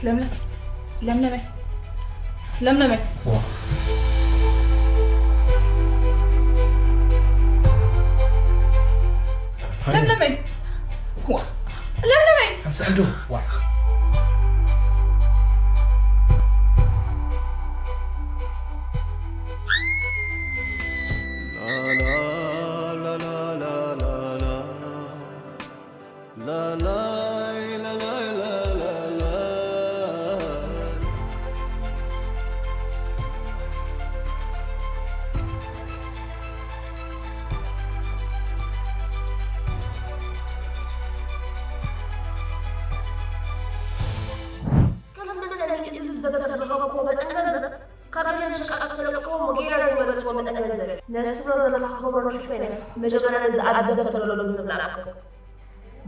ለምለም፣ ለምለመይ፣ ለምለመይ፣ ዋ። ለምለመይ፣ ዋ። ለምለመይ። ኣንሳ እንዶ፣ ዋ። ከም መስተንግዲ ዝዘተረኸብኩዎ መጠን ገንዘብ ካብ ገለ ሸቃጦ ዝተለቀዎ ጌና ዘይመለስዎ መጠን ገንዘብ እዩ። ነዚ ትብሎ ዘለኻ ክብሮ ንውሕ ኮይነ፣ መጀመርያ ነዚ ኣብ ዝደብተር ዘሎ ገንዘብ ንኣክቦ።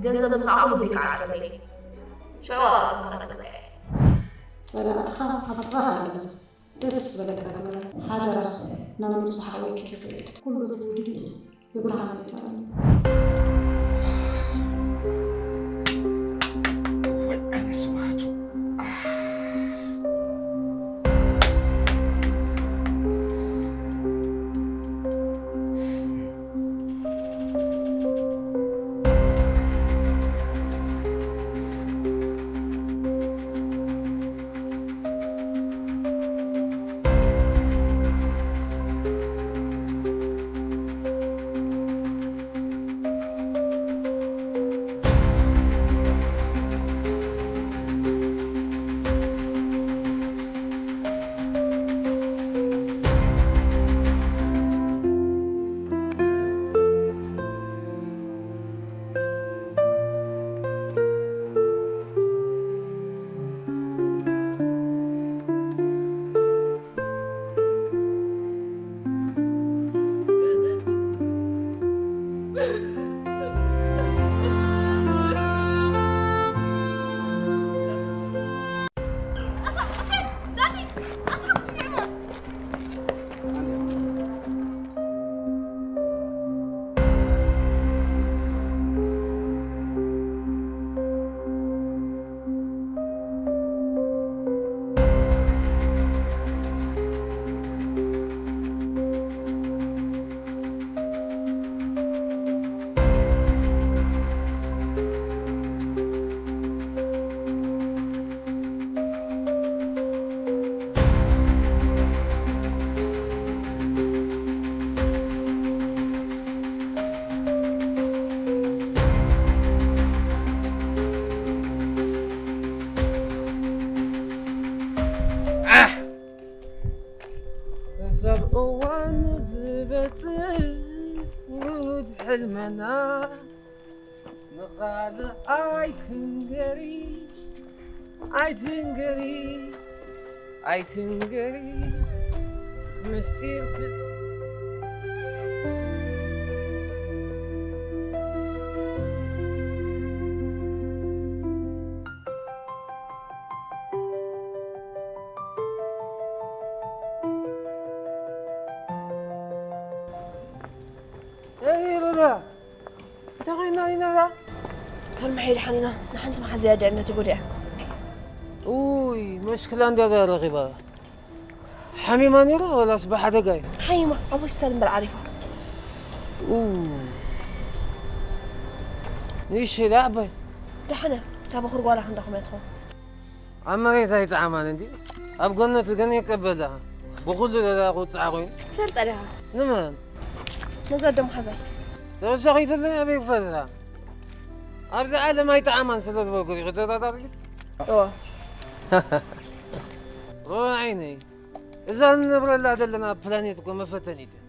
ገንዘብ ምስ ረኣኹ ልበይ ከዓ ኣጥፈለይ። ሽዑ ኣቕርበካ ክነግረካ እየ። ጸላእትኻ ኣብ ጥቓኻ ኣለና። ደስ ዝበለካ ግበር። ሓደራ ናብ ንጹህ ሓወይ ከይትውዕል። ኩሉ ትውልዲ ብብርሃን ይተኣሉ። ወይ ኣነ ስብሃቱ። ኣሕ! ክሳብ እዋን ዝበጽሕ ውሁድ ሕልመና፣ ንኻልእ ኣይትንገሪ፣ ኣይትንገሪ፣ ኣይትንገሪ ምስጢርኪ። ኤይ ሩራ፣ እንታይ ኮይና ኢና እዛ? ከርመሐይ ደሓን ኢና። ንሓንቲ መሓዘያ ድያ እምነቱ ጎዲኣ። ኡይ፣ መሽክላ እንድያ እዛ ረኺባ። ሓሚማ ነይራ ወላስ ብሓደጋ እዩ? ሓሚማ፣ ኣብ ሆስፒታል እምበር ዓሪፋ። ኡ። ንእሽተይ ዳ ዓባይ? ደሓነ፣ እታ በኹር ጓላ ክንዳኹም እያ ትኸውን። ኣብ መሬት ኣይጠዓማን እንዲ ኣብ ገነቱ ግን የቀበላ። ብኹሉ ደዳ ቁፅዓ ኮይኑ። ትፈልጣ ዲኻ? ንመን? ነዛ ኣደ መሓዛይ። ተወሳኺትለይ ኣበይ ክፈልጣ? ኣብዚ ዓለም ኣይጠዓማን ስለ ዝበልኩ ዲኺ ተጣጣርኪ? እወ። ሮና ዓይነይ፣ እዛ ንነብረላ ዘለና ፕላኔት እኮ መፈተኒት እያ።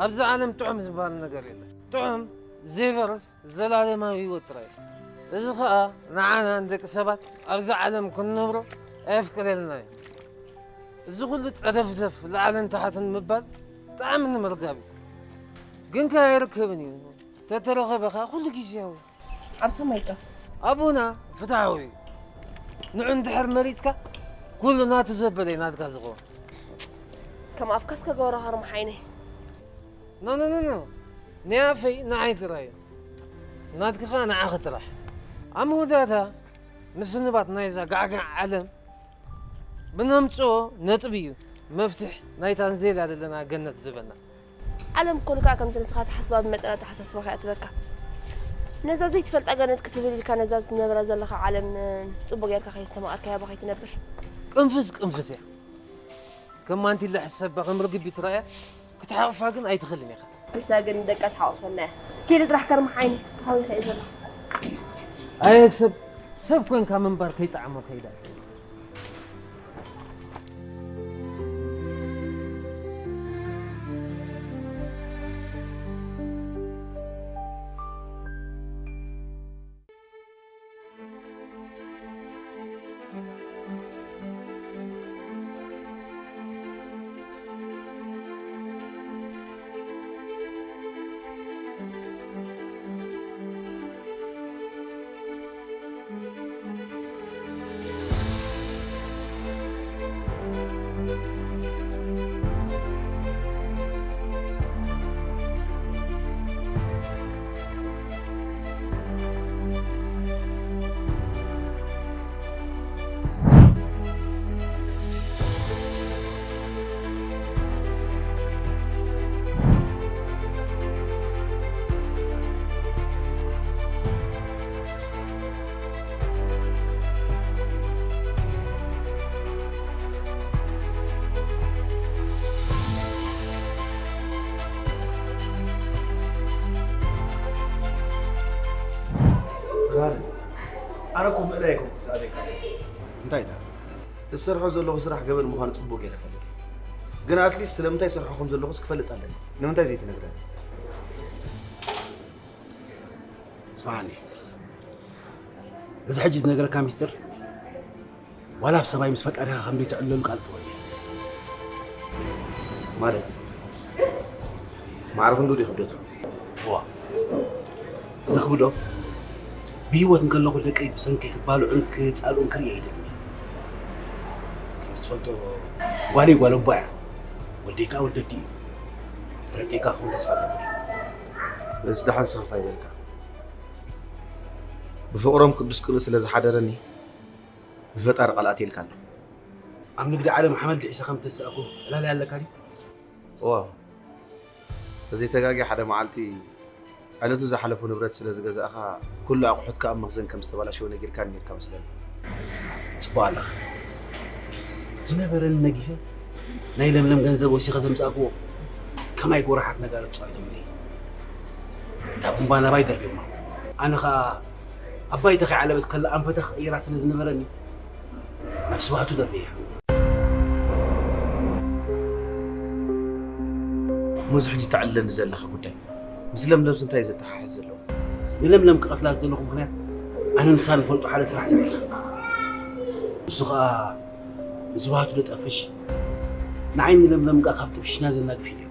ኣብዚ ዓለም ጥዑም ዝበሃል ነገር የለን። ጥዑም ዘይበርስ ዘላለማዊ ህይወት ጥራይ እዩ። እዚ ኸኣ ንዓና ንደቂ ሰባት ኣብዚ ዓለም ክንነብሮ ኣየፍቅደልናን እዩ። እዚ ኹሉ ጸደፍደፍ ላዕልን ታሕትን ምባል ብጣዕሚ ንምርጋብ እዩ። ግን ከ ኣይርከብን እዩ። ተተረኸበ ኸኣ ኩሉ ግዝያዊ። ኣብ ሰማይ ዶ? ኣቦና ፍትሓዊ እዩ። ንዑ እንድሕር መሪጽካ ኩሉ ናቱ ዘበለ እዩ ናትካ ዝኸውን። ከም ኣፍካስ ከገብሮ ኸርምሓይነ። ኖ፣ ኖ፣ ኖ፣ ኖ። ናይ ኣፈይ ንዓይ ጥራይ እዩ። ናትኪ ኸኣ ንዓኺ ጥራሕ። ኣብ መወዳእታ ምስንባት ናይዛ ጋዕጋዕ ዓለም ብነምጽኦ ነጥቢ እዩ መፍትሕ ናይታ ንዘይላ ዘለና ገነት ዝበና። ዓለም እኮ ንካ ከምቲ ንስኻ ትሓስባ ብመጠን ኣተሓሳስባኻ እያ ትበካ። ነዛ ዘይትፈልጣ ገነት ክትብል ኢልካ ነዛ ዝነበራ ዘለኻ ዓለም ጽቡቕ ጌርካ ከየስተማቐርካያ ባ ከይትነብር። ቅንፍስ ቅንፍስ እያ። ከም ማንቲለ ሕሰባ ከም ርግቢት ረኣያ ክትሓቕፋ ግን ኣይትኽእልን ኢኻ። ንሳ ግን ደቃ ትሓቑፈና እያ። ኪዲ ጥራሕ ከርምሓይኒ ሓዊኸ እየ ዘለኹ። ኣየ ሰብ ሰብ ኮንካ ምንባር ከይጠዓሞ ከይዳ ብርሃነ፣ ኣነ እኮ ምእላይ ኣይኮንኩ ዝኣበይካ ዘሎ። እንታይ ደኣ? ዝሰርሖ ዘለኹ ስራሕ ገበን ምዃኑ ጽቡቕ ገይረ እፈልጥ። ግን ኣትሊስት ስለምንታይ ይሰርሖ ከም ዘለኹስ ክፈልጥ ኣለኒ። ንምንታይ ዘይትነግረኒ? ስማዕኒ፣ እዚ ሕጂ ዝነገረካ ሚስጥር ዋላ ብሰማይ ምስ ፈጣሪኻ ከም ዘይትዕለሉ ቃል እትወ እየ። ማለት ማዕረ ክንዱ ድዩ ክብደቱ? እዋ፣ እቲ ዘኽብዶ ብህይወት እንከለኹ ደቀይ ብሰንከይ ክባልዑን ክጻልኡን ክርኢ ኣይደልን። ከም ዝትፈልጦ ጓለይ ጓል ኣቦ እያ፣ ወደይ ከኣ ወዲ ኣዲ እዩ። ተረዲእካ ክኸውን ተስፋ እገብር። በዚ ደሓን ስኽፍ ኣይበልካ። ብፍቕሮም ቅዱስ ቅንኢ ስለ ዝሓደረኒ ብፈጣሪ ቃል ኣትየልካ ኣለኹ። ኣብ ንግዲ ዓለም ሓመድ ድሒሰ ከም እተሳእኩ ዕላል ኣለካ ድዩ? እዋ ተዘይተጋግየ ሓደ መዓልቲ ዕለቱ ዝሓለፎ ንብረት ስለ ዝገዛእኻ ኩሉ ኣቑሑትካ ኣብ መኽዘን ከም ዝተበላሸወ ነጊርካኒ ነይርካ መስለኒ። ጽቡቕ ኣለኻ። ዝነበረኒ ነጊፈ ናይ ለምለም ገንዘብ ወሲኸ ዘምጻእክዎ ከማይ ጎራሓት ነጋዶ ተጻዊቶምለይ። እታ ቡምባ ናባይ ደርብዮማ። ኣነ ኸኣ ኣባይ ተኸይ ዓለበት ከላ ኣንፈታ ክቕይራ ስለ ዝነበረኒ ናብ ስብሃቱ ደርብያ። ሙዚ ሕጂ ተዕልለኒ ዘለኻ ጉዳይ ምስ ለምለምስ እንታይ እዩ ዘተሓሕዝ ዘለዎ? ንለምለም ክቐትላ ዝደለኹ ምኽንያት ኣነ ንሳ ንፈልጦ ሓደ ስራሕ ስራሕ ኢና። ንሱ ኸኣ ንስብሃቱ ደጠፍሽ ንዓይ ንለምለም ከኣ ካብ ጥፍሽና ዘናግፍ እዩ።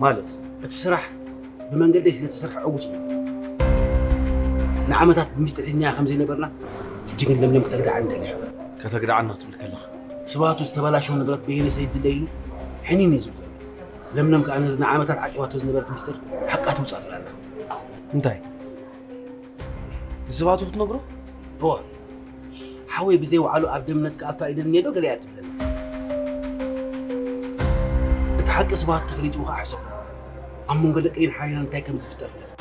ማለት እቲ ስራሕ ብመንገደይ ስለ ዝተሰርሐ ዕዉት እዩ። ንዓመታት ብሚስጢር ሒዝናያ ከም ዘይነበርና ሕጂ ግን ለምለም ከተግድዓኒ ደልያ። ከተግድዓና ክትብል ከለኻ ስብሃቱ ዝተበላሸወ ንብረት በየነ ሰይድ ድለ ኢሉ ሕኒን እዩ ዝብል ዘሎ። ለምለም ከኣ ነዚ ንዓመታት ዓቂባቶ ዝነበረት ሚስጥር ሓቃ ትውጻእ ትብል ኣላ። እንታይ ንስብሃቱ ክትነግሮ? እወ ሓወይ ብዘይ ወዓሉ ኣብ ደምነት ክኣቱ ኣይደልን እየ ዶ ገለ እያ ትብለኒ። እቲ ሓቂ ስብሃቱ ተፈሊጥዎ ከኣ ሕሰቦ። ኣብ መንጎ ደቀይን ሓሪናን እንታይ ከም ዝፍጠር ፍለጥ።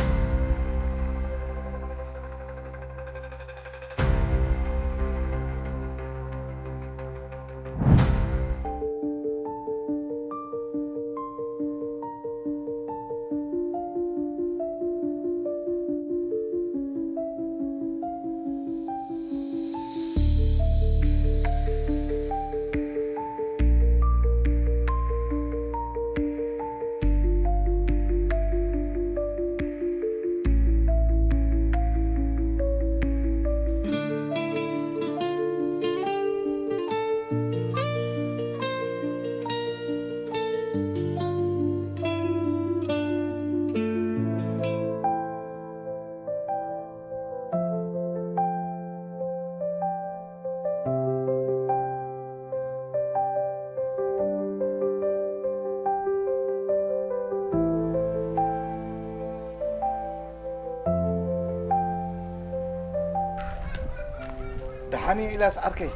ሓኒ ኢላስ ዓርከይ፣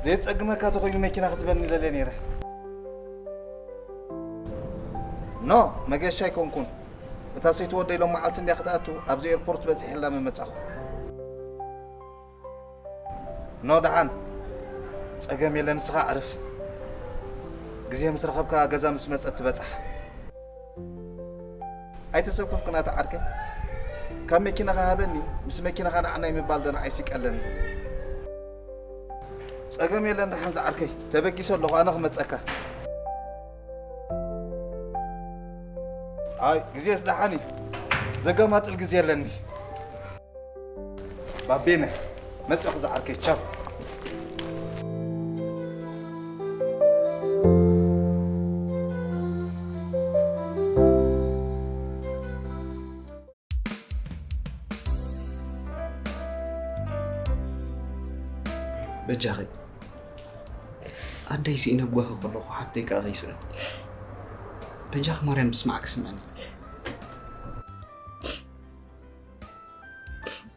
ዘየጸግመካ ተኾይኑ መኪና ክትበኒ ደልየ ነይረ። ኖ፣ መገሻ ኣይኮንኩን። እታ ሰይቲ ወደይ ሎም መዓልቲ እንድያ ክትኣቱ ኣብዚ ኤርፖርት በጺሐላ ምመጻኹ። ኖ ደሓን፣ ጸገም የለን፣ ንስኻ ኣዕርፍ። ግዜ ምስ ረኸብካ ገዛ ምስ መጸት ትበጻሕ። ኣይተሰከፍኩን ኣታ ዓርከይ። ካብ መኪናኻ ሃበኒ፣ ምስ መኪናኻ ንዓናይ ምባል ዶ ንዓይሲ ቀለኒ። ጸገም የለን ደሓን ዝዓርከይ፣ ተበጊሰ ኣለኹ ኣነ ክመጸካ። ኣይ ግዜስ ደሓን እዩ፣ ዘገማጥል ግዜ ኣለኒ። ባቤነ መጸኹ ዝዓርከይ፣ ቻው። በጃኺ ኣደይ ስኢነ ጓሂ ከለኹ ሓፍተይ ከኣ ከይስእን። በጃኺ ማርያም ምስማዕኪ ስምዕኒ።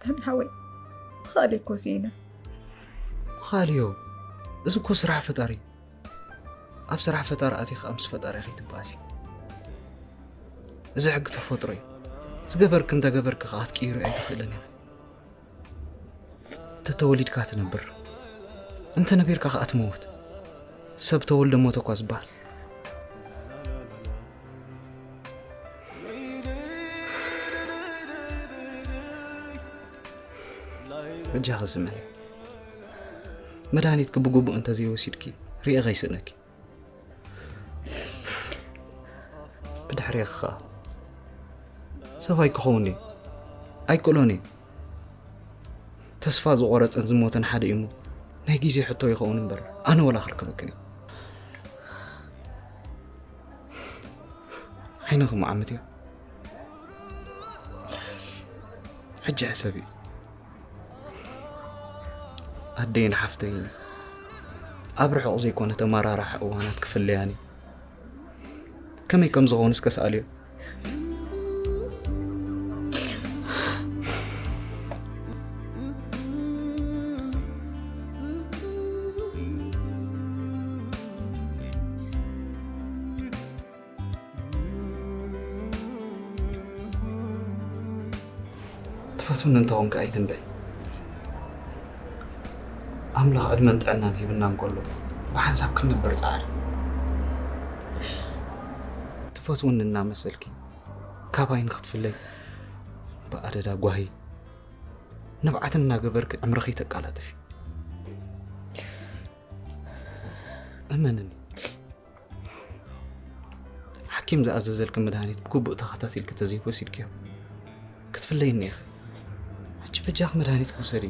ተምሓወይ፣ ምኻል እኮ ስኢነ። ምኻል እዮ። እዚ እኮ ስራሕ ፈጣሪ። ኣብ ስራሕ ፈጣሪ ኣትየ ከኣ ምስ ፈጣሪ ከይትባኣሲ። እዚ ሕጊ ተፈጥሮ እዩ። ዝገበርክ እንተገበርክ ከኣ ክትቅይሮ ኣይትኽእልን ኢኺ። እንተተወሊድካ ትነብር፣ እንተነቢርካ ከኣ ትመውት። ሰብ ተወልደ ሞተ እኳ ዝበሃል። በጃኺ ስምዒ። መድሃኒትኪ ብግቡእ እንተዘይወሲድኪ ርእየ ከይስእነኪ። ብድሕሬኺ ኸኣ ሰብ ኣይክኸውን እዩ። ኣይክእሎን እዩ። ተስፋ ዝቖረጸን ዝሞተን ሓደ እዩ እሞ፣ ናይ ግዜ ሕቶ ይኸውን እምበር፣ ኣነ ወላ ክርከበክን እየ። ዓይንኺ መዓመት እዮ። ሕጂ ሕሰቢ። ኣደይን ሓፍተይን ኣብ ርሑቕ ዘይኮነ ተመራራሕ እዋናት ክፍለያን እዩ። ከመይ ከም ዝኸውን እስከ ስኣልዮ። ትፈትውኒ እንተኾንካ ኣይትንበይ። ኣምላኽ ዕድመን ጥዕናን ሂብና እንከሎ ብሓንሳብ ክንነብር ጻዕሪ። ትፈትውኒ እናመሰልኪ ካባይ ንኽትፍለይ ብኣደዳ ጓሂ ንብዓት እናገበርኪ ዕምርኺ ተቃላጥፊ። እመንኒ፣ ሓኪም ዝኣዘዘልኪ መድሃኒት ብግቡእ ተኸታቲልኪ ተዘይወሲድክዮ ክትፍለይኒ ኢኺ። ሕጂ በጃኺ መድሃኒትኪ ውሰዲ።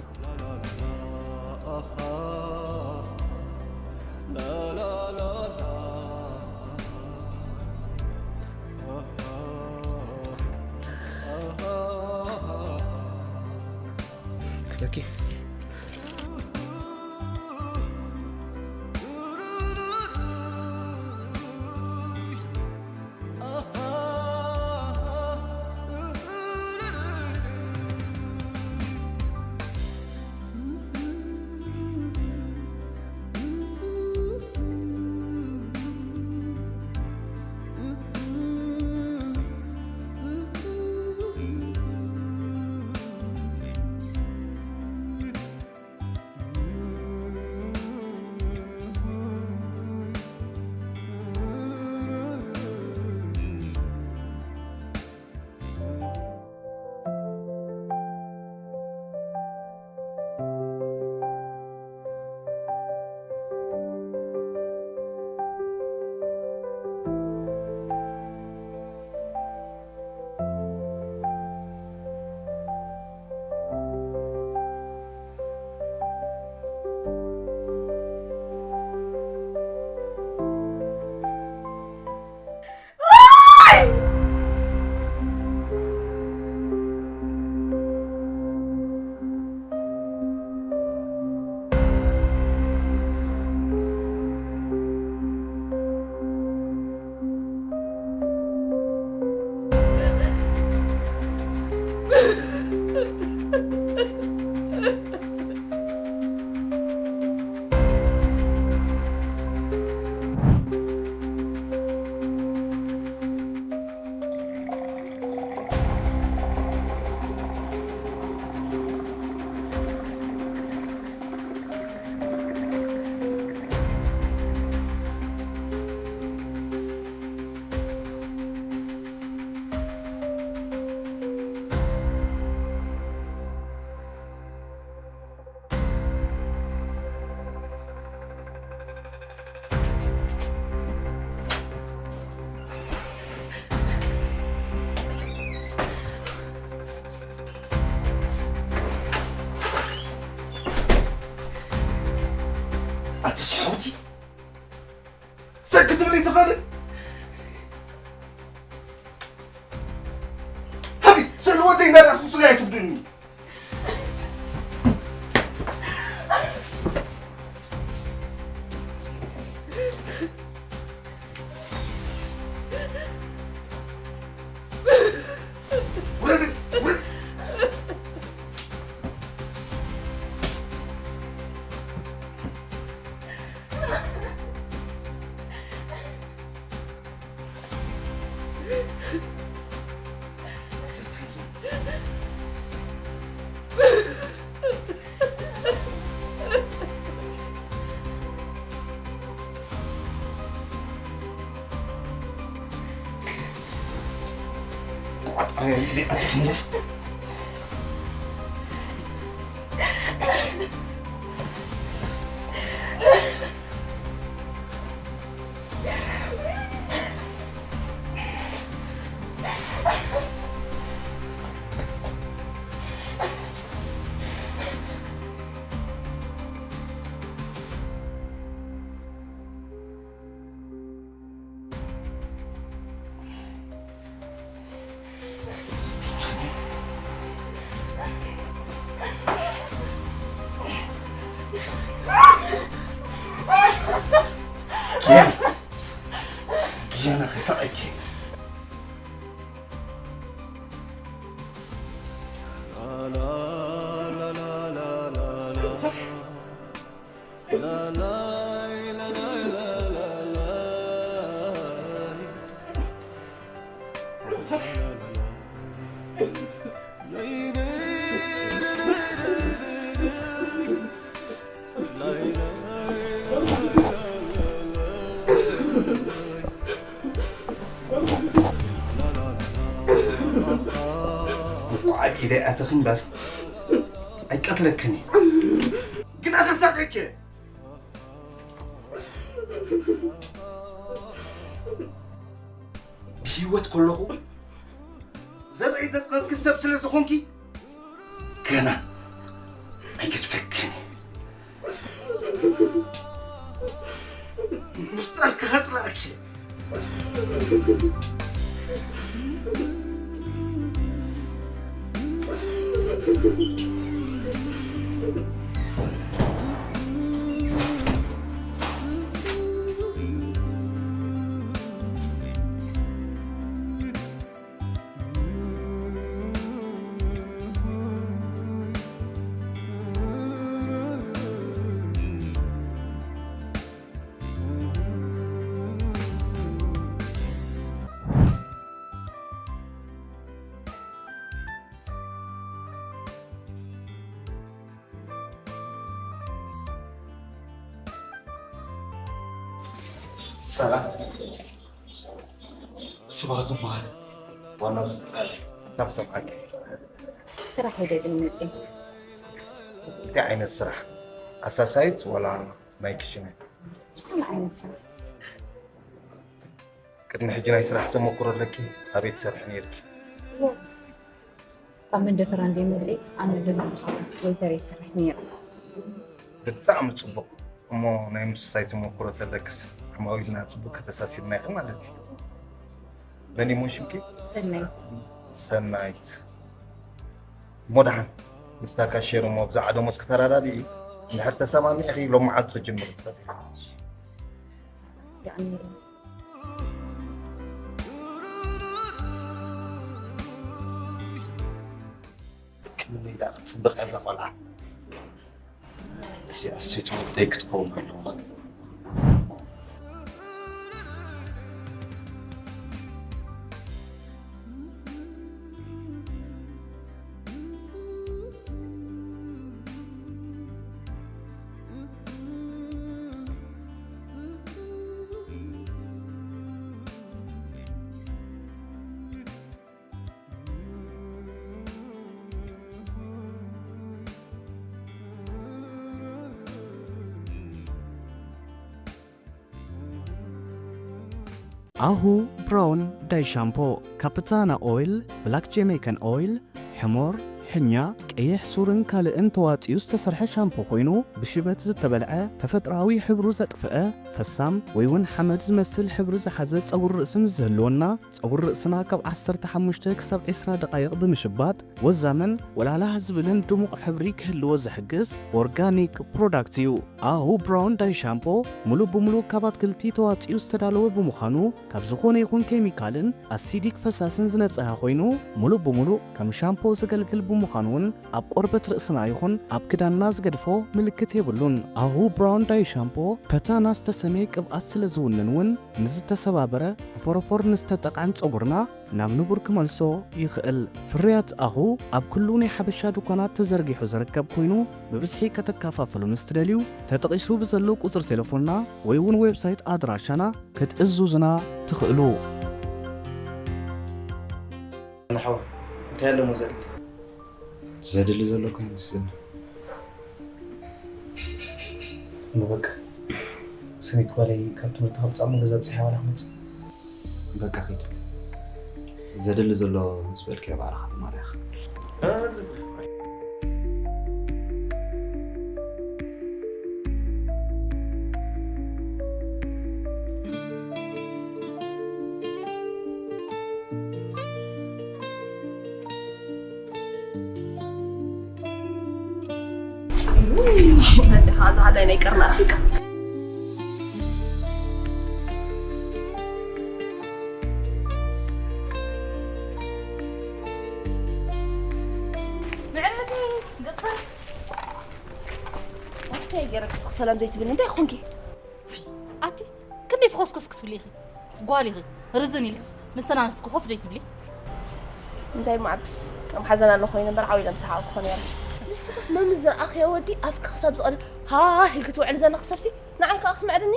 ክበኪ። ኣይ፣ ግዜ ኣትክንደር። ጌና፣ ጌና ክሳቐኪ። እንቋዕ ኣብ ኢደይ ኣተኺ እምበር ኣይቀትለክን እየ። ግና ከሳቐኪ እየ። ብህይወት ከለኹ ዘርኢ ዘጽነትኪ ሰብ ስለ ዝኾንኪ ገና ኣይገድፈክን እየ። ምስጢርኪ ከጽልኣኪ እየ። ሰላም። ስብሃት እበሃል። ዋና ስራሕ። ካብ ሰምዓካ። ስራሕ ኢለ ዝመጽእ። እንታይ ዓይነት ስራሕ? ኣሳሳይት ወላ ናይ ክሽነ? ዝኾነ ዓይነት ስራሕ። ቅድሚ ሕጂ ናይ ስራሕ ተመኩሮ ኣለኪ? ኣበይ ትሰርሒ ነይርኪ? ካብ መንደፈራ እንደ መጽእ ኣነ ድማ ዌይተር ይሰርሕ ነይረ። ብጣዕሚ ጽቡቕ። እሞ ናይ ምስሳይ ተመኩሮ ተለክስ ዓማዊልና ጽቡቕ ከተሳሲርና ኢኺ ማለት እዩ። መን እዩ ሽምኪ? ሰናይት። ሰናይት። እሞ ደሓን ምስታ ካሼር እሞ ብዛዕባ ደሞዝ ክተራዳድኢ እንድሕር ተሰማሚዕኺ ሎም መዓልቲ ክጅምር ትኽእል ኢኺ። ያኔ ክንደይ ደኣ ክትጽብቕ እያ እዛ ቆልዓ። እዚኣ ሴት ወደይ ክትከውን ኣለዋ። ኣሁ ብራውን ዳይ ሻምፖ፣ ካፕታና ኦይል፣ ብላክ ጀሜይካን ኦይል፣ ሕሞር፣ ሕኛ፣ ቀይሕ ሱርን ካልእን ተዋጺኡ ዝተሰርሐ ሻምፖ ኮይኑ፣ ብሽበት ዝተበልዐ፣ ተፈጥሮኣዊ ሕብሩ ዘጥፍአ፣ ፈሳም ወይ እውን ሓመድ ዝመስል ሕብሪ ዝሓዘ ጸጉሪ ርእሲ ምስ ዝህልወና፣ ጸጉሪ ርእስና ካብ ዓሰርተ ሓሙሽተ ክሳብ ዕስራ ደቓይቕ ብምሽባጥ፣ ወዛምን ወላላህ ዝብልን ድሙቕ ሕብሪ ክህልዎ ዝሕግዝ ኦርጋኒክ ፕሮዳክት እዩ። ኣሁ ብራውን ዳይ ሻምፖ፣ ሙሉእ ብሙሉእ ካብ ኣትክልቲ ተዋጺኡ ዝተዳለወ ብምዃኑ፣ ካብ ዝኾነ ይኹን ኬሚካልን ኣሲዲክ ፈሳስን ዝነጽሀ ኮይኑ፣ ሙሉእ ብሙሉእ ከም ሻምፖ ዘገልግል ብምዃኑ እውን፣ ኣብ ቆርበት ርእስና ይኹን ኣብ ክዳንና ዝገድፎ ምልክት የብሉን። ኣሁ ብራውን ዳይ ሻምፖ፣ ፐታና ዝተሰምየ ቅብኣት ስለ ዝውንን እውን፣ ንዝተሰባበረ፣ ብፎሮፎር ንዝተጠቕዐን ጸጉርና ናብ ንቡር ክመልሶ ይኽእል። ፍርያት ኣሁ ኣብ ኩሉ ናይ ሓበሻ ድኳናት ተዘርጊሑ ዝርከብ ኮይኑ፣ ብብዝሒ ከተከፋፍሉ ምስ ትደልዩ፣ ተጠቒሱ ብዘሎ ቁጽሪ ቴሌፎንና ወይ እውን ዌብሳይት ኣድራሻና ክትእዝዙና ትኽእሉ። ንሓው፣ እንታይ ኣለሞ ዘድሊ? ዘድሊ ዘሎ እኮ ኣይመስለኒ። እሞ በቃ፣ ስኒት ጓለይ ካብ ትምህርቲ ከምጻእ እሞ ገዛ ብጽሕ ዋላ ክመጽእ። በቃ ኺድ። ዘድሊ ዘሎ ምስ በልክዮ ባዕልኻ ትማሊ ኢኻ። መፂኻ ዝሃላይ ናይ ቀርኒ ኣፍሪቃ። ምዕረቲ ገፅፋስ እንታይ ገይረክስ ሰላም ዘይትብልኒ እንታይ ኾንኪ? ኣቲ ክንደይ ፍኾስኮስ ክትብሊ ኢኺ? ጓል ኢኺ። ርዝን ኢልክስ ምስተናነስኪ ኮፍ ደይ ትብሊ? እንታይ እሞ ዓብስ ከም ሓዘን ኣሎ ኮይኑ እምበር ዓው ኢለ ምሳሓቕ ክኾን እያ። ንስኽስ መምስ ዝረኣኽዮ ወዲ ኣፍኪ ክሳብ ዝቐደ ሃ ኢልኪ ትውዕሊ ዘለኺ ሰብሲ ንዓይ ከዓ ክትምዕድኒ?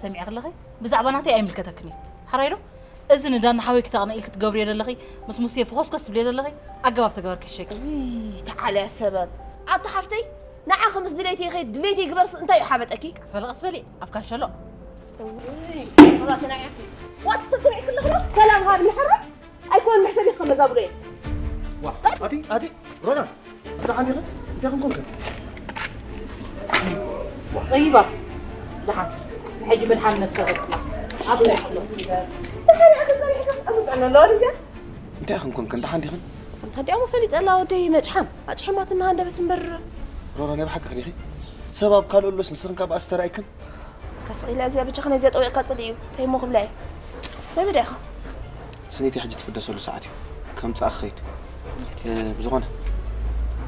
ሰሚዐ ከለኺ ብዛዕባ ናተይ ኣይምልከተክን እዩ። ሓራይ ዶ? እዚ ንዳና ሓወይ ክተቕነ ኢልኪ ትገብርዮ ዘለኺ ምስ ሙሴ ፍኾስኮስ ትብልዮ ዘለኺ ኣገባብ ተገበር ክሕሸኪ። ውይ ተዓልያ ሰበብ ኣታ ሓፍተይ ንዓኺ ምስ ድሌተይ ከይድ ድሌተይ ግበርስ እንታይ እዩ ሓበጠኪ? ቀስ በሊ ቀስ በሊ ኣፍካ ሸሎ። ዋትሰብ ሰሚዕኪ ኣለኹ ዶ? ሰላም ሃብኒ ሓራ ኣይኮን መሕሰቢ ከመዛብሎ እየ። ኣቲ ኣቲ ሮና ኣቲ ሓንቲ ኸ እንታይ ክንኮንከ ፀይባ ደሓን ንሕጂ ምድሓን ነብሰ ረብላ ኣብ ተክሎ እንታይ ክንኮንከ እንዳ ሓንቲ ኸን እንታ ዲኣሞ ፈሊጠላ ወደይ መጭሓም ኣጭሒማትና ሃንደበት እምበር ሮና ናይ ብሓቂ ዲኺ ሰብ ኣብ ካልእ ኣሎስ ንስኽን ካብ ኣስተራይክን ተስቒላ እዚኣ ብቻ ከነ እዚኣ ጠዊቕካ ፅልእ እዩ እንታይ እሞ ክብላ እየ ናይ ምዳይ ኢኻ ስኒቲ ሕጂ ትፍደሰሉ ሰዓት እዩ ከምፃእ ክኸይድ ብዝኾነ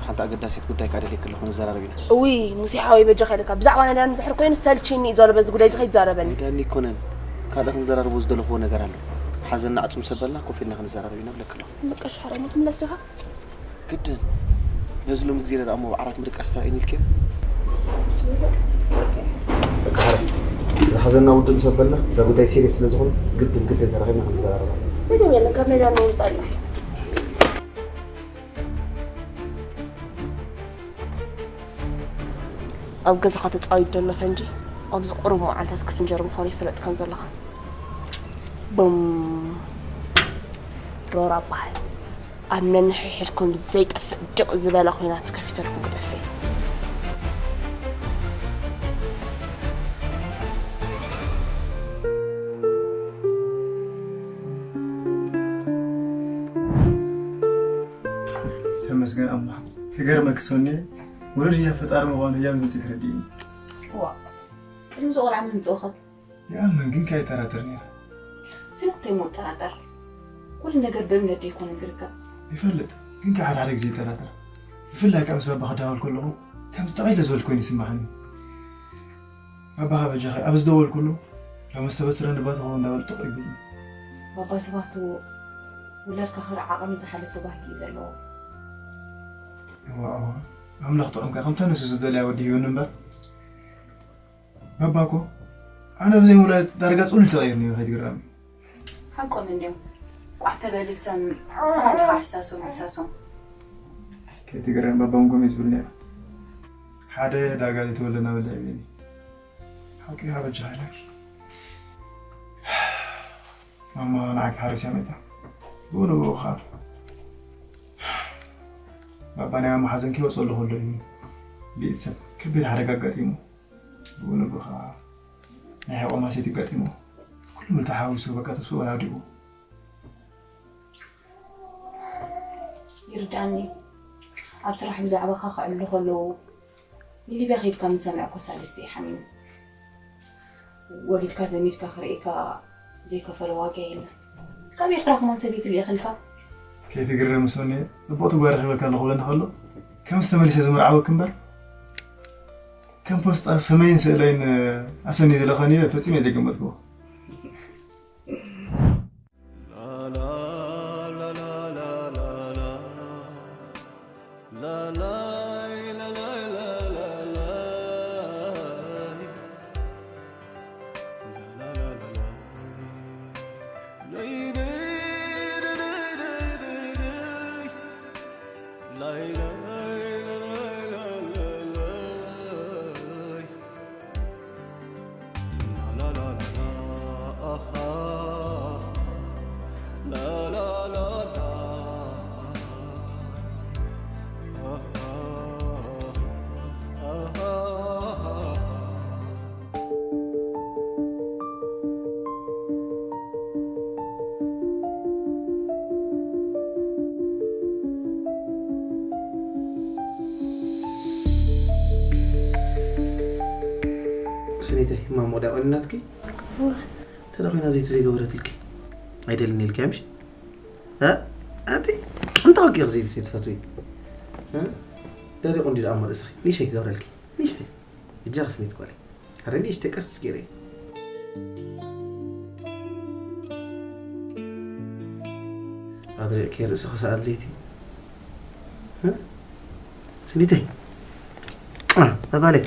ሓንቲ ኣገዳሲት ጉዳይ ካደልየክ ኣለኹ ንዘራረብ ኢና እውይ ሙሴ ሓወይ በጃኻ ኢለካ ብዛዕባ ናይ ዳኒ ድሕር ኮይኑ ሰልችኒ እዩ ዘሎ በዚ ጉዳይ እዚ ከይትዛረበኒ ዳኒ ይኮነን ካልእ ክንዘራርቦ ዝደለኽዎ ነገር ኣሎ ሓዘና ዕፁም ሰበልና ኮፍ ኢልና ክንዘራረብ ኢና ብለክ ኣለኹ በቃ ሽሓራ ሞ ትምለስ ኢኻ ግድን ነዚ ሎሚ ግዜ ደኣ እሞ ብዓራት ምድቃስ ተራእዩኒ ኢልክዮ ዝሓዘና ውድእ ምስ ኣበልና እዛ ጉዳይ ሲሪየስ ስለ ዝኾነ ግድን ግድን ተራኺብና ክንዘራረባ ጸገም የለን ካብ ሜዳ ንወፅእ ኣላ ኣብ ገዛኻ ተፃዊት ዘሎ ፈንጂ ኣብዚ ቁሩብ መዓልታት ክፍንጀር ምዃኑ ይፈለጥካን ዘለኻ ቡም ሮራ በሃል ኣብ ነንሕድሕድኩም ዘይጠፍእ ድቕ ዝበለ ኹናት ከፊተልኩም ክጠፍእ ተመስገን ኣምላኽ ክገርመኪ ሶኒ ውሉድ ህያብ ፈጣሪ ምዃኑ ህያብ መፂ ተረዲእኒ ዋ ቅድሚ እዚ ቆልዓ ምምፅእኻ ይኣምን ግን ከይጠራጠር ነይረ ስለምንታይ ሞ እጠራጠር ኩሉ ነገር ብእምነት ዶ ኣይኮነን ዝርከብ ይፈልጥ ግን ከ ሓደ ሓደ ግዜ ይጠራጠር ብፍላይ ከ ምስ ባባ ክዳወል ከለኹ ከም ዝተቐይለ ዝበልክ ኮይኑ ይስማዓኒ ባባኻ በጃኸ ኣብ ዝደወልኩሉ ሎሚ ዝተበስረ ንባትኹ እንዳበል ጥቕ ይብል ባባ ስባቱ ውላድካ ክርኢ ዓቕሚ ዝሓለፈ ባህጊ እዩ ዘለዎ እዋ እዋ ኣምላኽ ጥዑምካ ከምታ ንሱ ዝደልያ ወዲ ሂቡኒ እምበር ባባ እኮ ኣነ ብዘይ ውላድ ዳርጋ ፅሉል ተቐይርኒ እዩ ከይትግረም ሓቆም እንድዮም ቋሕ ተበልሰም ንስኻ ዲኻ ሕሳሶም ሕሳሶም ከይትግረም ባባ እውን ከምኡ እዩ ዝብል ነይሩ ሓደ ዳርጋ ዘይተወለና በላ ይብለኒ ሓቂ ሓበጃ ሃላኪ ማማ ንዓይ ክትሓርስ እያ መጣ ብኡ ንብኡ ከዓ ባባ ናይ ማማ ሓዘን ከይወፅእ ኣለኹ ኣሎ እዩ ብኢድ ሰብ ከቢድ ሓደጋ ኣጋጢሙ ብኡ ንብኡ ከዓ ናይ ሕቆ ማሴት ይጋጢሙ ኩሉ ምልቲ ሓዊሱ በቃ ተስኡ ኣውዲቑ ይርዳኒ ኣብ ስራሕ ብዛዕባኻ ክዕሉ ከለዉ ንሊብያ ከይድካ ምስ ሰምዐ ኮሳልስቲ እዩ ሓሚሙ ወሊድካ ዘሚድካ ክርእየካ ዘይከፈሎ ዋጋ የለን ካብ ኤርትራ ከማን ሰበይቲ ልኢኽልካ ከይትግረም ሶኒ ጽቡቕ ትጓር ክበካ ኣለኹ ብለኒ ከሎ ከም ዝተመልሰ ዝምርዓወክ እምበር ከም ፖስጣ ሰመይን ስእለይን ኣሰኒ ዝለኸኒ ፈጺመ ዘይገመትክዎ ስኒተይ፣ ማሞ ዳቆኒ ናትኪ? እዋ። ተደኺና ዘይቲ ዘይገበረትልኪ? ኣይደልን ኢልኪ ምሽ? እ? ኣቲ፣ እንታይ ወጊር ዘይቲ ዘይትፈትዊ? እ? ደሪቑ እንዲ ደኣ እሞ ርእስኺ። ንእሽተይ ክገብረልኪ። ንእሽተይ። እጃኺ ስኒት ጓለይ። ኣረ ንእሽተይ ቀስ ገይረ። ኣድሪቕኪ ርእስኺ ሰኣል ዘይቲ። እ? ስኒተይ። እ፣ ተጓለይ።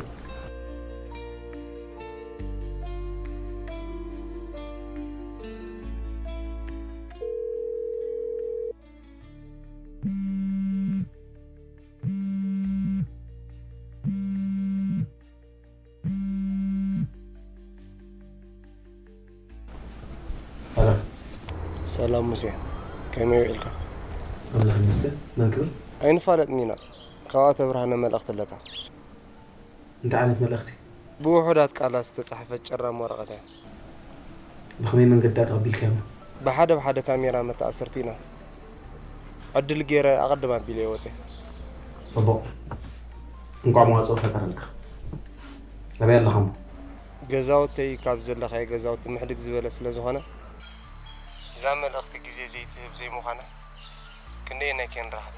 ሰላም። ሰላም ሙሴ፣ ከመይ ውዒልካ? ኣምላኽ ይመስገን። መን ክብል? ኣይንፋለጥን ኢና። ካብ ኣቶ ብርሃነ መልእኽቲ ኣለካ። እንታይ ዓይነት መልእኽቲ? ብውሑዳት ቃላት ዝተጻሕፈት ጭራም ወረቐት እያ። ብኸመይ መንገዲ ተቐቢልካዮማ? ብሓደ ብሓደ ካሜራ መተኣስርቲ ኢና። ዕድል ገይረ ኣቐድም ኣቢለ እየ ወፅየ። ፅቡቕ። እንቋዕ መዋፅኦ ፈጠረልካ። ኣበይ ኣለኻ እሞ? ገዛውተይ ካብ ዘለኻዮ ገዛውቲ ምሕድግ ዝበለ ስለ ዝኾነ፣ እዛ መልእኽቲ ግዜ ዘይትህብ ዘይምዃና፣ ክንደየናይ ከ ንራኸብ?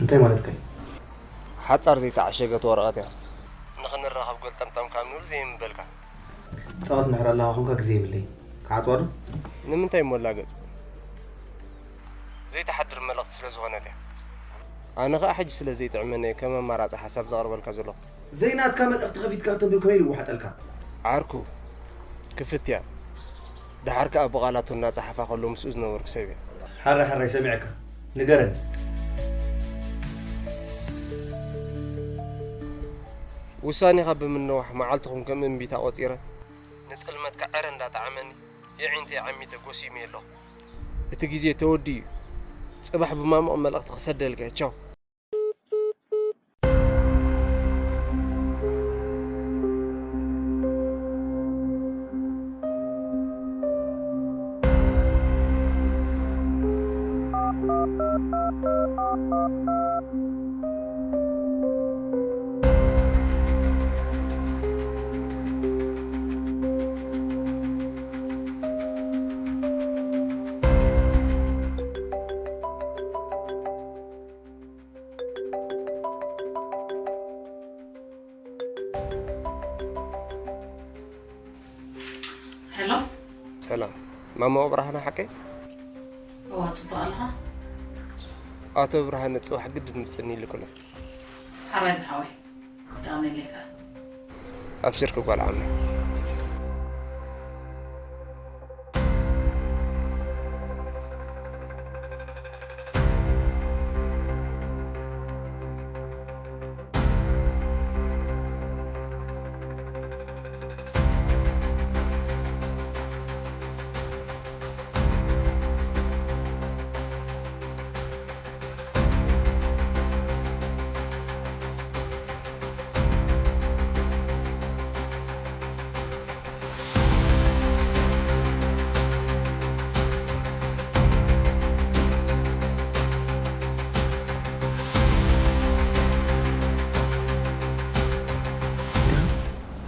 እንታይ ማለትካ እዩ? ሓጻር ዘይተዓሸገት ወረቐት እያ። ንኽንራኸብ ገልጠምጠም ካብ ንብል ዘየምበልካ። ጻወት እንድሕር ኣለኻ ኾንካ ግዜ የብለይን። ክዓጽዋ ዶ? ንምንታይ እሞ ላገጽ? ዘይትሓድር መልእኽቲ ስለ ዝኾነት እያ። ኣነ ኸኣ ሕጂ ስለ ዘይጥዕመኒ እየ ከም ኣማራጺ ሓሳብ ዘቕርበልካ ዘለኹ። ዘይናትካ መልእኽቲ ከፊትካ ተንብብ ከመይ ኢሉ ይወሓጠልካ? ዓርኩ፣ ክፍት እያ። ደሓር ከኣ ብቓላቱ እናጸሓፋ ከሎ ምስኡ ዝነበርኩ ሰብ እየ። ሕራይ ሕራይ ሰሚዐካ። ንገረኒ። ውሳኔኻ ብምንዋሕ መዓልትኹም ከም እምቢታ ቆጺረ፣ ንጥልመትካ ዕረ እንዳጠዓመኒ፣ የዒንተይ ዓሚተ ጎሲመ ኣለኹ። እቲ ግዜ ተወዲኡ እዩ። ጽባሕ ብማሙቕ መልእኽቲ ክሰደልካ እየ። ቻው። ሄሎ። ሰላም። ማማ ብርሃነ ሓቀይ? እዋ፣ ጽቡቕ ኣለኻ? ኣቶ ብርሃነ ጽባሕ ግድን ምጽኒ ኢሉኩሎ። ሓራይ ዝሓወይ። ከመይ ኢለካ? ኣብሽርኪ ጓል ዓመይ።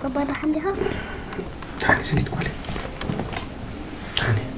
ባባ ደሓን ዲኻ? ደሓን እየ ስኒት ጓለይ። ደሓን እየ።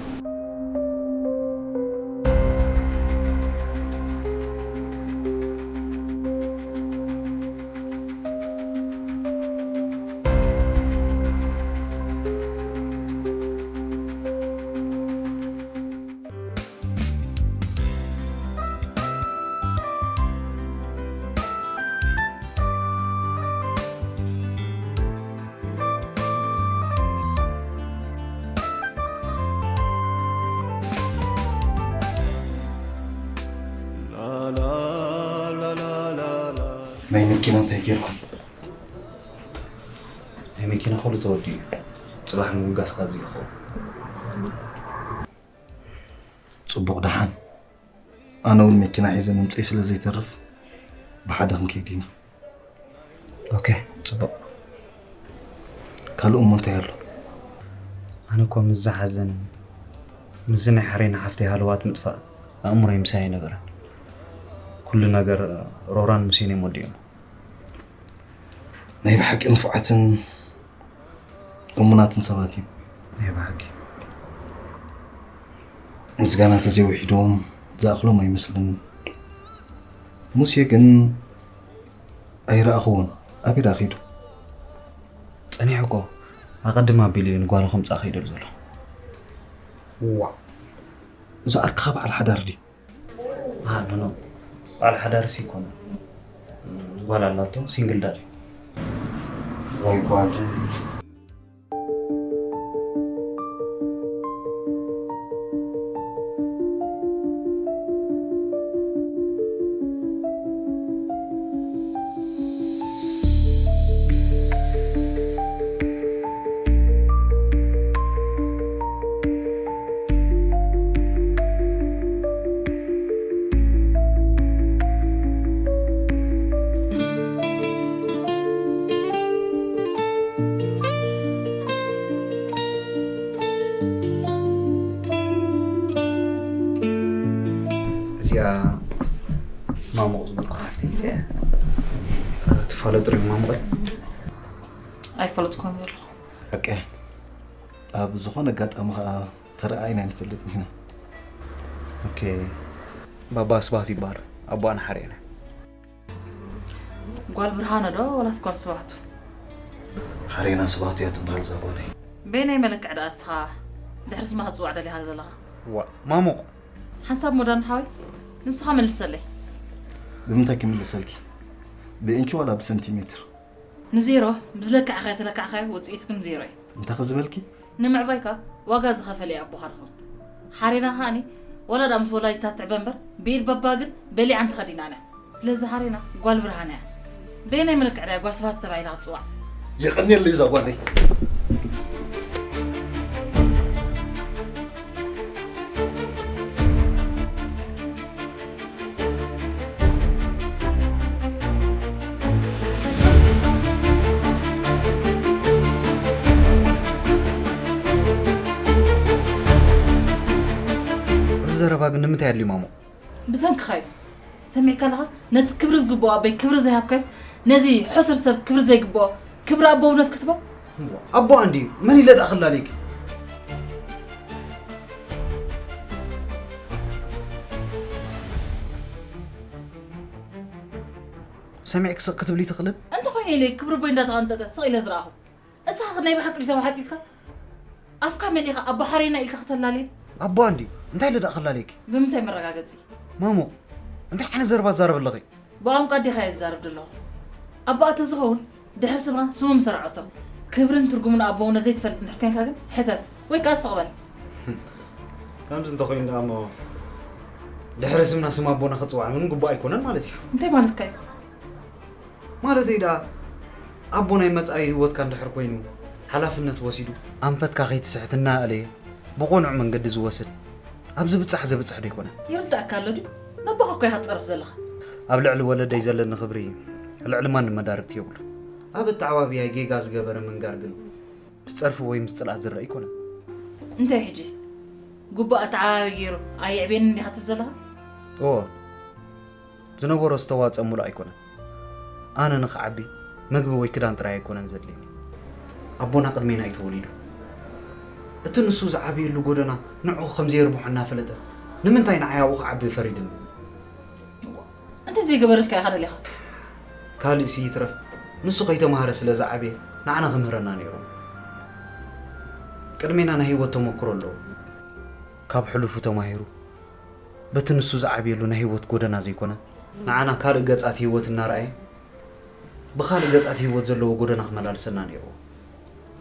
ናይ መኪና እንታይ ጌርኩም? ናይ መኪና ኩሉ ተወዲኡ እዩ። ጽባሕ ንምብጋስ ካብዚ ይኸውን። ጽቡቕ ደሓን። ኣነ እውን መኪና ሒዘ ምምጸይ ስለ ዘይተርፍ ብሓደ ክንከይድ ኢና። ኦኬ፣ ጽቡቕ። ካልእ እሞ እንታይ ኣሎ? ኣነ እኮ ምስዛ ሓዘን፣ ምስዚ ናይ ሓሬና ሓፍተይ ሃለዋት ምጥፋእ ኣእምሮይ ምሳይ ኣይነበረን። ኩሉ ነገር ሮራን ሙሴን እዮም ወዲኦም። ናይ ብሓቂ ንፉዓትን እሙናትን ሰባት እዮም። ናይ ብሓቂ። ምስጋና ተዘይውሒድዎም ዝኣኽሎም ኣይመስልን። ሙሴ ግን ኣይረኣኽዎን። ኣበይ ደኣ ኸይዱ? ጸኒሑ እኮ ኣቐድም ኣቢሉ እዩ ንጓሉ ከምጽኣ ከይደሉ ዘሎ። ዋ፣ እዚ ዓርክኻ በዓል ሓዳር ድዩ? ኣሃ፣ ኖ፣ ኖ። በዓል ሓዳርሲ ኣይኮነን። ጓል ኣላቶ፣ ሲንግል ዳድ እዩ። ወይ ጓል። እዚኣ ማሙቕ ዝበልኩ ሓፍተይ እዚኣ ትፋለጥ ዶ ማሙቕ? ኣይፈለጥኩን ዘለኹ። በቃ ኣብ ዝኾነ ኣጋጣሚ ኸኣ ተረኣኢና ኣይንፈልጥን ኢና። ኦኬ። ባባ ስብሃት ይበሃል። ኣቦኣን ሓርኤና። ጓል ብርሃነ ዶ ወላስ ጓል ስብሃቱ? ሓሬና ስብሃቱ እያ ትበሃል እዛ ጓለይ። በየናይ መለክዕ ደኣ እስኻ ድሕሪ ስማ ክትጽዋዕ ደሊኻ ዘለኻ? ዋ፣ ማሙቕ። ሓንሳብ ሞዳን ሓወይ፣ ንስኻ መልሰለይ። ብምንታይ ክምልሰልኪ? ብኢንች ዋላ ብሰንቲሜትር? ንዜሮ ብዝለካዕካዮ ተለካዕካዮ ውጽኢቱ ግን ዜሮ እዩ። እንታይ ኸ ዝበልኪ? ንምዕባይካ ዋጋ ዝኸፈለ እዩ ኣቦኻ ድኸውን። ሓሬና ከኣኒ ዋላ ደኣ ምስ ወላዲታ ትዕበ እምበር ብኢድ ባባ ግን በሊዓን ተኸዲናን እያ። ስለዚ ሓሬና ጓል ብርሃን እያ። በየናይ መልክዕ ድያ ጓል ስብሃት ተባሂላ ክትጽዋዕ? የቐንየለይ እዛ ጓለይ። እዚ ዘረባ ግን ንምንታይ ኣድልዩ ማሞ? ብሰንክኻ እዩ። ሰሚዕካ ኣለኻ? ነቲ ክብሪ ዝግብኦ ኣቦይ ክብሪ ዘይሃብካዮስ፣ ነዚ ሕሱር ሰብ ክብሪ ዘይግብኦ ክብሪ ኣቦውነት ክትቦ? ኣቦ ኣንድዩ፣ መን ኢለ ደኣ ክላለየኪ? ሰሚዕኪ ስቕ ክትብሊ ትኽእልን? እንተኾይነ ኢለ ክብሪ ኣቦይ እንዳተቐንጠጠ ስቕ ኢለ ዝረኣኹ። እሳ ኸ ናይ ብሓቂ ድዩ ተባሓት ኢልካ? ኣፍካ መሊእኻ ኣቦ ሓሬና ኢልካ ከተላልየን? ኣቦ ኣንድዩ፣ እንታይ ኢለ ደኣ ክላለየኪ? ብምንታይ መረጋገጺ? ማሞ፣ እንታይ ዓይነት ዘረባ ትዛረቢ ኣለኺ? ብቋንቋ ኣዴኻ እየ ዝዛረብ ዘለኹ። ኣቦኣ ተዝኸውን፣ ድሕሪ ስማ ስሙ ምሰራዖቶ። ክብርን ትርጉምን ኣቦውነት ዘይትፈልጥ እንድሕር ኮይንካ ግን፣ ሕተት፣ ወይ ከኣ ስቕ በል። ከምዚ እንተኾይኑ ደኣ እሞ፣ ድሕሪ ስምና ስም ኣቦና ክጽዋዕ እውን ግቡእ ኣይኮነን ማለት እዩ። እንታይ ማለትካ እዩ? ማለተይ ደኣ፣ ኣቦ ናይ መጻኢ ህይወትካ እንድሕር ኮይኑ፣ ሓላፍነት ወሲዱ፣ ኣንፈትካ ከይትስሕት እናኣለየ፣ ብቕኑዕ መንገዲ ዝወስድ፣ ኣብ ዝብጻሕ ዘብጽሕ ዶ ኣይኮነን? ይርድኣካ ኣሎ ድዩ? ነቦኻ እኮ ኢኻ ትጸርፍ ዘለኻ። ኣብ ልዕሊ ወለደይ ዘለኒ ክብሪ፣ ልዕሊ ማንም መዳርግቲ የብሉን። ኣብ ኣተዓባብያይ ጌጋ ዝገበረ ምንጋር ግን፣ ምስ ጸርፊ ወይ ምስ ጽልኣት ዝረኣ ኣይኮነን። እንታይ ሕጂ? ግቡእ ኣተዓባቢ ገይሩ ኣየዕብየንን ዲኻ ትብል ዘለኻ? እወ። ዝነበሮ ዝተዋጸ ምሉእ ኣይኮነን። ኣነ ንኽዓቢ፣ መግቢ ወይ ክዳን ጥራይ ኣይኮነን ዘድልየኒ። ኣቦና ቅድሜና እዩ ተወሊዱ። እቲ ንሱ ዝዓበየሉ ጎደና ንዕኡ ከም ዘየርብሖ እናፈለጠ፣ ንምንታይ ንዓይ ኣብኡ ክዓቢ ፈሪድኒ? እዋ፣ እንታይ ዘይገበረልካ ኢኻ ደሊኻ? ካልእሲ ይትረፍ፣ ንሱ ከይተማሃረ ስለ ዝዓበየ፣ ንዓና ክምህረና ነይሩ። ቅድሜና ናይ ህይወት ተመክሮ ኣለዎ። ካብ ሕሉፉ ተማሂሩ፣ በቲ ንሱ ዝዓብየሉ ናይ ህይወት ጎደና ዘይኮነ፣ ንዓና ካልእ ገጻት ህይወት እናረኣየ፣ ብኻልእ ገጻት ህይወት ዘለዎ ጎደና ክመላልሰና ነይርዎ።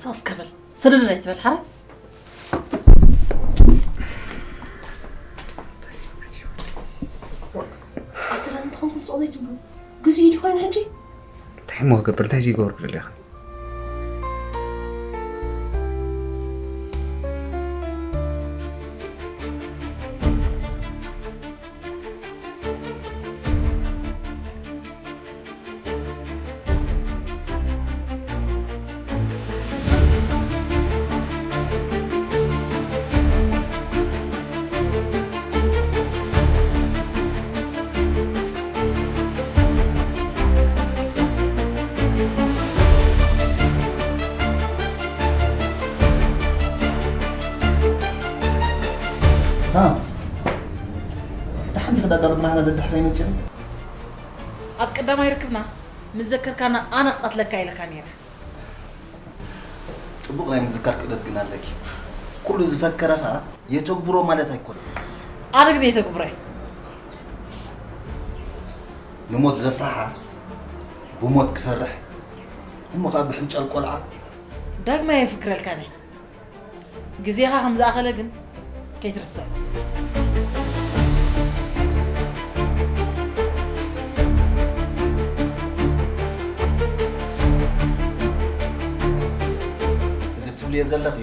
ስቕ እስከ በል፣ ሰደደድ ኣይትበል፣ ሓራይ። ኣቲ ዳኒ፣ ትኸውን ጽቕ ዘይትብሉ? ግዜ ድኾይኑ ሕጂ? እንታይ እሞ ክገብር፣ እንታይ ዘይገብር ክደሊ ኢኻ? ሃ፣ ደሓን ዲኺ ዳጋ ብርሃነ ደድሕረይ መጺኺ? ኣብ ቀዳማይ ርክብና ምስ ዘከርካና ኣነ ክቐትለካ ኢለካ ነይረ። ጽቡቕ ናይ ምዝካር ክእለት ግን ኣለኪ። ኩሉ ዝፈከረ ኸኣ የተግብሮ ማለት ኣይኮነን። ኣነ ግን የተግብሮ እየ። ንሞት ዘፍርሓ ብሞት ክፈርሕ፣ እሞ ኸኣ ብሕንጫል ቆልዓ። ዳግማይ ኣይፍክረልካን እየ። ግዜኻ ከም ዝኣኸለ ግን ከይትርስዕ። እዚ ትብልዮ ዘለኺ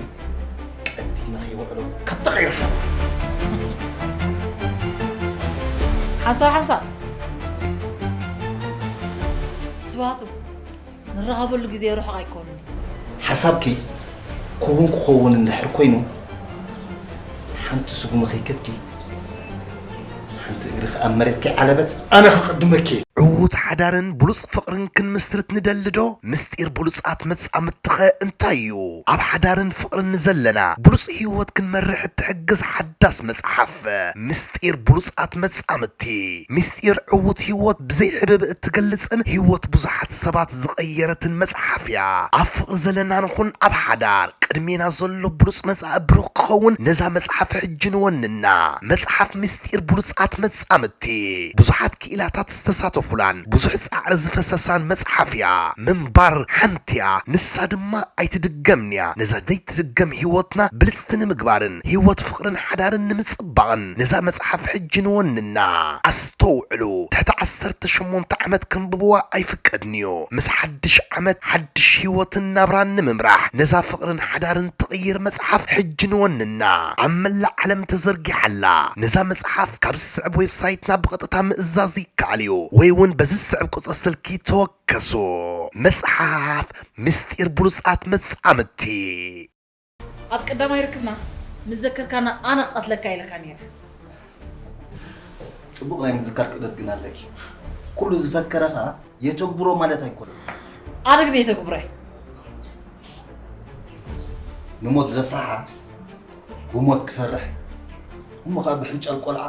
ቀዲመ ከይውዕሎ ካብ ተቐይርካ። ሓንሳብ ሓንሳብ ስባቱ ንራኸበሉ ግዜ ርሑቕ ኣይኮንን። ሓሳብኪ ክውን ክኸውን እንድሕር ኮይኑ፣ ሓንቲ ስጉሚ ከይከድኪ፣ ሓንቲ እግርኺ ኣብ መሬት ከይዓለበት፣ ኣነ ክቕድመኪ እየ። ዕዉት ሓዳርን ብሉጽ ፍቕርን ክንምስርት ንደሊ ዶ? ምስጢር ብሉጻት መጻምድትኸ እንታይ እዩ? ኣብ ሓዳርን ፍቕርን ንዘለና ብሉጽ ህይወት ክንመርሕ እትሕግዝ ሓዳስ መጽሓፍ፣ ምስጢር ብሉጻት መጻምድቲ። ምስጢር ዕዉት ህይወት ብዘይ ዕብብ እትገልጽን ህይወት ብዙሓት ሰባት ዝቐየረትን መጽሓፍ እያ። ኣብ ፍቕሪ ዘለና ንኹን ኣብ ሓዳር፣ ቅድሜና ዘሎ ብሉጽ መጻኢ ብሩኽ ክኸውን ነዛ መጽሓፍ ሕጂ ንወንና። መጽሓፍ ምስጢር ብሉጻት መጻምድቲ ብዙሓት ክኢላታት ዝተሳተፉላን ብዙሕ ጻዕሪ ዝፈሰሳን መጽሓፍ እያ። ምንባር ሓንቲ እያ፣ ንሳ ድማ ኣይትድገምን እያ። ነዛ ዘይትድገም ህይወትና ብልጽቲ ንምግባርን ህይወት ፍቕርን ሓዳርን ንምጽባቕን ነዛ መጽሓፍ ሕጂ ንወንና። ኣስተውዕሉ፣ ትሕቲ ዓሰርተ ሸሞንተ ዓመት ከንብብዋ ኣይፍቀድን እዩ። ምስ ሓድሽ ዓመት ሓድሽ ህይወትን ናብራን ንምምራሕ ነዛ ፍቕርን ሓዳርን ትቕይር መጽሓፍ ሕጂ ንወንና። ኣብ መላእ ዓለም ተዘርጊሓ ኣላ። ነዛ መጽሓፍ ካብ ዝስዕብ ዌብሳይትና ብቐጥታ ምእዛዝ ይከኣል እዩ፣ ወይ እውን በዚ ዝስዕብ ቁጽሪ ስልኪ ተወከሱ። መጽሓፍ ምስጢር ብሉጻት መጻምድቲ። ኣብ ቀዳማይ ርክብና ምስ ዘከርካና ኣነ ክቐትለካ ኢለካ ነይረ። ጽቡቕ ናይ ምዝካር ክእለት ግን ኣለኪ። ኩሉ ዝፈከረ ኸኣ የተግብሮ ማለት ኣይኮነን። ኣነ ግን የተግብሮ እየ። ንሞት ዘፍርሓ ብሞት ክፈርሕ፣ እሞ ኸኣ ብሕንጫል ቆልዓ።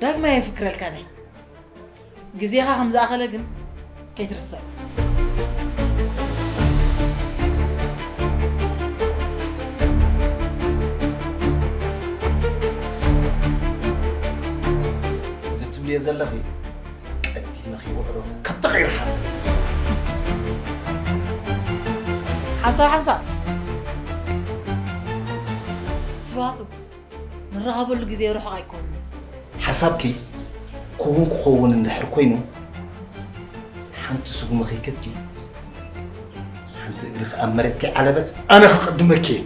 ዳግማይ ኣይፍክረልካን እየ። ግዜኻ ከም ዝኣኸለ ግን ከይትርስዕ። እዚ ትብልዮ ዘለኺ ቀዲመ ከይውዕሎ ካብ ተቐይርካ። ሓንሳብ ሓንሳብ ስባቱ ንራኸበሉ ግዜ ርሑቕ ኣይኮንን። ሓሳብኪ ክውን ክኸውን እንድሕር ኮይኑ፣ ሓንቲ ስጉሚ ከይከድኪ፣ ሓንቲ እግርኺ ኣብ መሬት ከይዓለበት፣ ኣነ ክቕድመኪ እየ።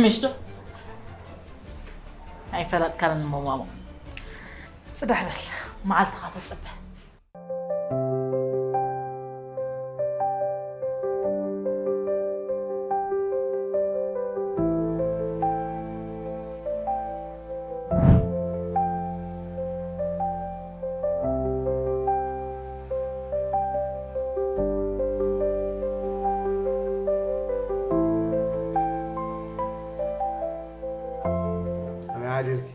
ምሽ ዶ? ኣይፈለጥካንን እሞ ማማ። ጽዳሕ በል፣ መዓልትኻ ተጽበ። ከመይ ሓዲርኪ?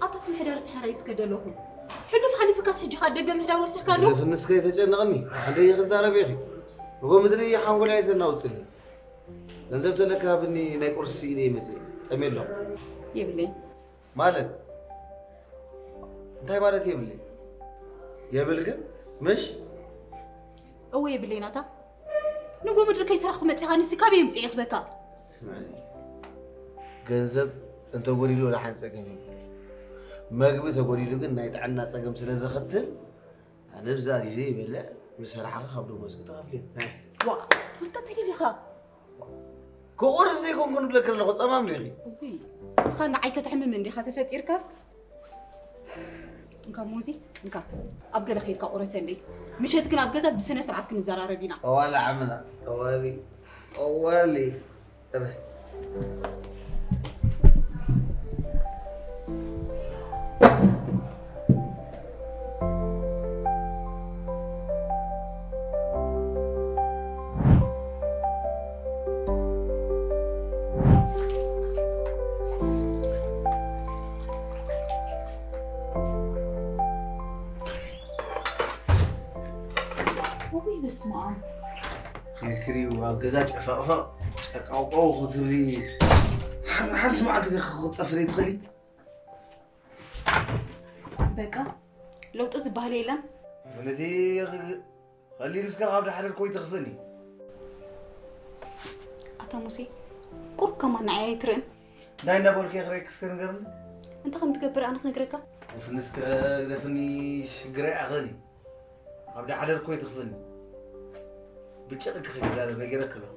ኣታ እቲ ምሕዳር ሰሓራይ እስከ ደለኹ። ሕሉፍ ሓሊፉካስ ሕጂ ኸኣ ደገ ምሕዳር ወሲኽካ ኣለኹ? ግደፍኒ እስከ፣ ኣይተጨንቕኒ። ዓደይ ክዛረብ ኢኺ። እኮ ምድሪ ሓንጎል ኣይተናውፅኒ። ገንዘብ ተለካ ሃብኒ፣ ናይ ቁርሲ ኢለ ይመፅእ። ጠሜሎ። የብለይ። ማለት? እንታይ ማለት የብለይ? የብልክን? ምሽ? እወ የብለይ ናታ። ንጎ ምድሪ ከይሰራሕኩ መፂኻ ንሲ ካበይ የምፅእ ክበካ? ስምዕኒ። ገንዘብ እንተጎዲሉ ወላ ሓንቲ ጸገም የብሉን። መግቢ ተጎዲሉ ግን ናይ ጥዕና ጸገም ስለ ዘኸትል፣ ኣነ ብዛ ግዜ ይበልዕ፣ ምስ ሰራሕኻ ካብ ደሞዝኪ ትኸፍልዮ። ዋ፣ ኣንታ ተሊሊኻ። ክቑርስ ዘይኮንኩ ንብለኪ ኣለኹ፣ ጸማም ዲኺ? እውይ፣ ንስኻ ንዓይ ከተሕምም እንዲኻ ተፈጢርካ። እንካ ሙዚ፣ እንካ ኣብ ገለ ከይድካ ቁረሰለይ። ምሸት ግን ኣብ ገዛ ብስነ ስርዓት ክንዘራረብ ኢና። ጠዋሊ ዓምና፣ ጠዋሊ፣ ጠዋሊ። እረ። ውይ በስመ ኣብ። ክሪው ኣብ ገዛ ጨፋቕፋቕ ጨቃውቃው ክትብሊ ሓንቲ ሓንቲ መዓልቲ ዲኺ ክትፀፍሪ ትኽእሊ? በቃ ለውጢ ዝበሃል የለን። ነቲ ኸሊል እስከ ካብ ዳሕደር ኮይ ትኽፍእኒ። ኣታ ሙሴ ቁሩብ ከማን ንዓይ ኣይትርእን? እንታይ እንዳበልኩ እየ ክረክስ ከንገርኒ? እንታይ ከም ትገብር ኣነ ክነግረካ? ግደፍኒ እስከ ግደፍኒ ሽግረይ ኣኽእኒ። ኣብ ዳሕደር ኮይ ትኽፍእኒ። ብጭቕ ክኽዛረብ ነጊረክ ኣለኹ።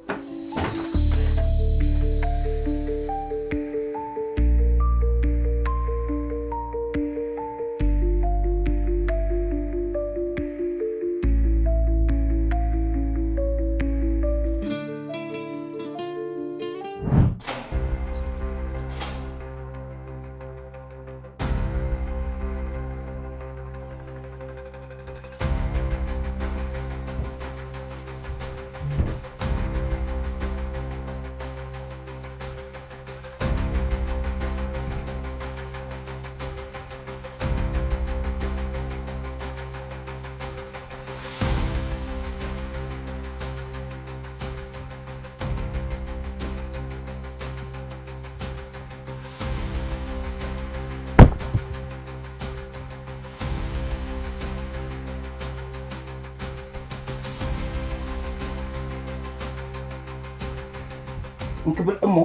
እንክብል እሞ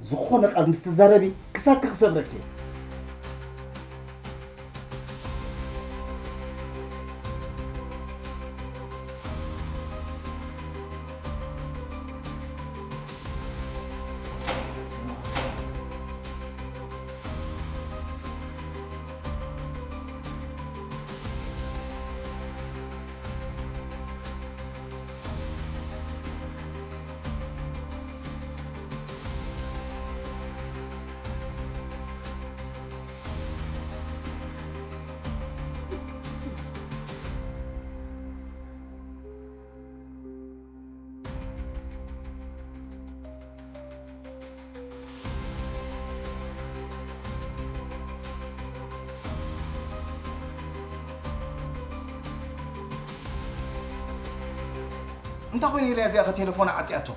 ዝኾነ ቃል ምስ ትዛረቢ ክሳድኪ ክሰብረኪ እየ። እንታይ ኮይኑ ኢላ እዚኣ ከ ቴሌፎና ዓጽያቶ?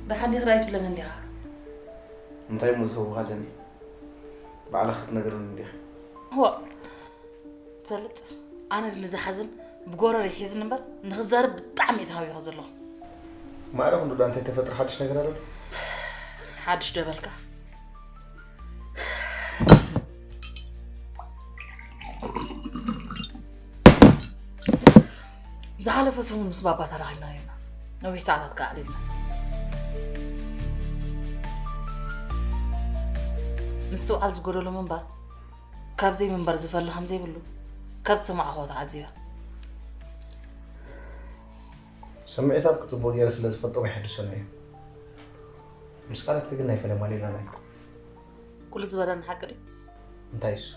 ደሓን ዲኺ ራይ ትብለኒ እንዲኻ? እንታይ እሞ ዝህቡኻ ኣለኒ? ባዕልኻ ክትነግረኒ እንዲኻ። ዋእ፣ ትፈልጥ፣ ኣነ ግን እዚ ሓዘን ብጎረር ይሒዝኒ እምበር ንኽዛረብ ብጣዕሚ እየ ተሃዊኸ ዘለኹ። ማዕረ ክንዱ ዳ እንታይ ተፈጥሮ ሓድሽ ነገር ኣሎ ዶ? ሓድሽ ዶ በልካ? ዝሓለፈ ሰሙን ምስ ባባ ተራኺብና ነርና። ነዊሕ ሰዓታት ከኣ ኣዕሊልና። ምስትውዓል ዝጎደሎ ምንባር፣ ካብ ዘይምንባር ዝፈሊ ከም ዘይብሉ ካብ ዝሰማዕኽዎ ተዓዚበ። ስምዒታት ክጽቡቕ ገይረ ስለ ዝፈልጦም ኣይሕድሶን እየ። ምስ ቃላትኪ ግን ናይ ፈለማ ሌላ ናይ ኩሉ ዝበለኒ ሓቂ ድዩ? እንታይ እሱ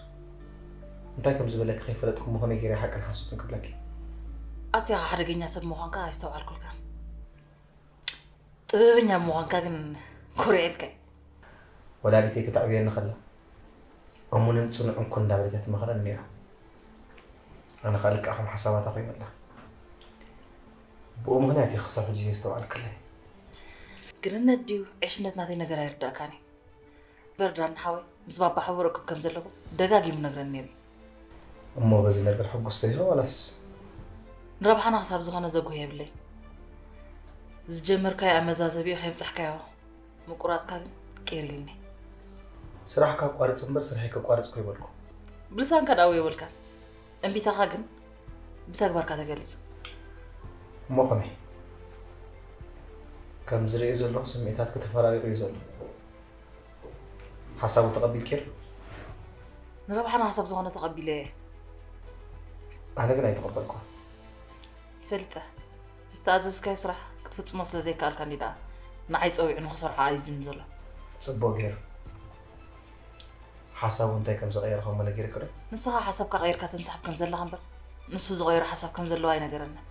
እንታይ ከም ዝበለኪ ከይፈለጥኩ ምኾነ ገይረ ሓቅን ሓሶትን ክብለኪ። ኣስያኻ ሓደገኛ ሰብ ምዃንካ ኣይስተውዓልኩልካን። ጥበበኛ ምዃንካ ግን ኮሪዐልካ እየ። ወላዲተይ ክተዕብየኒ ከላ እሙንን ጽኑዕን ኩን እንዳበለት እያ ትመኽረኒ ነይራ። ኣነ ኸኣ ልክዕ ከም ሓሳባታ ኮይነ ኣለኹ። ብኡ ምኽንያት እየ ክሳብ ሕጂ ዘየስተውዓልክለይ። ግንነት ድዩ ዕሽነት ናተይ ነገር ኣይርዳእካን እዩ። በርዳን ሓወይ ምስ ባባ ሕቡር ርክብ ከም ዘለዎ ደጋጊሙ ነግረኒ ነይሩ እዩ። እሞ በዚ ነገር ሕጉስ ተይኸ ዋላስ? ንረብሓና ክሳብ ዝኾነ ዘጉህ የብለይ። ዝጀመርካዮ ኣመዛዘቢኡ ከይብጻሕካዮ ምቁራጽካ ግን ቅር ኢልኒ። ስራሕካ ኣቋርጽ እምበር ስርሐይ ከቋርጽ ኮይበልኩ። ብልሳንካ ደኣ የብልካን። እምቢታኻ ግን ብተግባርካ ተገሊጹ። እሞ ከመይ? ከም ዝርእዮ ዘለኹ ስምዒታትኪ ተፈራሪቑ እዩ ዘሎ። ሓሳቡ ተቐቢልክዮ ዶ? ንረብሓና ክሳብ ዝኾነ ተቐቢለዮ እየ። ኣነ ግን ኣይተቐበልኩን። ፈሊጠ። ዝተኣዘዝካዮ ስራሕ ክትፍጽሞ ስለ ዘይከኣልካ እንዲ ደኣ ንዓይ ጸዊዑ ንኽሰርሖ ኣዚዙኒ ዘሎ። ጽቡቕ ገይሩ። ሓሳቡ እንታይ ከም ዝቐየረ ከሞ ነጊርኪ ዶ? ንስኻ ሓሳብካ ቀይርካ ትንሳሕብ ከም ዘለኻ እምበር ንሱ ዝቐየሮ ሓሳብ ከም ዘለዎ ኣይነገረንን።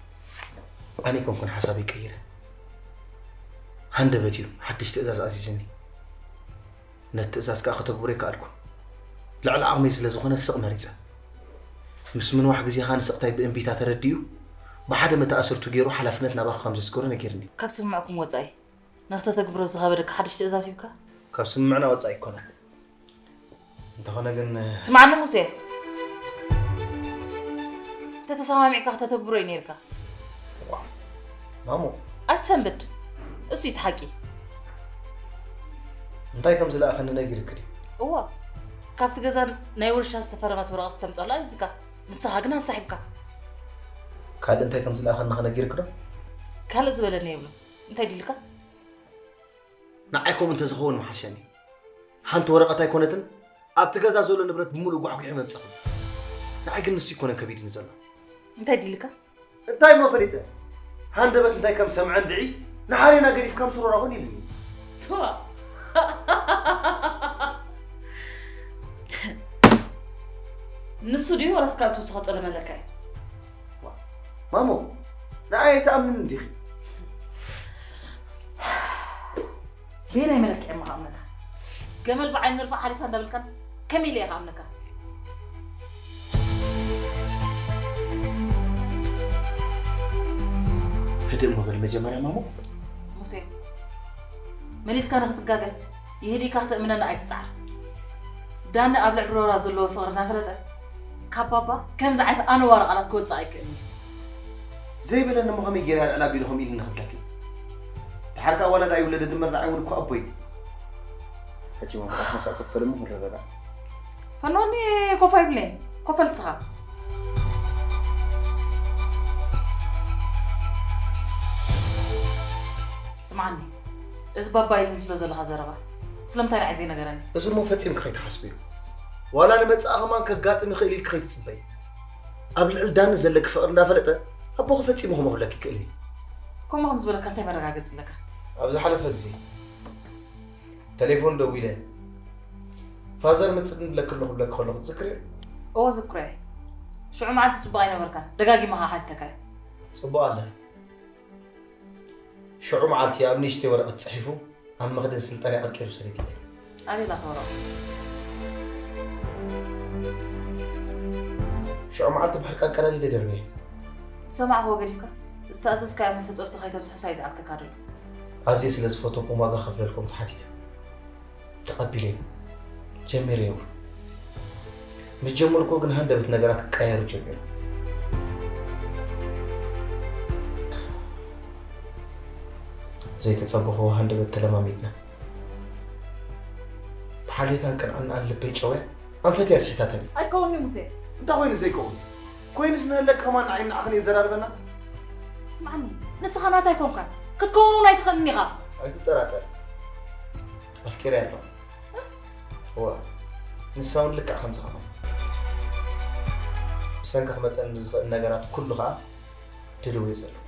ኣነ ኣይኮንኩን ሓሳበይ ቀይረ። ሃንደበት እዩ ሓድሽ ትእዛዝ ኣዚዝኒ። ነቲ ትእዛዝ ከኣ ከተግብሮ ኣይከኣልኩን። ልዕሊ ዓቕመይ ስለ ዝኾነ ስቕ መሪጸ። ምስ ምንዋሕ ግዜኻ ንስቕታይ ብእምቢታ ተረዲኡ ብሓደ መተኣስርቱ ገይሩ ሓላፍነት ናባኻ ከም ዘስገሮ ነጊርኒ። ካብ ስምምዕኩም ወጻኢ ንኽተተግብሮ ዝኸበደካ ሓድሽ ትእዛዝ ሂብካ? ካብ ስምምዕና ወጻኢ ኣይኮነን። እንተኾነ ግን ስምዓኒ ሙሴ፣ እንተተሰማሚዕካ ክተተግብሮ እዩ ነይርካ። ማሙ ኣይትሰንብድ፣ እሱ እዩ እቲ ሓቂ። እንታይ ከም ዝለኣኸኒ ነጊርኪ ድዩ? እወ፣ ካብቲ ገዛ ናይ ውርሻ ዝተፈረመት ወረቐት ክተምፀላ ኣዚዝካ፣ ንስኻ ግን ኣንሳሒብካ። ካልእ እንታይ ከም ዝለኣኸኒ ክነጊርኪ ዶ? ካልእ ዝበለኒ የብሉን። እንታይ ድልካ? ንዓይ ከምኡ እንተዝኸውን ምሓሸኒ። ሓንቲ ወረቐት ኣይኮነትን ኣብቲ ገዛ ዘሎ ንብረት ብምሉእ ጓሕጒሐ መምጸኹ። ንዓይ ግን ንሱ ኣይኮነን ከቢድኒ ዘሎ። እንታይ ድልካ? እንታይ እሞ ፈሊጠ? ሃንደበት እንታይ ከም ሰምዐ እንድዒ ንሓሬና ገዲፍካ ምስ ሮራ ኹን ኢልኒ። ንሱ ድዩ ወላስ ካልእ ትውስኾ ጸለመለካ እዩ? ማሞ ንዓይ ኣይትኣምንን እንዲኺ? በየናይ መለክዒ እሞ ክኣምነካ? ገመል ብዓይኒ ንርፋ ሓሊፋ እንዳበልካንስ ከመይ ኢለ እየ ክኣምነካ? ህድእ እሞ በል መጀመርያ ማሞ። ሙሴ መሊስካ ንክትጋገ የህዲእካ ክተእምነና ኣይትጻዕር። ዳኒ ኣብ ልዕሊ ሮራ ዘለዎ ፍቕሪ እናፈለጠ ካብ ባባ ከምዚ ዓይነት ኣነዋሪ ቃላት ክወጽእ ኣይክእልን እዩ። ዘይበለኒ እሞ ከመይ ገይረ ኣልዕል ኣቢሉ ከምኡ ኢሉኒ ክብለኪ? ድሓር ከኣ ዋላ ደኣ ይውለደኒ እምበር ንዓይ እውን እኮ ኣቦይ እዩ። ሕጂ እሞ መብራት መሳእ ክፈል እሞ ክንረዳዳእ። ፈንወኒ ኮፍ ኣይብለይን ኮፍ በል ንስኻ። ስምዓኒ፣ እዚ ባባ ኢሉኒ ትብሎ ዘለኻ ዘረባ ስለምንታይ ንዓይ ዘይነገረኒ? እዚ እሞ ፈጺምኪ ከይትሓስብዮ። ዋላ ንመጻኢ ከማን ከጋጥም ይኽእል ኢልኪ ከይትጽበዪ። ኣብ ልዕሊ ዳኒ ዘለኪ ፍቕሪ እንዳፈለጠ ኣቦኺ ፈጺሙ ከምኡ ክብለኪ ይክእልኒ። ከምኡ ከም ዝበለካ እንታይ መረጋገጺ ኣለካ? ኣብ ዝሓለፈ ግዜ ተሌፎን ደዊለ ፋዘር መጽእ ንብለኪ ኣለኹ ክብለኪ ከለኹ ትዝክርዮ? እወ ዝክሮ'የ። ሽዑ መዓልቲ ጽቡቕ ኣይነበርካን። ደጋጊመ ከኣ ሓቲተካ'የ። ጽቡቕ ኣለ። ሽዑ መዓልቲ ኣብ ንእሽተይ ወረቐት ጽሒፉ ኣብ መኽደን ስልጣን ኣቐርቂሩ ሰዲድለይ። ኣበይ ኣላ እታ ወረቐት? ሽዑ መዓልቲ ብሕርቃን ቀዳዲደ ደርብየ። ዝሰማዕክዎ ገዲፍካ ዝተኣዘዝካዮ መፈጸምታ ከይተብጽሑ እንታይ እዩ ዝዓግተካ ዘሎ? ኣዝየ ስለ ዝፈተውኩም ዋጋ ክኸፍለልኩም ተሓቲተ። ተቐቢለዮ። ጀሚረዮ እውን። ምስ ጀመርኩዎ ግን ሃንደበት ነገራት ክቀያየሩ ጀሚሮም። ዘይተጸበኽዎ ሃንደበት ተለማሚድና። ብሓልዮታን ቅንዕናኣን ልበይ ጨውያ ኣንፈተይ ኣስሒታትኒ። ኣይከውን'ዩ ሙሴ። እንታይ ኮይኑ ዘይከውን? ኮይኑስ ንህለኪ ከማን ንዓይን ንዓኽን የዘራርበና? ስምዓኒ፣ ንስኻ ናታይ ኮንካን ክትከውን እውን ኣይትኽእልን ኢኻ። ኣይትጠራጠር፣ ኣፍቂረ ኣለኹ። እዋ፣ ንሳ እውን ልክዕ ከምዚ ኸማን። ብሰንካ ክመፀኒ ንዝኽእል ነገራት ኩሉ ከዓ ድልው እየ ዘለኹ።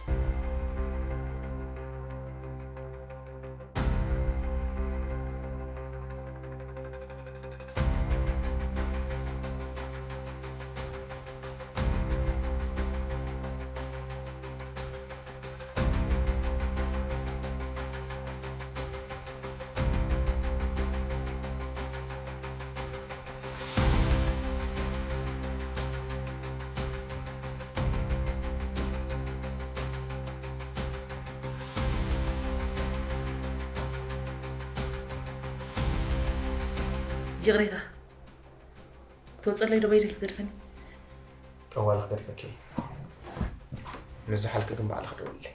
ይቕሬታ። ትወፀለይ ዶ በይደይ ክትገድፈኒ? ጠዋሊ ክገድፈኪ እየ። ምስ ዝሓልኪ ግን ባዕልኺ ደውልለይ።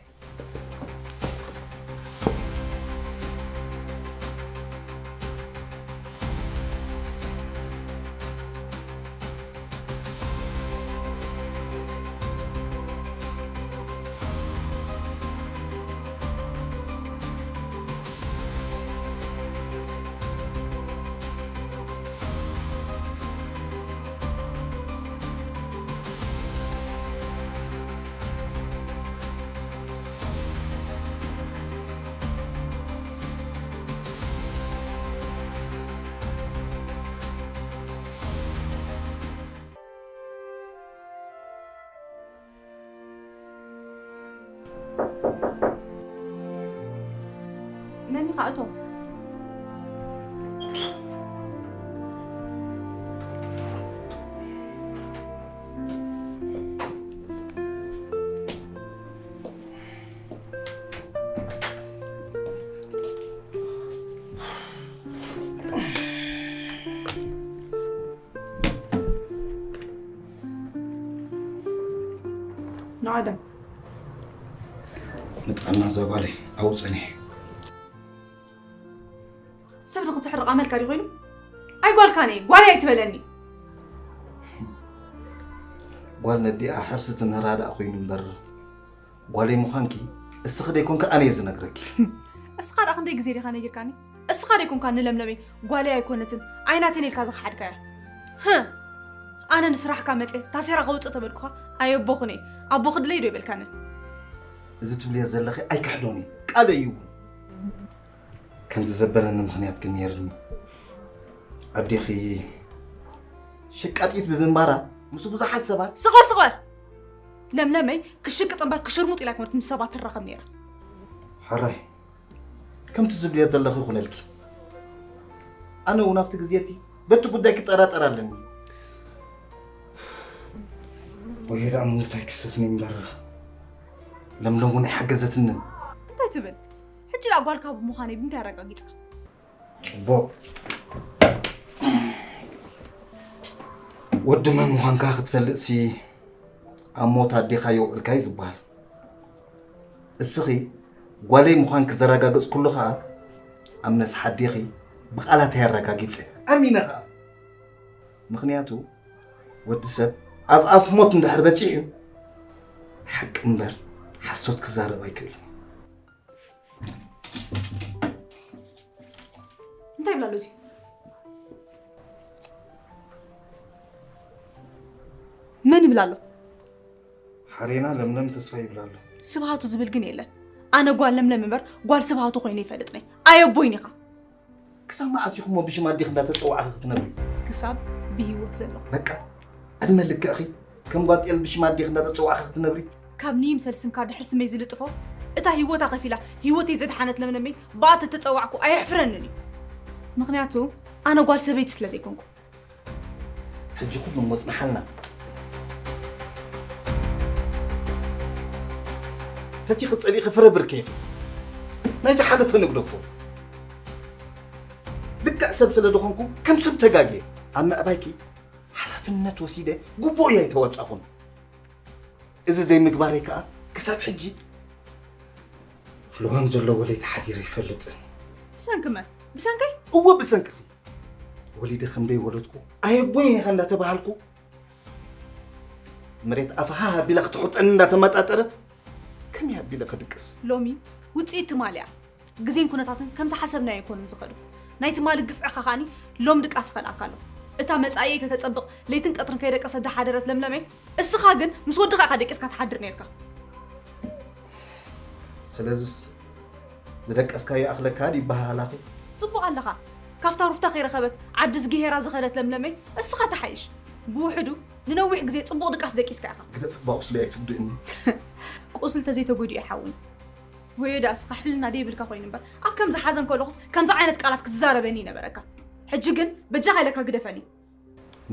መን ኢኻ እቶ? ንዓደም ንጥዕና እዛ ጓለይ ኣብኡ ጸኒሐ። ሰብ ንክትሕርቕ ኣመልካ ድዩ ኮይኑ? ኣይ ጓልካን እየ፣ ጓለይ ኣይትበለኒ። ጓል ነዲኣ ሕርሲ ትምህራ ደኣ ኮይኑ እምበር ጓለይ ምዃንኪ እስኺ ደይኮንኪ ኣነ እየ ዝነግረኪ። እስኻ ደኣ ክንደይ ግዜ ዲኻ ነጊርካኒ? እስኻ ደይኮንካ ንለምለመይ ጓለይ ኣይኮነትን ኣይናትን ኢልካ ዝኸሓድካያ? ህ! ኣነ ንስራሕካ መፀ ታሴራ ከውፅእ ተበልኩኻ ኣየቦኹን እየ ኣቦ ክድለይ ዶ ይበልካኒ? እዚ ትብልዮ ዘለኺ ኣይክሕዶን እየ፣ ቃለይ እዩ እውን። ከምዚ ዘበለኒ ምኽንያት ግን ነይርኒ። ኣዴኺ ሸቃጢት ብምንባራ ምስ ብዙሓት ሰባት ስቕ በል ስቕ በል! ለምለመይ ክሽቅጥ እምበር ክሽርሙጥ ኢላ ኣይኮነትን ምስ ሰባት ትራኸብ ነይራ። ሕራይ ከምቲ ዝብልዮ ዘለኺ ይኹነልኪ። ኣነ እውን ኣብቲ ግዜ እቲ በቲ ጉዳይ ክጠራጠር ኣለኒ። ወየ ደኣ ምውታይ ክሰስኒ እምበር ለምለም እውን ኣይሓገዘትንን። እንታይ ትብል? ሕጂ ደኣ ጓልካ ብምዃነይ ብምንታይ ኣረጋጊጽካ? ጽቡቕ። ወዲ መን ምዃንካ ክትፈልጥሲ ኣብ ሞት ኣዴኻ የውዕልካ እዩ ዝበሃል። እስኺ ጓለይ ምዃንኪ ዘረጋገጽኩሉ ኸኣ ኣብ ነስሓ ኣዴኺ ብቓላተይ ኣረጋጊጸ። ኣሚነ ኸኣ። ምኽንያቱ ወዲ ሰብ ኣብ ኣፍ ሞት እንድሕር በጺሑ ሓቂ እምበር ሓሶት ክዛረብ ኣይክእልን። እንታይ ይብል ኣሎ እዚ? መን ይብል ኣሎ? ሓሬና ለምለም ተስፋ ይብል ኣሎ። ስብሃቱ ዝብል ግን የለን። ኣነ ጓል ለምለም እምበር ጓል ስብሃቱ ኮይነ ይፈልጥ ነይ። ኣየቦይን ኢኻ። ክሳብ መዓስ ኢኹሞ ብሽም ኣዴኺ እንዳተጸዋዕኺ ክትነብሪ? ክሳብ ብህይወት ዘለኹ። በቃ ዕድመ ልክዕኺ ከም ጓል ጤል ብሽም ኣዴኺ እንዳተጸዋዕኺ ክትነብሪ? ካብ ንይምሰል ስምካ ድሕሪ ስመይ ዝልጥፎ እታ ህይወታ ከፊላ ህይወተይ ዘድሓነት ለምለመይ ብኣ ተተጸዋዕኩ ኣየሕፍረንን እዩ። ምኽንያቱ ኣነ ጓል ሰበይቲ ስለ ዘይኮንኩ። ሕጂ ኩሉ እሞ ጽንሓልና። ፈቲኺ ጸሊእኺ ፍረ ብርከ ኢኺ። ናይ ዝሓለፈ ንግደፎ። ልክዕ ሰብ ስለ ዝኾንኩ ከም ሰብ ተጋግየ። ኣብ ምዕባይኪ ሓላፍነት ወሲደ ግቡእ እየ ኣይተወጻኹን። እዚ ዘይምግባረይ ከኣ ክሳብ ሕጂ ልዋም ዘለዎ ለይቲ ሓዲረ ይፈልጥ። ብሰንኪ መን? ብሰንከይ? እወ ብሰንክኺ። ወሊደ ከም ደይወለድኩ ኣየቦይን ኢኻ እንዳተባሃልኩ መሬት ኣፋ ሃህ ኣቢላ ክትሑጠኒ እንዳተመጣጠረት ከመይ ኣቢለ ክድቅስ? ሎሚ ውፅኢት ትማሊ እያ። ግዜን ኩነታትን ከም ዝሓሰብናዮ ኣይኮኑን ዝኸዱ። ናይ ትማሊ ግፍዕኻ ከዓኒ ሎም ድቃስ ይኸልኣካ ኣሎ። እታ መጻኢየይ ከተጸብቕ ለይትን ቀትርን ከይደቀሰት ዝሓደረት ለምለመይ፣ እስኻ ግን ምስ ወድኻ ኢኻ ደቂስካ ትሓድር ነርካ። ስለዚስ ዝደቀስካዮ ይኣኽለካ ድዩ ይበሃል ኣኺ? ጽቡቕ ኣለኻ። ካብታ ሩፍታ ከይረኸበት ዓዲ ዝግሄራ ዝኸደት ለምለመይ እስኻ ትሓይሽ። ብውሕዱ ንነዊሕ ግዜ ጽቡቕ ድቃስ ደቂስካ ኢኻ። ግደፍ እባ ቁስለይ ኣይትጉድእኒ። ቁስሊ ተዘይተጎዲኡ ይሓውን። ወዮ ደኣ እስኻ ሕልና ደይብልካ ኮይኑ እምበር ኣብ ከምዚ ሓዘን ከለኹስ ከምዚ ዓይነት ቃላት ክትዛረበኒ ይነበረካ። ሕጂ ግን በጃኻ ኢለካ ግደፈኒ።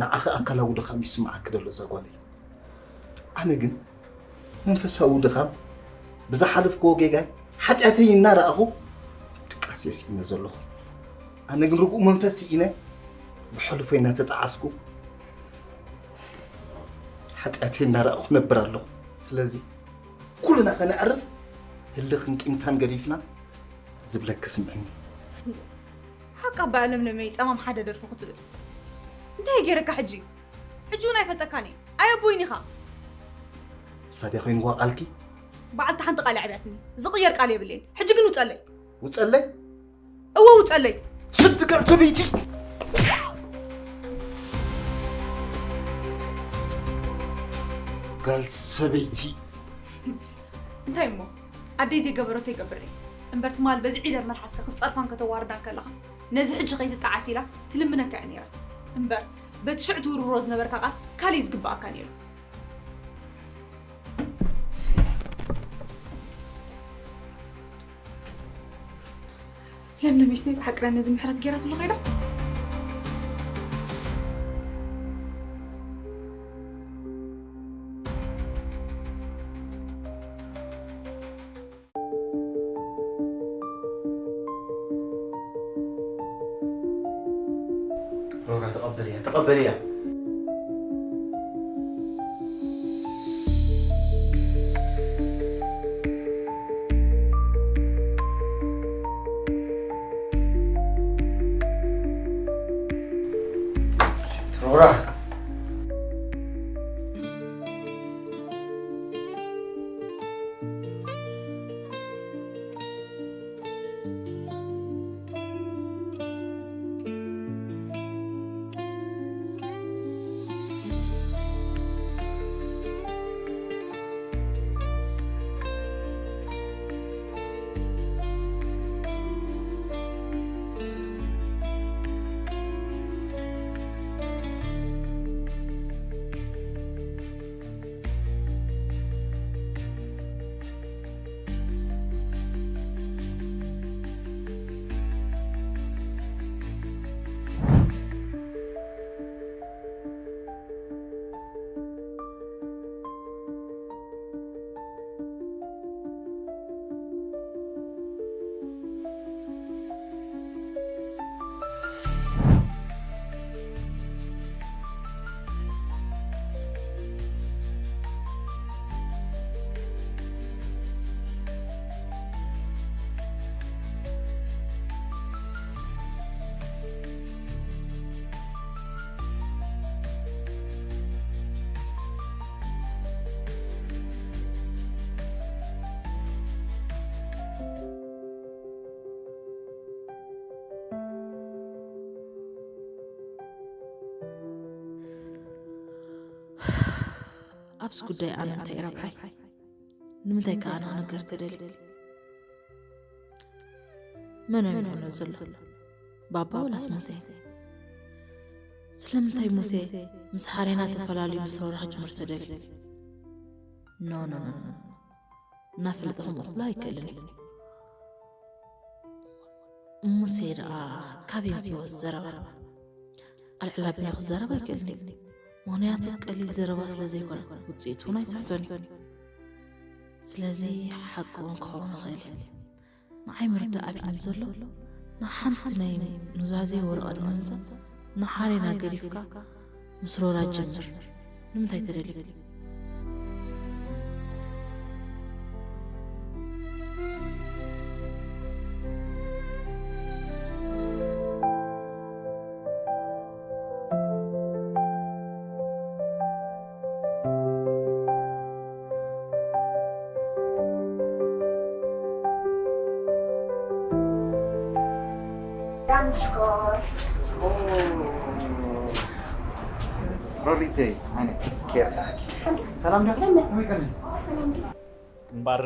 ንዓኺ ኣካላዊ ድኻም ይስምዓኪ ደሎ እዛ ጓለይ። ኣነ ግን መንፈሳዊ ድኻም ብዝሓለፍክዎ ጌጋይ ሓጢኣተይ እናረኣኹ ድቃስ እየ ስኢነ ዘለኹ። ኣነ ግን ርጉእ መንፈስ ስኢነ ብሕሉፈይ እናተጠዓስኩ ሓጢኣተይ እናረኣኹ ነብር ኣለኹ። ስለዚ ኩልና ከነዕርፍ ህልኽን ቂምታን ገዲፍና ዝብለኪ ስምዕኒ። ሓቃ እባ ለምለመይ ጸማም ሓደ ደርፊ ክትብል እንታይ ገይረካ ሕጂ? ሕጂ እውን ኣይፈልጠካን እየ። ኣየቦይን ኢኻ። ሳድያ ኮይንዋ ቃልኪ? በዓልቲ ሓንቲ ቃል ኣዕብያትኒ። ዝቕየር ቃል የብለይን። ሕጂ ግን ውጸለይ። ውጸለይ? እወ ውጸለይ። ስድ ጋል ሰበይቲ። ጋል ሰበይቲ። እንታይ እሞ ኣደይ ዘይገበረቶ ይገብር እየ እምበር ትማል በዚ ዒደር መልሓስካ ክትጸርፋን ከተዋርዳን ከለኻ ነዚ ሕጂ ከይትጠዓስ ኢላ ትልምነካ እያ ነይራ እምበር በቲ ሽዑ ትውርውሮ ዝነበርካ ቃል ካልእ እዩ ዝግበኣካ ነይሩ። ለምለመይስ ናይ ብሓቂ ነዚ ምሕረት ገይራትሉ ከይዳ? ሮራ ተቐበልያ፣ ተቐበልያ። ሮራ። ኣብዚ ጉዳይ ኣነ እንታይ ረብሓይ? ንምንታይ ከ ኣነ ክነገር ተደልዩ? መን እዮም ይኾኑ ዘሎ? ባባ ወላስ ሙሴ? ስለምንታይ ሙሴ ምስ ሓሬና ተፈላልዩ ምስ ሮራ ክጅምር ተደልዩ? ኖ ኖ ኖ ኖ። እናፈለጠ ከምኡ ክብሎ ኣይክእልን እዩ። ሙሴ ደኣ ካበይ ኣምጺእዎ እዚ ዘረባ? ኣልዕል ኣቢሉ ክዛረብ ኣይክእልን እዩ። ምኽንያቱ ቀሊል ዘረባ ስለ ዘይኮነ ውጽኢቱ እውን ኣይስሕቶን እዩ። ስለዚ ሓቂ እውን ክኸውን ይኽእል እዩ። ንዓይ ምርዳእ ኣቢኒ ዘሎ ንሓንቲ ናይ ኑዛዜ ወረቐት ንምምጻእ ንሓሬና ገዲፍካ ምስ ሮራ ጀምር። ንምንታይ ተደልዩ? ሽኮር። ሮሪተይ፣ ኣይነ፣ ኬር ሳቂ። ሰላም ዶ? ከመይ ቀኒ? ሰላም ዶ? እምበር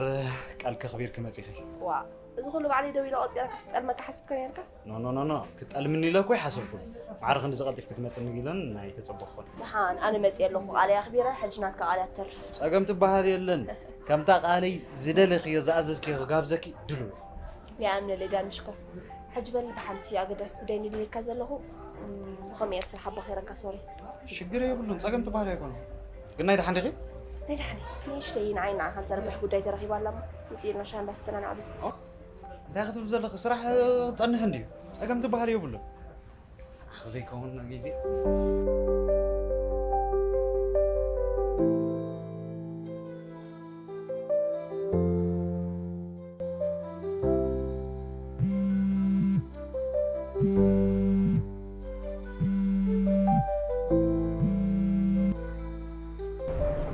ቃል ከኽቢር ክመጽእ ይኽእል። ዋ፣ እዚ ኩሉ ባዕለይ ደው ኢለ ቆጺረ ከስጠልመካ ሓሲብካ ነርካ? ኖ፣ ኖ፣ ኖ፣ ኖ። ክጠልምኒ ኢለ እኮ ኣይሓሰብኩን። ማዕረ ክንዲ ዝቐልጢፍ ክትመጽኒ ኢለን ኣይተጸበኹን። ደሓን፣ ኣነ መጽእ ኣለኹ። ቃለይ ኣኽቢረ፣ ሕጂ ናትካ ቃል እያ ትተርፍ። ጸገም ትበሃል የለን። ከምታ ቃለይ ዝደለኽዮ፣ ዝኣዘዝክዮ ክጋብዘኪ ድሉው። ይኣምነለይ ዳኒ ሽኮር። ሕጂ በል ብሓንቲ ኣገዳሲ ጉዳይ ንድልየካ ዘለኹ። እም፣ ብኸመይ እየ ኣብ ስራሕ ኣባኺረካ፣ ሶሪ። ሽግር የብሉን፣ ጸገም ትበሃል ኣይኮነን። ግን ናይ ደሓን ዲኺ? ናይ ደሓን እየ። ንእሽተይ ንዓይ ንዓኻን ዘርብሕ ጉዳይ ተረኺባ ኣላ እሞ፣ ውጽእ ኢልና ሻሂ እንዳስተና ንዓቢ። ኦ? እንታይ ክትብል ዘለኺ? ስራሕ፣ እ፣ ክጸንሕ እንድዩ። ጸገም ትበሃል የብሉን። ኣኽ ዘይከውን ግዜ።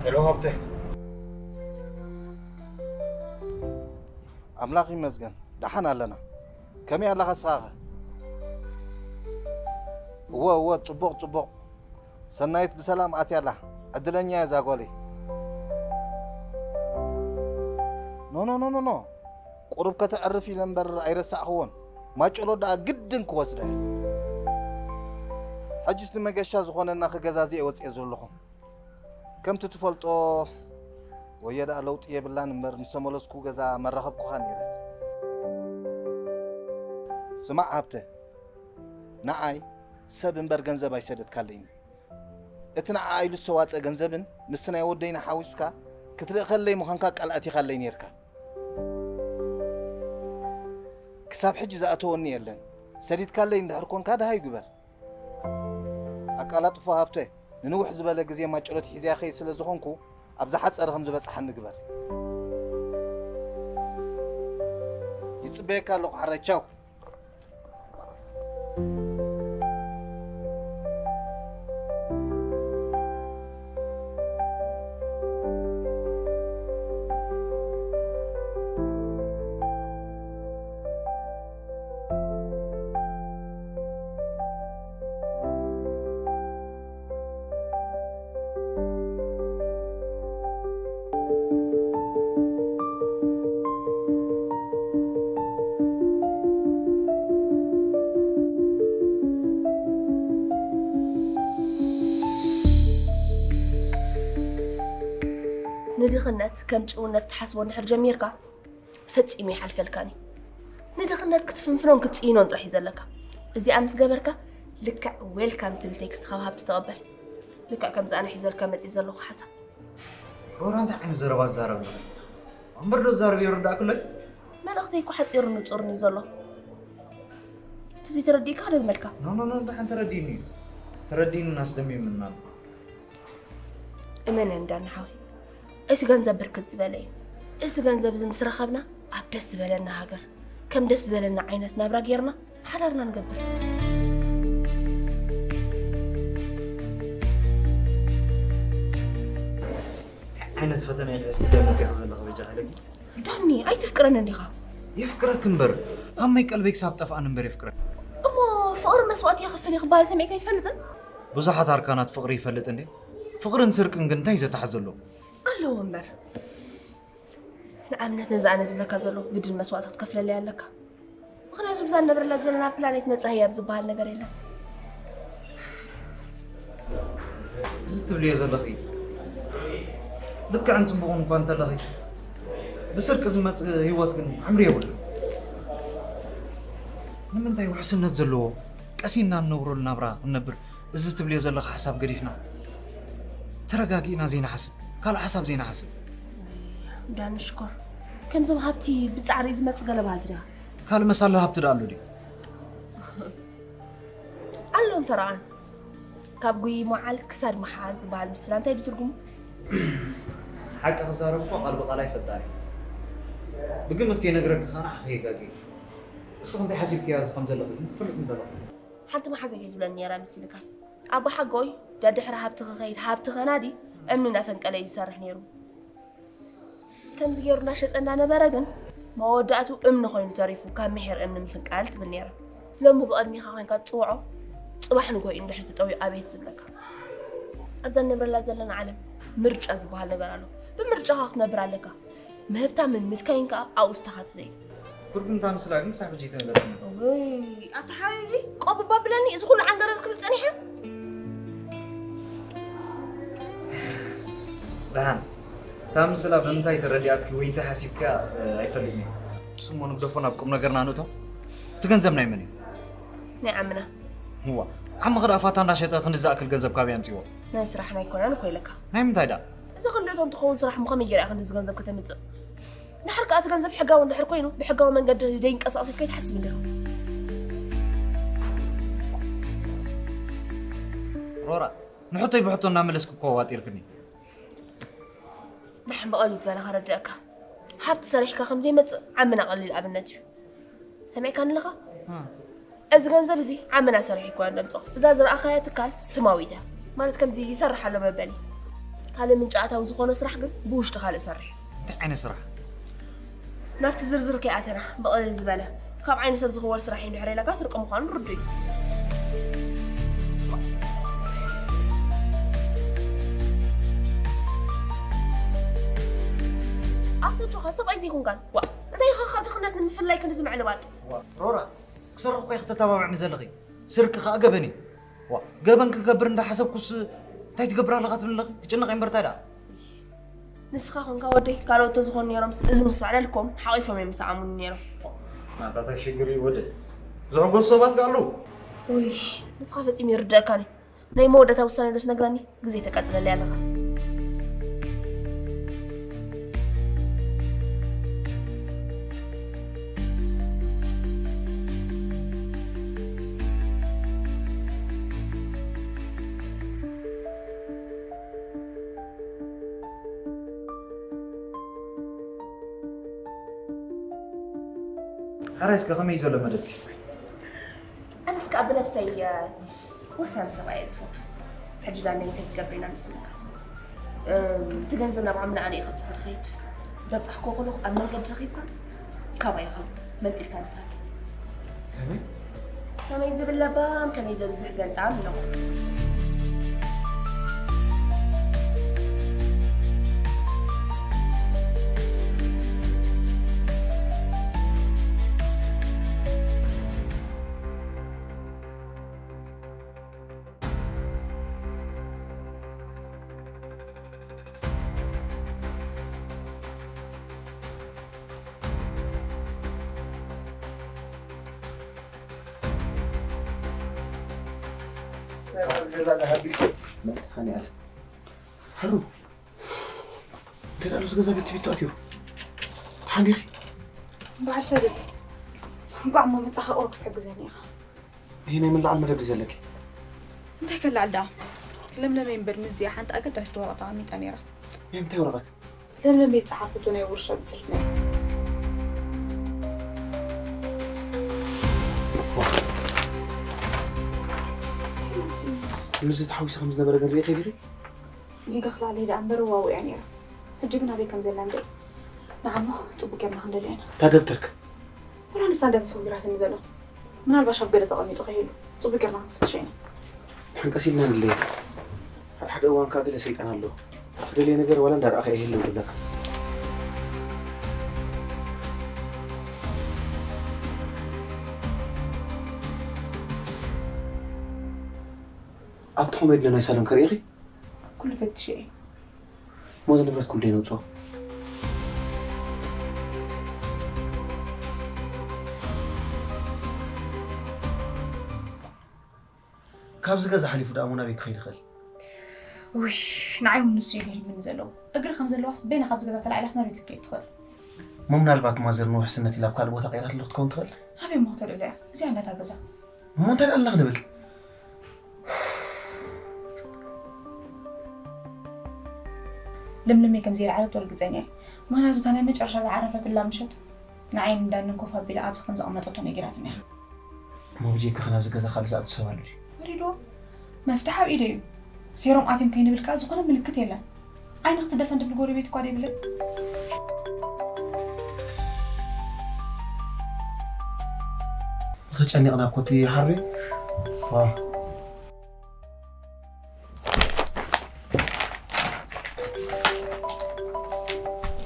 ሄሎ ሃብተ። ኣምላኽ ይመስገን፣ ደሓን ኣለና። ከመይ ኣለኻ ንስኻኸ? እወ፣ እወ፣ ጽቡቕ፣ ጽቡቕ። ሰናይት ብሰላም ኣትያ ኣላ። ዕድለኛ እያ እዛ ጓለይ። ኖ፣ ኖ፣ ኖ፣ ኖ፣ ኖ። ቁሩብ ከተዕርፍ ኢለ እምበር ኣይረሳዕኽዎን። ማጨሎ ደኣ ግድን ክወስዳ እየ። ሕጅስ ንመገሻ ዝኾነና ክገዛዝእ እየ ወጺኤ ዘለኹ። ከምቲ ትፈልጦ፣ ወዮ ደኣ ለውጢ የብላን እምበር፣ ምስ ተመለስኩ ገዛ መራኸብኩኻ ነይረ። ስማዕ ሃብተ፣ ንዓይ ሰብ እምበር ገንዘብ ኣይሰደድካለይን። እቲ ንዓኣ ኢሉ ዝተዋጸ ገንዘብን ምስቲ ናይ ወደይን ሓዊስካ ክትልእኸለይ ምዃንካ ቃል ኣቲኻለይ ነይርካ። ክሳብ ሕጂ ዝኣተወኒ የለን። ሰዲድካለይ እንድሕር ኮንካ ደሃይ ግበር። ኣቃላጥፎ ሃብተ፣ ንንውሕ ዝበለ ግዜ ማጨሎት ሒዘያ ከይድ ስለ ዝኾንኩ፣ ኣብ ዝሓጸረ ከም ዝበጽሓኒ ግበር። ይጽበየካ ኣለኹ ሓራይ፣ ቻው። ንድኽነት ከም ጭውነት ትሓስቦ እንድሕር ጀሚርካ፣ ፈጺሙ ይሓልፈልካን እዩ። ንድኽነት ክትፍንፍኖን ክትጽይኖን ጥራሕ እዩ ዘለካ። እዚኣ ምስ ገበርካ፣ ልክዕ ዌልካም ትብል ቴክስት ካብ ሃብቲ ተቐበል። ልክዕ ከምዚ ኣነ ሒዘልካ መጺእ ዘለኹ ሓሳብ። ሮራ፣ እንታይ ዓይነት ዘረባ ትዛረብ ኣለኻ? እምበር ዶ ዛረብ ይርዳእክለይ? መልእኽተይ እኮ ሓጺርን ንጹርን እዩ ዘሎ። እቲ ዘይተረዲእካ ክደግመልካ። ኖ፣ ኖ፣ ኖ፣ ደሓን ተረዲእኒ እዩ። ተረዲእኒ ኣስደሚምና ኣሎ። እመነኒ ዳኒ ሓወይ፣ እቲ ገንዘብ ብርክት ዝበለ እዩ። እዚ ገንዘብ እዚ ምስ ረኸብና ኣብ ደስ ዝበለና ሃገር፣ ከም ደስ ዝበለና ዓይነት ናብራ ጌርና ሓዳርና ንገብር። እንታይ ዓይነት ፈተና እዩ እስኪ መፂእኺ ዘለኺ በጃ ኣለኪ? ዳኒ፣ ኣይተፍቅረንን ዲኻ? የፍቅረኪ እምበር፣ ሃመይ ቀልበይ ክሳብ ጠፍኣኒ እምበር የፍቅረኪ። እሞ ፍቕሪ መስዋእቲ የኽፍል እዩ ክበሃል ሰሚዕካ ኣይትፈልጥን? ብዙሓት ኣርካናት ፍቕሪ ይፈልጥ እንዴ? ፍቕርን ስርቅን ግን እንታይ ዘተሓዝ ኣለዎ? ኣለዎ እምበር። ንኣብነት ነዚ ኣነ ዝብለካ ዘለኹ ግድን መስዋእቲ ክትከፍለለይ ኣለካ። ምኽንያቱ ብዛ ንነብረላ ዘለና ፕላኔት ነጻ ህያብ ዝበሃል ነገር የለን። እዚ ትብልዮ ዘለኺ ልክዕን ጽቡቕን እኳ እንተለኺ፣ ብስርቂ ዝመጽእ ህይወት ግን ዕምሪ የብሉን። ንምንታይ ውሕስነት ዘለዎ ቀሲንና እንነብረሉ ናብራ ክንነብር እዚ ትብልዮ ዘለኺ ሓሳብ ገዲፍና ተረጋጊእና ዘይንሓስብ፣ ካልእ ሓሳብ ዘይንሓስብ? ዳኒ ሽኮር፣ ከምዞም ሃብቲ ብጻዕሪ ዝመጽእ ገለ በሃልቲ ዲኻ? ካልእ መሳሊ ሃብቲ ደኣ ኣሎ ድዩ? ኣሎ እንፈርዖን። ካብ ጉይ መዓል ክሳድ መሓዝ ዝበሃል ምስላ እንታይ ድዩ ትርጉሙ? ሓቂ ክዛረብ እኮ ቃል ብቃል ኣይፈልጣን እየ። ብግምት ከይነግረኪ ከኣ ንዓኺ የጋግየ። እስኺ እንታይ ሓሲብክያ እዚ ከም ዘለኺ ግን ክፈልጥ ምደለኹ። ሓንቲ መሓዘይተይ ትብለኒ ነይራ መሲልካ። ኣቦሓጎይ ደድሕሪ ሃብቲ ክኸይድ ሃብቲ ከናዲ እምኒ እናፈንቀለ እዩ ዝሰርሕ ነይሩ። ከምዚ ገይሩ እናሸጠ እናነበረ ግን መወዳእቱ እምኒ ኮይኑ ተሪፉ ካብ ምሒር እምኒ ምፍንቃል ትብል ነይራ። ሎሚ ብቐድሚኻ ኮይንካ ትጽውዖ፣ ጽባሕ ንግሆ እዩ እንድሕር ተጠውዩ ኣቤት ዝብለካ። ኣብዛ ንነብረላ ዘለና ዓለም ምርጫ ዝበሃል ነገር ኣሎ። ብምርጫኻ ክትነብር ኣለካ። ምህብታምን ምድካይን ከኣ ኣብኡ ዝተኻተተ እዩ። ትርጉም እታ ምስላ ግን ክሳብ ሕጂ ኣይተነገረንን። ወይ፣ ኣታ ሓቢቢ፣ ቆብ እባ ብለኒ፣ እዚ ኩሉ ዓንገረር ክብል ጸኒሐ? ደሓን፣ እታ ምስላ ብምንታይ ተረዲኣትኪ ወይ እንታይ ሓሲብኪ እያ፣ እ፣ ኣይፈልጥን እየ። እሱ እሞ ንግደፎ፣ ናብ ቁም ነገርና ንእቶ። እቲ ገንዘብ ናይ መን እዩ? ናይ ዓምና። እዋ፣ ዓምኺ ደኣ ፋታ እንዳሸጠ ክንዲ ዝኣክል ገንዘብ ካበይ ኣምጺዎ? ናይ ስራሕና ኣይኮነን እኮ ኢለካ። ናይ ምንታይ ደኣ? እዚ ክልኦቶም ትኸውን ስራሕ እሞ ከመይ ገይራ እያ ክንድዚ ገንዘብ ከተምጽእ? ድሓር ከኣ እቲ ገንዘብ ሕጋዊ እንድሕር ኮይኑ፣ ብሕጋዊ መንገዲ ደይንቀሳቐስ ኢልካ ኣይትሓስብ እንዲኻ? ሮራ፣ ንሕቶይ ብሕቶ እናመለስኩ እኮ ኣዋጢርክኒ። ደሓን ብቐሊል ዝበለ ከረድአካ። ሃብቲ ሰሪሕካ ከም ዘይመጽእ ዓምና ቀሊል ኣብነት እዩ። ሰሚዕካኒ ኣለኻ? እ። እዚ ገንዘብ እዚ ዓምና ሰሪሑ እኳ እንደምጾ። እዛ ዝረኣኻያ ትካል ስማዊት እያ። ማለት ከምዚ ይሰርሕ ኣሎ መበሊ። ካልእ ምንጪ ኣታዊ ዝኾኖ ስራሕ ግን ብውሽጢ ካልእ ሰርሕ። እንታይ ዓይነት ስራሕ? ናብቲ ዝርዝር ከይኣተና፣ ብቐሊል ዝበለ፣ ካብ ዓይኒ ሰብ ዝኽወል ስራሕ እዩ እንድሕር ኢለካ ስርቂ ምዃኑ ርዱእ እዩ። ኣታ ጆኻ ሰብኣይ ዘይኮንካን? ዋ፣ እንታይ ኢኻ ካብ ድኽነት ንምፍላይ ክንድዚ ምዕልባጥ? ዋ፣ ሮራ፣ ክሰርሕ እኮ ኢኺ ተተባብዕኒ ዘለኺ። ስርቂ ከኣ ገበን እዩ። ዋ፣ ገበን ክገብር እንዳሓሰብኩስ እንታይ ትገብር ኣለኻ ትብሊ ኣለኺ? ክጭነቕ እምበር እንታይ ደኣ? ንስኻ ኾንካ ወደይ፣ ካልኦት ተዝኾኑ ነይሮምስ፣ እዚ ምስ ኣዕለልኩም ሓቒፎም እዮም ምስዓሙኒ ነይሮም። ናታ እንታይ ሽግር እዩ ወደይ? ዝሕጎሱ ሰባት ከ ኣለዉ? ውይ፣ ንስኻ ፈጺሙ ይርደኣካን እዩ። ናይ መወዳእታ ውሳነ ዶ ትነግረኒ? ግዜ ተቃጽለለይ ኣለኻ። ሕራይ እስከ ከመይ እዩ ዘሎ መደብኪ? ኣነስ ከኣ ብነብሰይ፣ እ፣ ወሳኒ ሰብኣይ እየ ዝፈቱ። ሕጂ ዳነይ እንታይ ክገብር ኢና መሲልካ? እም፣ እቲ ገንዘብ ናብ ዓምና ኣነ እየ ከብጽሖ ዝኸይድ። ዘብጻሕክዎ ከለኹ ኣብ መንገዲ ረኺብካ፣ ካባይ ይኸውን። መንጢልካ ንታሃድ። ከመይ? ከመይ ዝብል ለባም፣ ከመይ ዘብዝሕ ገልጣም ኢሎም። ናይ መዓዝ ገዛ ደሃቢልኩም? መድሃኒኣለም። ሃሩ፣ እንታይ ደኣ ኣሎ እዚ ገዛ ቤት ቤት ኣትዩ? ደሓን ዲኺ? በዓል ፈልጥ፣ እንቋዕ እሞ መጻኻ ቁሩብ ክትሕግዘኒ ኢኻ። ይሄ ናይ ምልዓል መደብ ድዩ ዘለኪ? እንታይ ከለዓል ደኣ? ለምለመይ እምበር ምስዚኣ ሓንቲ ኣገዳሲት ወረቐት ኣቐሚጣ ነይራ። ናይ ምንታይ ወረቐት? ለምለመይ ዝጸሓፈቶ ናይ ውርሻ ብጽሒት ናይ ምስዚ ተሓዊሱ ከም ዝነበረ ግን ርኢኺ ዲኺ? ጌጋ ክላለይ ደኣ እምበር ዋው እያ ነይራ። ሕጂ ግን ኣበይ ከም ዘላ እንድዒ። ንዓሞ ጽቡቅ ጌርና ክንደልያ ኢና። እታ ደብተርክ? ወላ ንሳ እንድያ ተሰዊራትኒ ዘላ። ምናልባሽ ኣብ ገለ ተቐሚጡ ከይህሉ። ጽቡቅ ጌርና ክንፍትሾ ኢና። ሕንቀስ ኢልና ንለየ። ሓደ ሓደ እዋን ከኣ ገለ ሰይጣን ኣሎ። ትደልዮ ነገር ዋላ እንዳረኣኻ ይህልው ይብለካ። ኣብቲ ኮሜድኖ ናይ ሳሎን ከርእኺ? ኩሉ ፈትሸ እየ። ሞዚ ንብረት ኩሉ ደይ ነውፅኦ። ካብዚ ገዛ ሓሊፉ ደኣ እሞ ናበይ ክኸይድ ይኽእል? ውሽ፣ ንዓይ እውን ንሱ እዩ ገሪምኒ ዘሎ። እግሪ ከም ዘለዋስ በይና ካብዚ ገዛ ተላዒላስ ናበይ ክትከይድ ትኽእል? እሞ ምናልባት ማዘር ንውሕስነት ኢላ ኣብ ካልእ ቦታ ቀይራትሉ ክትከውን ትኽእል? ኣበይ እሞ ክተልዕሎ እያ? እዚኣ እንዳታ ገዛ። እሞ እንታይ ደኣ ኣለና ክንብል? ለምለመይ ከም ዘይለዓለቶ ርግጸኛ እየ። ምኽንያቱ እታ ናይ መጨረሻ ዝዓረፈትላ ምሸት ንዓይን እንዳንን ኮፍ ኣቢላ ኣብዚ ከም ዘቐመጠቶ ነጊራትኒ እያ። እሞ ብጀይካ ኸ ናብዚ ገዛ ካልእ ዝኣቱ ሰብ ኣሎ ድዩ? ወሪድዎ። መፍትሕ ኣብ ኢደይ እዩ። ሴሮም ኣትዮም ከይንብል ከኣ ዝኾነ ምልክት የለን። ዓይኒ ክትደፈን ድብል ጎረቤት እኳ ደይብለን። እቲ ተጨኒቕና እኮ እቲ ሓሪ። ዋ።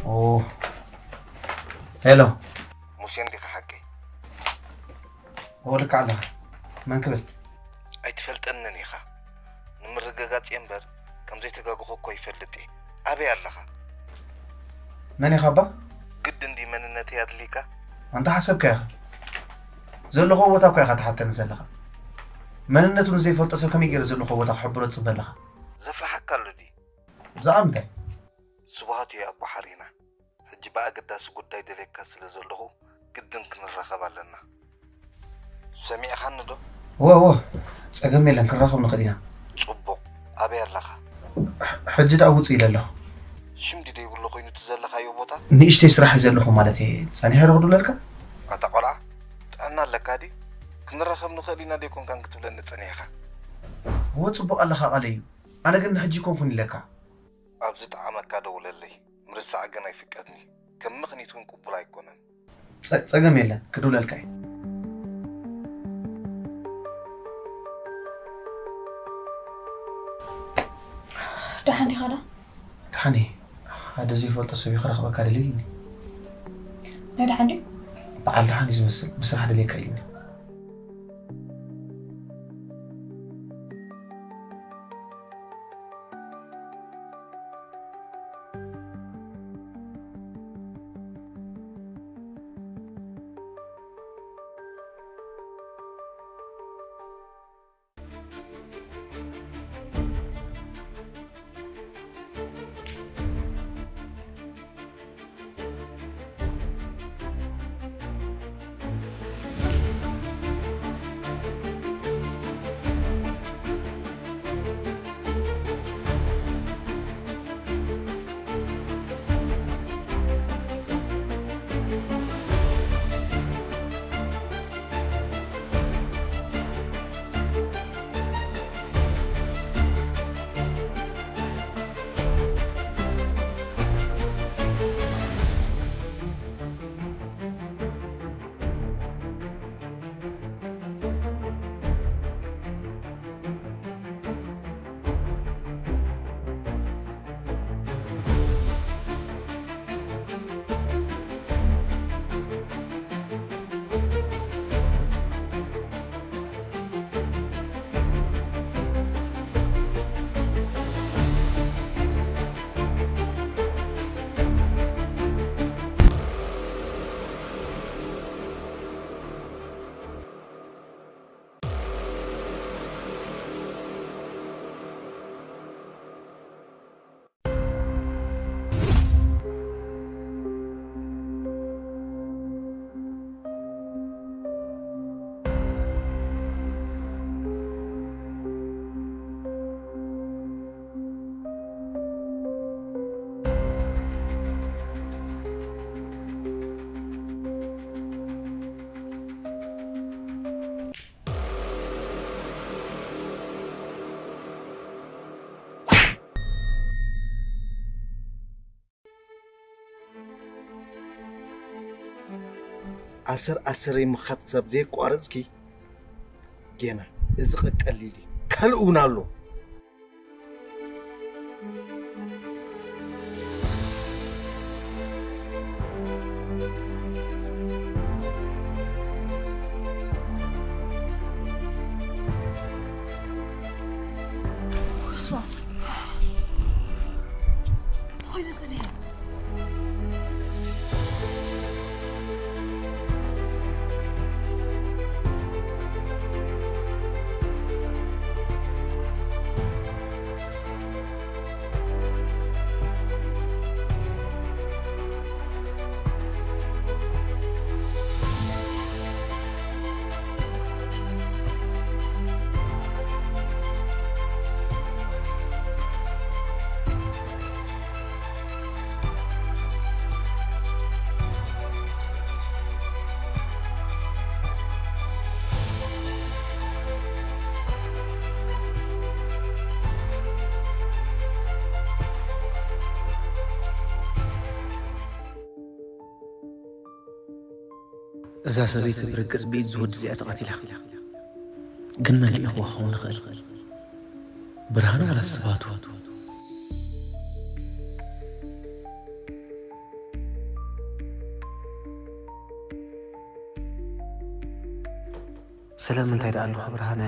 ኦ። ሄሎ። ሙሴ እንዲኻ ሓቂ? ኦ፣ ልክዕ ኣለኻ። መን ክብል? ኣይትፈልጠንን ኢኻ። ንምርግጋጽ እየ እምበር፣ ከም ዘይተጋገኹ እኮ ይፈልጥ እየ። ኣበይ ኣለኻ? መን ኢኻ እባ? ግድ እንዲ መንነተይ ኣድሊካ? ኣንታ ሓሰብካ ኢኻ። ዘለኹዎ ቦታ እኮ ኢኻ ትሓተኒ ዘለኻ። መንነቱ ንዘይፈልጦ ሰብ ከመይ ገይረ ዘለኹዎ ቦታ ክሕብሮ ትጽበ ኣለኻ? ዘፍርሓካ ኣሎ ድዩ? ብዛዕባ ምንታይ? ስብሃት እዩ ኣቦ ሓሪና። ሕጂ ብኣገዳሲ ጉዳይ ደልየካ ስለ ዘለኹ ግድን ክንራኸብ ኣለና። ሰሚዕኻኒ ዶ? እወ፣ እወ። ጸገም የለን፣ ክንራኸብ ንኽእል ኢና። ጽቡቕ። ኣበይ ኣለኻ? ሕ-፣ ሕጂ ደኣ ውጽእ ኢለ ኣለኹ። ሽም ድዩ ዘይብሉ ኮይኑ እቲ ዘለኻዮ ቦታ? ንእሽተይ ስራሕ እዩ ዘለኹ ማለት እየ። ጸኒሐ ዶ ክድውለልካ? ኣታ ቆልዓ፣ ጥዕና ኣለካ ድዩ? ክንራኸብ ንኽእል ኢና ዶ ኣይኮንካን ክትብለኒ ጸኒሕካ? እወ፣ ጽቡቕ ኣለኻ ቃለይ እዩ። ኣነ ግን ንሕጂ ኣይኮንኩን ኢለካ። ኣብ ዝጠዓመካ ደውለለይ። ምርሳዕ ግን ኣይፍቀድኒ። ከም ምኽኒት እውን ቅቡል ኣይኮነን። ጸ-፣ ጸገም የለን፣ ክድውለልካ እየ። ደሓን ዲኻ ዶ? ደሓን እየ። ሓደ ዘይፈልጦ ሰብ እዩ ክረኽበካ ደልየ ኢሉኒ። ናይ ደሓን ድዩ? በዓል ደሓን እዩ ዝመስል፣ ብስራሕ ደልየካ ኢሉኒ። ኣሰር ኣሰረይ ምኻት ክሳብ ዘየቋረጽኪ፣ ጌና እዚ ቀቀሊል እዩ። ካልእ እውን ኣሎ። ስማ፣ ተኾይነ ጽንሕ። እዛ ሰበይቲ ብርግጽ ብኢድ ዝወዲ እዚኣ ተቐቲላ። ግን መን ልኢኽዋ ክኸውን ይኽእል? ብርሃነ ዋላ ስባቱ? ሰላም እንታይ ደኣ ኣለኹ ብርሃነ፣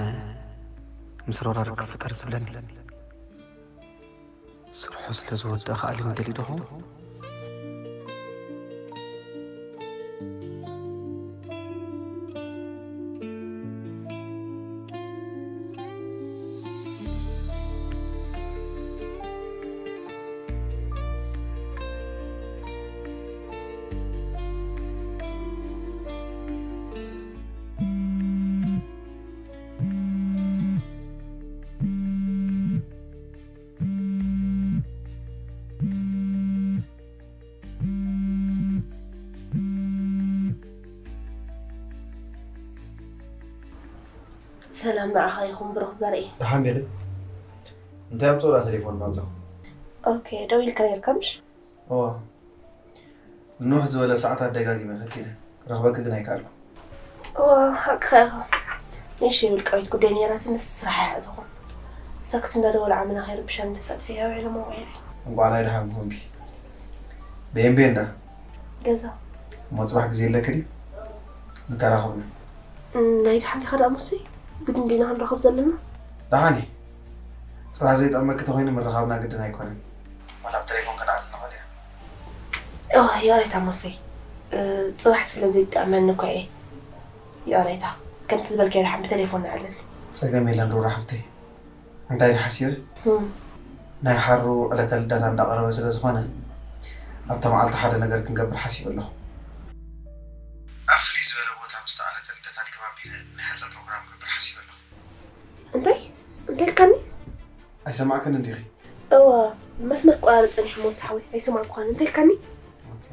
ምስ ሮራ ርክብ ፍጠር ዝብለኒ። ስርሑ ስለ ዝወድእ ከኣ ልንገሊ ዶ ኸውን? ሰላም ንዓኻ ይኹን ብሩኽ ዘርኢ። ደሓን ዲኺ? እንታይ ኣምጽኡላ ቴሌፎን ባጻ? ኦኬ፣ ደው ኢልካ ነርካ ምሽ? እዋ፣ ንውሕ ዝበለ ሰዓታት ደጋጊመ ፈቲነ ክረኽበኪ ግን ኣይከኣልኩ። እዋ፣ ሓቅኻ ኢኻ። ንእሽተይ ውልቃዊት ጉዳይ ነይራትኒ፣ ስራሕ እያ እትኾን። ሳክት እንዳደወለ ዓመና ከይርብሻ እንዳሳጥፈያ ውዒለ ሞባይለይ። እንቋዕ ናይ ደሓን ኮንኪ። በየን በየን ዳ? ገዛ። እሞ ጽባሕ ግዜ ኣለኪ ድዩ? ንተራኸብና። እም፣ ናይ ደሓን ዲኻ ደኣ ሙሴ? ግድን ዲና ክንራኸብ ዘለና? ደሓን እየ። ጽባሕ ዘይጠቕመኪ ተኾይኑ ምርኻብና ግድን ኣይኮነን። ዋላ ብቴሌፎን ክንዓልል ንኽእል ኢና። ኦ፣ ይቕሬታ ሙሴ። እ፣ ጽባሕ ስለ ዘይጠቕመኒ እኮ እየ። ይቕሬታ። ከምቲ ዝበልካዮ ደሓን ብቴሌፎን ንዕልል። ጸገም የለን ሩራ ሓፍተይ። እንታይ ድዩ ሓሲበ? እም። ናይ ሓሩ ዕለተ ልደታ እንዳቐረበ ስለ ዝኾነ፣ ኣብታ መዓልቲ ሓደ ነገር ክንገብር ሓሲበ ኣለኹ። ኣብ ፍልይ ዝበለ ቦታ ምስታ ዕለተ ልደታ ልክብ ኣቢለ ናይ ሓጺር ፕሮግራም ክገብር ሓሲበ ኣለኹ። እንታይ? እንታይ ኢልካኒ? ኣይሰማዕክንን ዲኺ? እዋ፣ መስመር ክቆራረጽ ጸኒሑ እሞ ወሲ ሓወይ፣ ኣይሰማዕኩኻን። እንታይ ኢልካኒ? ኦኬ።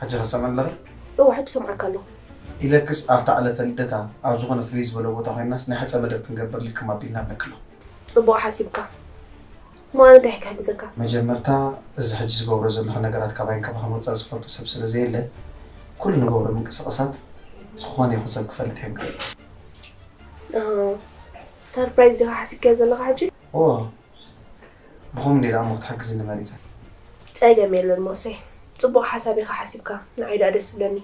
ሕጂ ከሰምዕ ኣለኺ? እዋ፣ ሕጂ ሰምዓካ ኣለኹ። ኢለክስ ኣብታ ዕለተ ልደታ ኣብ ዝኾነ ፍልይ ዝበለ ቦታ ኮይንናስ ናይ ሕጸ መደብ ክንገብር ልክም ኣቢልና ኣለኪ ኣለኹ። ጽቡቕ ሓሲብካ። እሞ ኣነ እንታይ ክሕግዘካ? መጀመርታ፣ እዚ ሕጂ ዝገብሮ ዘለኹ ነገራት ካባይን ካባኽን ወጻኢ ዝፈልጦ ሰብ ስለ ዘየለ፣ ኩሉ ንገብሮ ምንቅስቓሳት ዝኾነ ይኹን ሰብ ክፈልጥ የብሉን። ኣሃ፣ ሰርፕራይዝ ዲኻ ሓሲብካዮ ዘለኻ ሕጂ? እዎ፣ ብኸምኡ እንድየ ደኣ እሞ ክትሕግዝኒ መሪጸ። ጸገም የለን ሞሴ፣ ጽቡቕ ሓሳብ ኢኻ ሓሲብካ፣ ንዓይ ደኣ ደስ ዝብለኒ።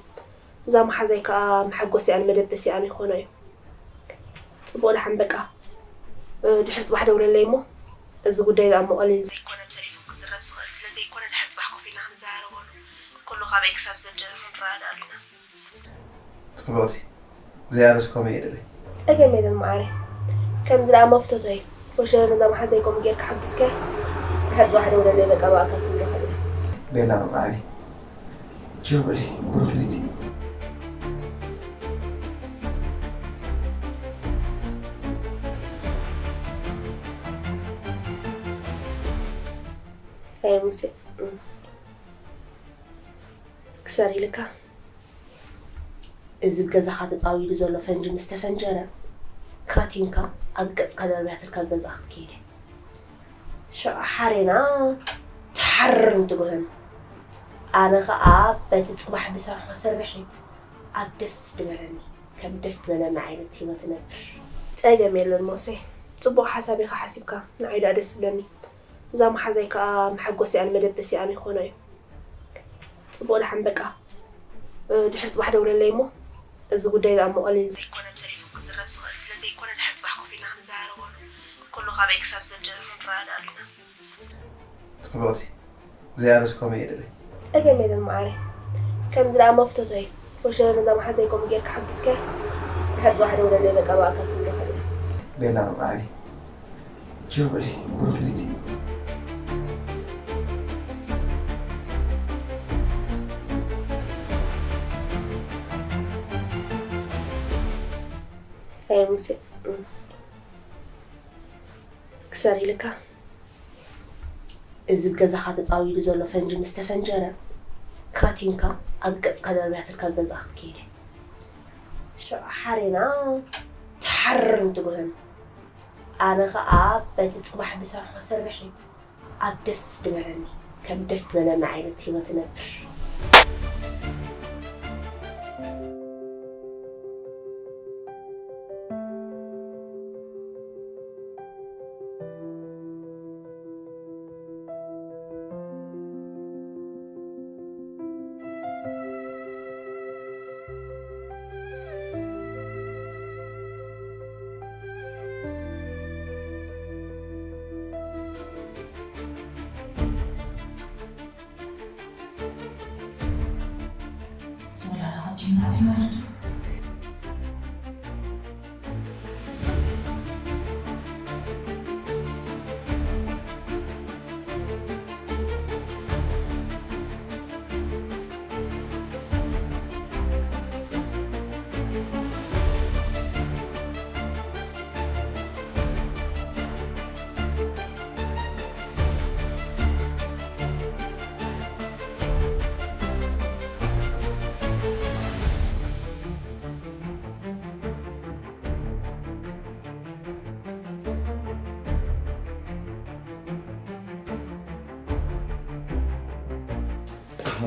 እዛ መሓዛይ ከኣ መሐጎሲኣን መደበሲኣን ይኾኖ እዩ። ጽቡቕ ደሓን በቃ፣ እ፣ ድሕሪ ጽባሕ ደውለለይ እሞ፣ እዚ ጉዳይ ደኣ እሞ ቀሊል ዘይኮነ፣ ብቴሌፎን ክዝረብ ዝኽእል ስለ ዘይኮነ፣ ድሕሪ ጽባሕ ኮፍ ኢልና ክንዘራረበሉ። ኩሉ ካበይ ክሳብ ዘድርር ክንረዳድኣሉ ኢና። ጽብቕቲ፣ እግዚኣብሔር እስከ ከምኡ የድሊ። ጸገም የለን መዓረይ። ከምዚ ደኣ እሞ ፍቶቶ እዩ። ወሸለ ነዛ መሓዛይ ከምኡ ጌርካ ሓጊዝካያ፣ ድሕሪ ጽባሕ ደውለለይ በቃ ብኣካል ክንራኸብ ኢና። ቤላ መብራህኒ። ጆብሊ፣ ብሩኽ ለይቲ። ኣየ ሙሴ፣ ክሰር ኢልካ። እዚ ብገዛኻ ተጻዊዱ ዘሎ ፈንጂ ምስ ተፈንጀረ፣ ካቲንካ ኣብ ገጽካ ደርብያትልካ ገዛ ክትከይድ እያ። ሽዑ ሓሬና ትሓርር እንትጉህም፣ ኣነ ኸኣ በቲ ጽባሕ ብሰርሖ ስርሒት ኣብ ደስ ዝበለኒ፣ ከም ደስ ዝበለኒ ዓይነት ህይወት እነብር። ጸገም የለን ሞሴ፣ ጽቡቕ ሓሳብ ኢኻ ሓሲብካ፣ ንዓይ ደኣ ደስ ዝብለኒ። እዛ መሓዛይ ከኣ መሐጎሲኣን መደበሲኣን ይኾኖ እዩ። ጽቡቕ ደሓን በቃ፣ እ፣ ድሕሪ ጽባሕ ደውለለይ እሞ፣ እዚ ጉዳይ ደኣ እሞ ቀሊል ዘይኮነ፣ ብቴሌፎን ክዝረብ ዝኽእል ስለ ዘይኮነ፣ ድሕሪ ጽባሕ ኮፍ ኢልና ክንዘራረበሉ፣ ኩሉ ካበይ ክሳብ ዘድርር ክንረዳድኣሉ ኢና። ጽብቕቲ፣ እግዚኣብሔር እስከ ከምኡ የድሊ። ጸገም የለን መዓረይ። ከምዚ ደኣ እሞ ፍቶቶ እዩ። ወሸለ ነዛ መሓዛይ ከምኡ ጌርካ ሓጊዝካያ፣ ድሕሪ ጽባሕ ደውለለይ በቃ ብኣካል ክንራኸብ ኢና። ቤላ መብራህኒ። ጆብሊ፣ ብሩኽ ለይቲ። ኣየ ሙሴ፣ ክሰር ኢልካ። እዚ ብገዛኻ ተጻዊዱ ዘሎ ፈንጂ ምስ ተፈንጀረ፣ ካቲንካ ኣብ ገጽካ ደርብያትልካ ገዛ ክትከይድ እያ። ሽዑ ሓሬና ትሓርር እንትጉህም፣ ኣነ ኸኣ በቲ ጽባሕ ብሰርሖ ስርሒት ኣብ ደስ ዝበለኒ፣ ከም ደስ ዝበለኒ ዓይነት ህይወት እነብር። ኣቲ መረድ።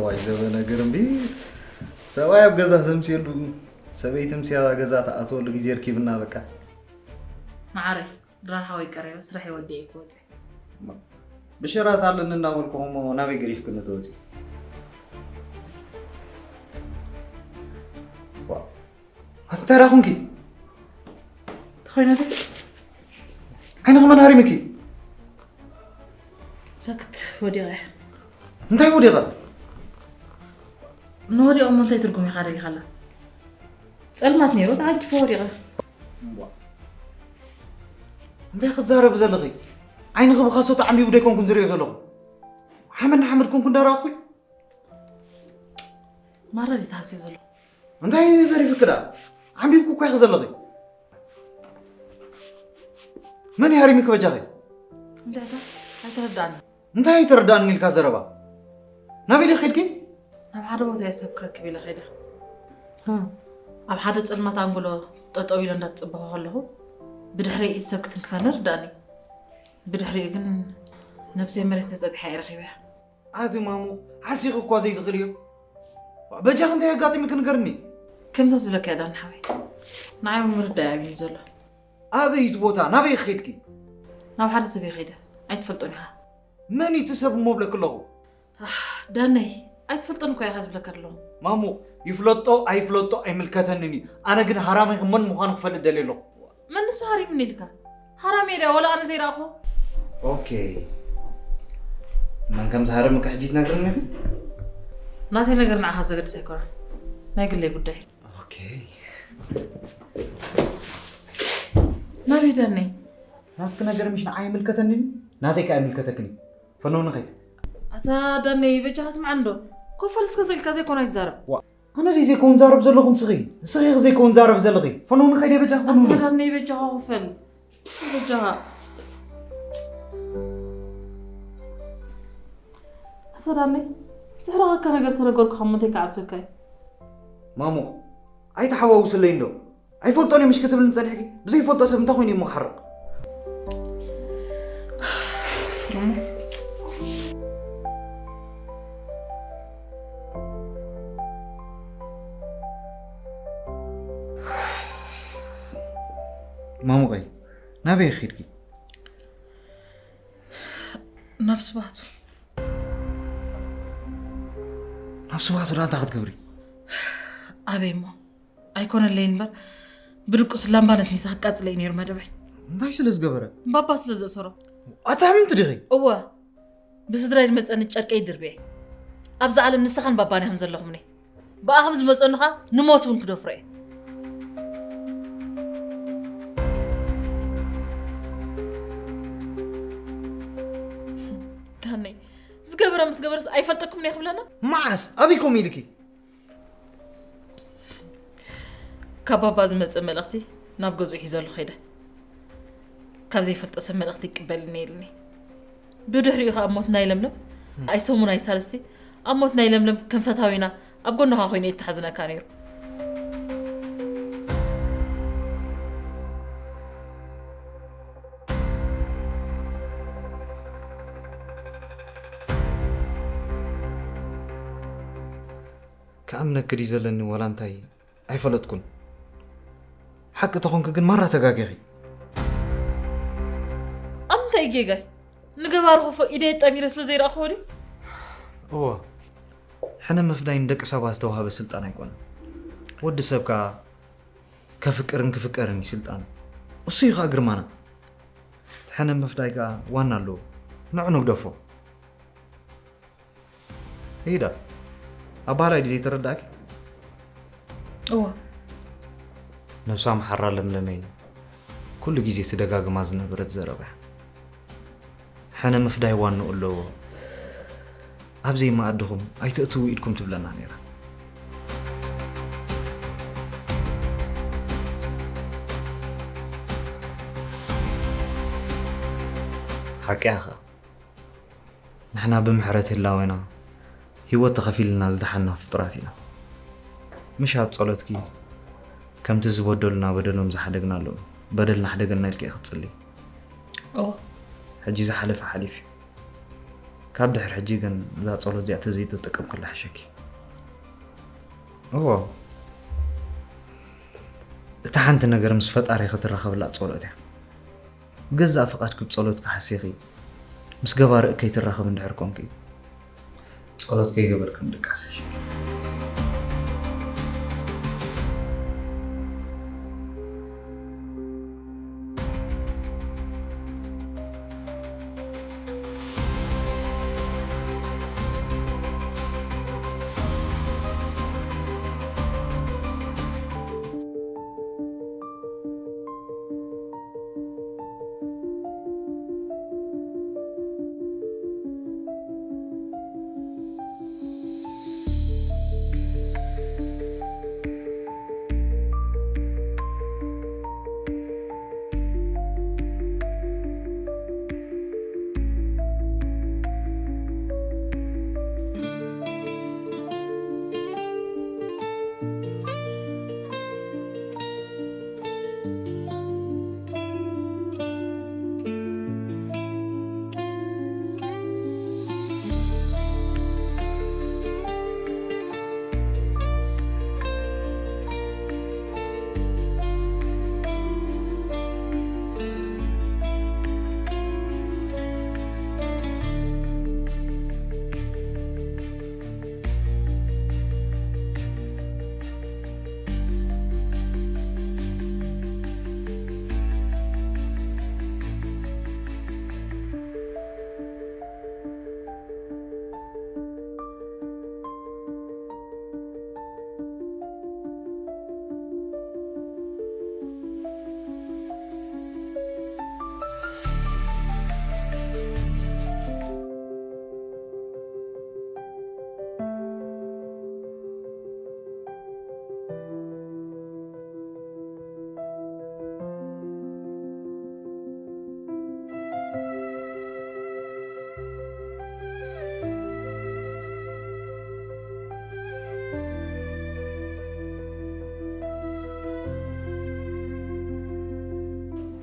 ዋይ ዘበነ ግርምቢ፣ ሰብኣይ ኣብ ገዛ ዘምፅየሉ፣ ሰበይቲ ምስያ ገዛ ትኣትወሉ ግዜ ርኪብና በቃ። መዓረይ፣ ድራር ሓወይ ቀረበ፣ ስራሕ ወዲኤ ክወፅእ። ብሽራት ኣለኒ እናበልኩ እሞ ናበይ ገዲፍክኒ ትወፂ? ዋ፣ ኣቲ እንታይ ደኣ ኹንኪ? ተኾይነትክ? ዓይንኺ መን ሃሪምኪ? ሰክት ወዲቐ። እንታይ ወዲቐ? ንወዲቐ እሞ እንታይ ትርጉም ኢኻ ደሊኻላ? ጸልማት ነይሩ ተዓጊፈ ወዲቐ። እንታይ ክትዛረቢ ዘለኺ? ዓይንኺ ብኻሶ ተዓምቢቡ ደይኮንኩን ዝሪኦ ዘለኹ። ሓመድ ንሓመድ ኮንኩ እንዳረኣኹ። ማራ ድዩ ተሃስየ ዘለኹ? እንታይ ተሪፍኪ ደኣ? ዓምቢብኪ እኮ ኢኺ ዘለኺ። መን እዩ ሃሪምኪ በጃኺ? እንታይ ኢኻ? ኣይተረዳእኒ። እንታይ ኣይተረዳእንን ኢልካ ዘረባ? ናበይ ዲኺ ከይድኪ? ናብ ሓደ ቦታ እየ ሰብ ክረክብ ኢለ ከይደ። ኣብ ሓደ ጸልማት ኣንጎሎ ጠጠው ኢለ እንዳተጸበኹ ከለኹ ብድሕረይ ኢድ ሰብ ክትንክፈኒ ርዳእኒ። ብድሕሪኡ ግን ነብሰይ መሬት ተጸጢሓ እየ ረኺበያ። ኣቲ ማሙ፣ ዓሲኺ እኳ ዘይትኽእልዮ። በጃኺ እንታይ ኣጋጢሙኪ ንገርኒ። ከምዛ ዝብለካ እያ ዳኒ ሓወይ። ንዓይ እውን ምርዳእ ኣብዩኒ ዘሎ። ኣበይ እቲ ቦታ? ናበይ ከይድኪ? ናብ ሓደ ሰብ እየ ከይደ። ኣይትፈልጦን ኢኻ። መን እዩ እቲ ሰብ እሞ ብለኪ ኣለኹ? ኣህ፣ ዳነይ፣ ኣይትፈልጦን እኮ ኢኻ ዝብለካ ዘለኹ። ማሙ፣ ይፍለጦ ኣይፍለጦ ኣይምልከተንን እዩ። ኣነ ግን ሃራማይኺ መን ምዃኑ ክፈልጥ ደልየ ኣለኹ። መን ንሱ ሃሪሙኒ ኢልካ? ሃራም እየ ድያ ወላ ኣነ ዘይረኣኹ? ኦኬ። መን ከም ዝሃረመካ ሕጂ ትነግርኒ ኢኺ? ናተይ ነገር ንዓኻ ዘገድስ ኣይኮነን። ናይ ግለይ ጉዳይ። ኦኬ። ናበይ ዳነይ? ናትኪ ነገር ምሽ ንዓይ ይምልከተኒ እዩ? ናተይ ከኣ ይምልከተክን እዩ። ፈነው ንኸይድ። ኣታ ዳነይ በጃኻ ስምዓኒ ዶ? ኮፈል እስከ ዘልካ ዘይኮነ ኣይትዛረብ። ዋ፣ ኣነ ድየ ዘይከውን ዛረብ ዘለኹ ንስኺ? ንስኺ ኢኺ ዘይከውን ዛረብ ዘለኺ። ፈነው ንኸይድ እየ በጃኻ ፈነው ኣታ ንኸይድ። ዳነይ በጃኻ ኮፈል። በጃኻ። ኣታ ዳነይ ዘሕረቐካ ነገር ተነገርኩኻ እሞ እንታይ ክዓብሰካ እዩ? ማሙ፣ ኣይተሓዋውስለይ እንዶ። ኣይፈልጦን እየ ምሽ ክትብልኒ ጸኒሕኪ? ብዘይፈልጦ ሰብ እንታይ ኮይኑ እሞ ክሓርቕ? ማሙቐይ፣ ናበይ ኸይድኪ? ናብ ስባቱ። ናብ ስባቱ ደኣ እንታይ ክትገብሪ? ኣበይ እሞ? ኣይኮነለይ እምበር ብድቁስ ላምባ ነስኒሳ ክቃጽለ እዩ ነይሩ መደበይ። እንታይ ስለ ዝገበረ? ባባ ስለ ዘእሰሮ። ኣታ ሕምምቲ ዲኺ? እወ። ብስድራይ ዝመጸኒ ጨርቀይ ድርብየ። ኣብዚ ዓለም ንስኻን ባባን ኢኹም ዘለኹምኒ። ብኣ ከም ዝመጸኒ ኸኣ ንሞት እውን ክደፍሮ እየ። ዳነይ፣ ዝገበረ ምስ ገበረስ ኣይፈልጠኩምን እየ ክብለና? መዓስ? ኣበይ ከምኡ ኢልኪ? ካብ ባባ ዝመጸ መልእኽቲ ናብ ገዝኡ ሒዘሉ ከይደ። ካብ ዘይፈልጦ ሰብ መልእኽቲ ይቅበል እየ ኢሉኒ። ብድሕሪኡ ከኣ ኣብ ሞት ናይ ለምለም ኣይሰሙን ኣይሳልስቲ ኣብ ሞት ናይ ለምለም ከም ፈታዊና ኣብ ጎንኻ ኮይነ እየ እተሓዝነካ ነይሩ። ክኣምነኪ ድዩ ዘለኒ ዋላ እንታይ ኣይፈለጥኩን። ሓቂ ተኾንኪ ግን ማራ ተጋጊኺ። ኣብ ምንታይ እዩ ጌጋይ? ንገባሪ ኮፎ ኢደይ ኣጣሚረ ስለ ዘይረኣኽዎ ድዩ? እወ፣ ሕነ ምፍዳይ ንደቂ ሰባት ዝተዋህበ ስልጣን ኣይኮነን። ወዲ ሰብ ከኣ ከፍቅርን ክፍቀርን እዩ ስልጣኑ። እሱ እዩ ከኣ ግርማና። እቲ ሕነ ምፍዳይ ከኣ ዋና ኣለዎ። ንዑ ንግደፎ። ሄዳ ኣባህላይ ድዩ ዘይተረዳእኪ? እወ። ነብሳ መሓራ ለምለመይ ኩሉ ግዜ ትደጋግማ ዝነበረት ዘረባ። ሕነ ምፍዳይ ዋንኡ ኣለዎ። ኣብ ዘይመኣድኹም ኣይተእትዉ ኢድኩም ትብለና ነይራ። ሓቂያ ኸኣ ንሕና ብምሕረት ህላዌና ህይወት ተኸፊልና ዝደሓንና ፍጡራት ኢና። ምሽ ኣብ ጸሎትኪ ከምቲ ዝበደሉና በደሎም ዝሓደግናሎም በደል ናሕደገልና ኢልኪ ክትጽሊ። እወ። ሕጂ ዝሓለፈ ሓሊፉ እዩ። ካብ ድሕሪ ሕጂ ግን እዛ ጸሎት እዚኣ ተዘይተጠቀምክላ ሕሸኪ። እዎ። እታ ሓንቲ ነገር ምስ ፈጣሪ ክትራኸብላ ጸሎት እያ። ብገዛእ ፍቓድኪ ብጸሎትኪ ሓሲኺ ምስ ገባሪ እከይ ትራኸቢ እንድሕር ኮንኪ ጸሎት ከይገበርኪ ምድቃስ ሕሸኪ።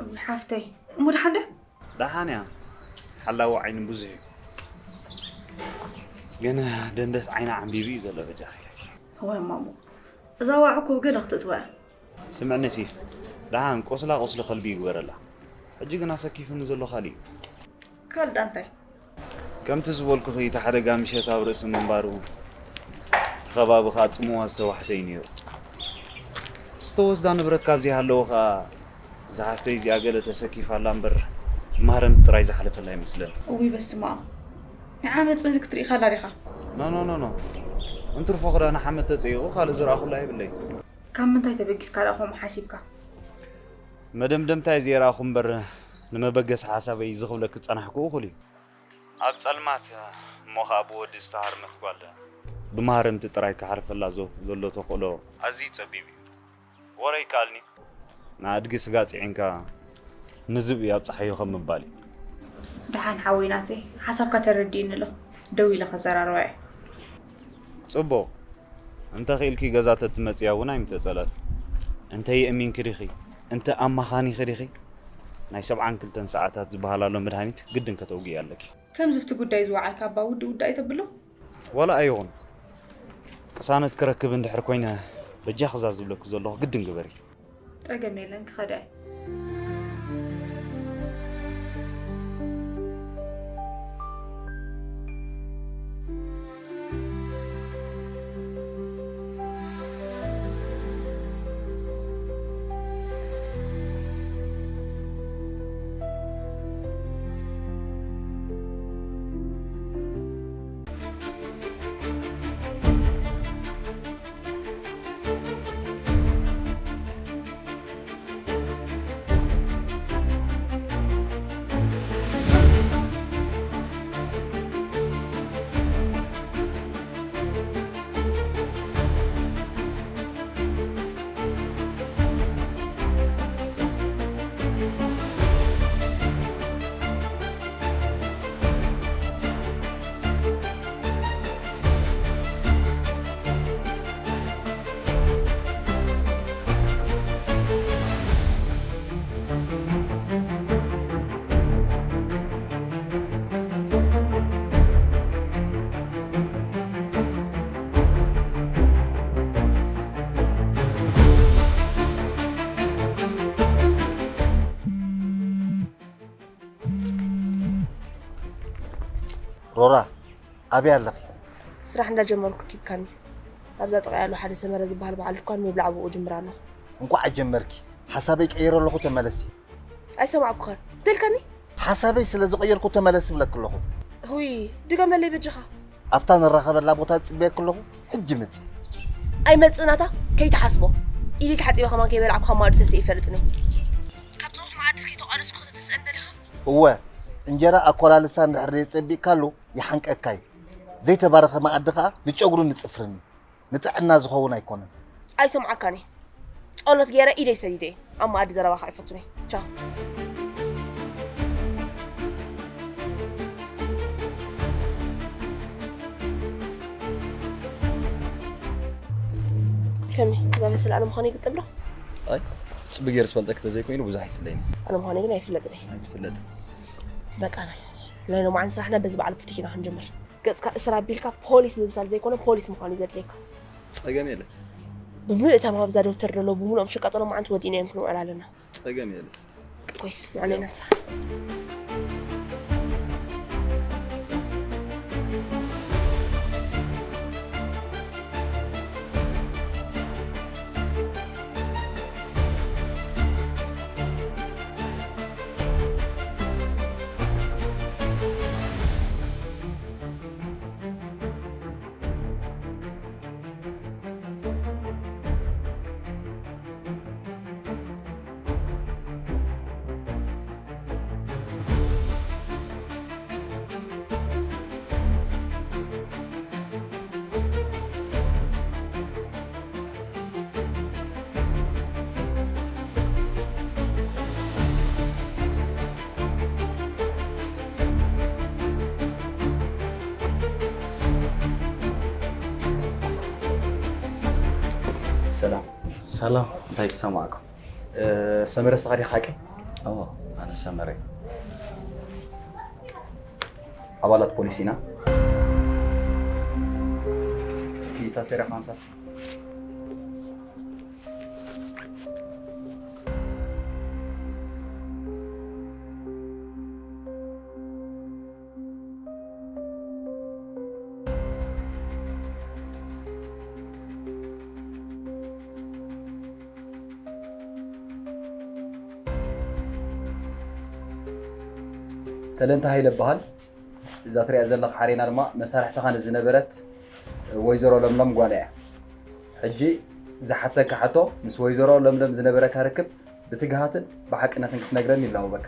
እውይ ሓፍተይ፣ እሞ ደሓን ድያ? ደሓን እያ። ሓላዊ ዓይኒ ብዙሕ እዩ። ግን ደንደስ ዓይና ዓንቢቡ እዩ ዘሎ በጃኺ። እዋይ ማሙ፣ እዛ ዋዕ እኮ ገለ ክትእትዋ እያ። ስምዕኒ ሲስ፣ ደሓን ቁስላ ቁስሊ ከልቢ ይግበረላ። ሕጂ ግን ኣሰኪፉኒ ዘሎ ካልእ እዩ። ካልእ ዳ እንታይ? ከምቲ ዝበልኩኺ እቲ ሓደጋ ምሸት ኣብ ርእሲ ምንባሩ እቲ ከባቢ ኸኣ ጽምዋ ዝተዋሕተ እዩ ነይሩ። ዝተወስዳ ንብረት ካብ ዘይሃለወ ኸኣ እዛ ሓፍተይ እዚኣ ገለ ተሰኪፋ ኣላ እምበር ማረምቲ ጥራይ ዝሓለፈላ ኣይመስለኒ። እውይ በስመ ኣብ፣ ናይ ዓመጽ ምልክት ርኢኻ ኣላ ዲኻ? ኖ ኖ ኖ ኖ፣ እንትርፎ ክዳን ሓመድ ተጸይቑ ካልእ ዝረኣኹላ የብለይ። ካብ ምንታይ ተበጊስካ ደኣ ከምኡ ሓሲብካ? መደምደምታይ ዘይረኣኹ እምበር ንመበገሲ ሓሳበይ እዚ ክብለኪ ዝጸናሕኩ እኹል እዩ። ኣብ ጸልማት እሞ ኸኣ ብወዲ ዝተሃርመት ጓል ብማህረምቲ ጥራይ ክሓርፈላ ዞ- ዘሎ ተኽእሎ ኣዝዩ ጸቢብ እዩ። ወረ ይከኣልኒ ንኣድጊ ስጋ ጽዒንካ ንዝብኢ ኣብጽሓዮ ከም ምባል እዩ። ደሓን ሓወይ ናተይ፣ ሓሳብካ ተረዲእኒ ኣሎ። ደው ኢለ ከዘራርባ እየ። ጽቡቕ እንተ ኽኢልኪ ገዛ ተትመጽያ እውን ኣይምተጸለል። እንተ የእሚንኪ ዲኺ እንተ ኣማኻኒኺ ዲኺ ናይ ሰብዓን ክልተን ሰዓታት ዝበሃል ኣሎ መድሃኒት ግድን ከተውግኢ ኣለኪ። ከምዚ ኣብቲ ጉዳይ ዝወዓልካ ኣባ ውድእ ውድእ ኣይተብሎ። ዋላ ኣይኹን ቅሳነት ክረክብ እንድሕር ኮይነ በጃኺ እዛ ዝብለኪ ዘለኹ ግድን ግበሪ። ጸገም የለን ክኸድ እየ። ኣበይ ኣለኺ? ስራሕ እንዳጀመርኩ ኪድካኒ ኣብዛ ጥቕያ ኣሎ ሓደ ሰመረ ዝበሃል በዓል ድኳን ምብላዕ ብኡ ጅምር ኣለኹ። እንኳዕ ጀመርኪ። ሓሳበይ ቀይረ ኣለኹ፣ ተመለሲ። ኣይሰማዕኩኻን እንተልካኒ። ሓሳበይ ስለ ዝቐየርኩ ተመለሲ ብለኪ ኣለኹ። ሁይ፣ ድገመለይ በጃኻ። ኣብታ ንራኸበላ ቦታ ዝፅበየኪ ኣለኹ። ሕጂ ምፂ። ኣይመፅእናታ ከይትሓስቦ። ኢዲ ተሓፂበ ከማን ከይበላዕኩ ካብ ማዕዱ ተስእ ይፈልጥኒ። ካብ ፅቡቕ መዓድስ ከይተቋደስኩ ከተተስእን ደሊኻ? እወ፣ እንጀራ ኣኮላልሳ እንድሕር ደይፀቢቕካሉ ይሓንቀካ እዩ። ዘይተባረኸ መኣዲ ከዓ ንጨጉሩ ንፅፍርን ንጥዕና ዝኸውን ኣይኮነን። ኣይሰምዓካን እየ። ጸሎት ገይረ ኢደይ ሰዲደ እየ። ኣብ መኣዲ ዘረባኻ ኣይፈቱን እየ። ቻው። ከመይ እዛ በስል ኣነ ምዃኑ ይግጥም ዶ? ኣይ ጽቡቅ ገይረ ዝፈልጠክ ተዘይኮይኑ ብዙሕ ኣይስለይን። ኣነ ምዃኑ ግን ኣይፍለጥን እየ። ኣይትፍለጥን። በቃ በል። ናይ ሎማዓን ስራሕና በዚ በዓል ቡቲክ ኢና ክንጅምር። ገጽካ እስር ኣቢልካ ፖሊስ ምምሳል ዘይኮነ ፖሊስ ምዃን እዩ ዘድልየካ። ጸገም የለን። ብምሉእ እታ ማብዛ ደብተር ደሎ ብምሉኦም ሽቃጦ ሎማዓንቲ ወዲእና እዮም ክንውዕል ኣለና። ጸገም የለን። ኮይስ ንዕለና ስራሕ። ሰላም። ሰላም። እንታይ ተሰማዕኩም? ሰመረ ንስኻ ዲኻ ሓቂ? እወ፣ ኣነ ሰመረ። ኣባላት ፖሊስ ኢና። እስኪ እታ ሰሪኻ ኣንሳ። ተለንተ ሃይለ እበሃል። እዛ ትሪኣ ዘለኻ ሓሬና ድማ መሳርሕትኻ ንዝነበረት ወይዘሮ ለምለም ጓላ እያ። ሕጂ ዝሓተካ ሕቶ፣ ምስ ወይዘሮ ለምለም ዝነበረካ ርክብ ብትግሃትን ብሓቅነትን ክትነግረኒ ይላወበካ።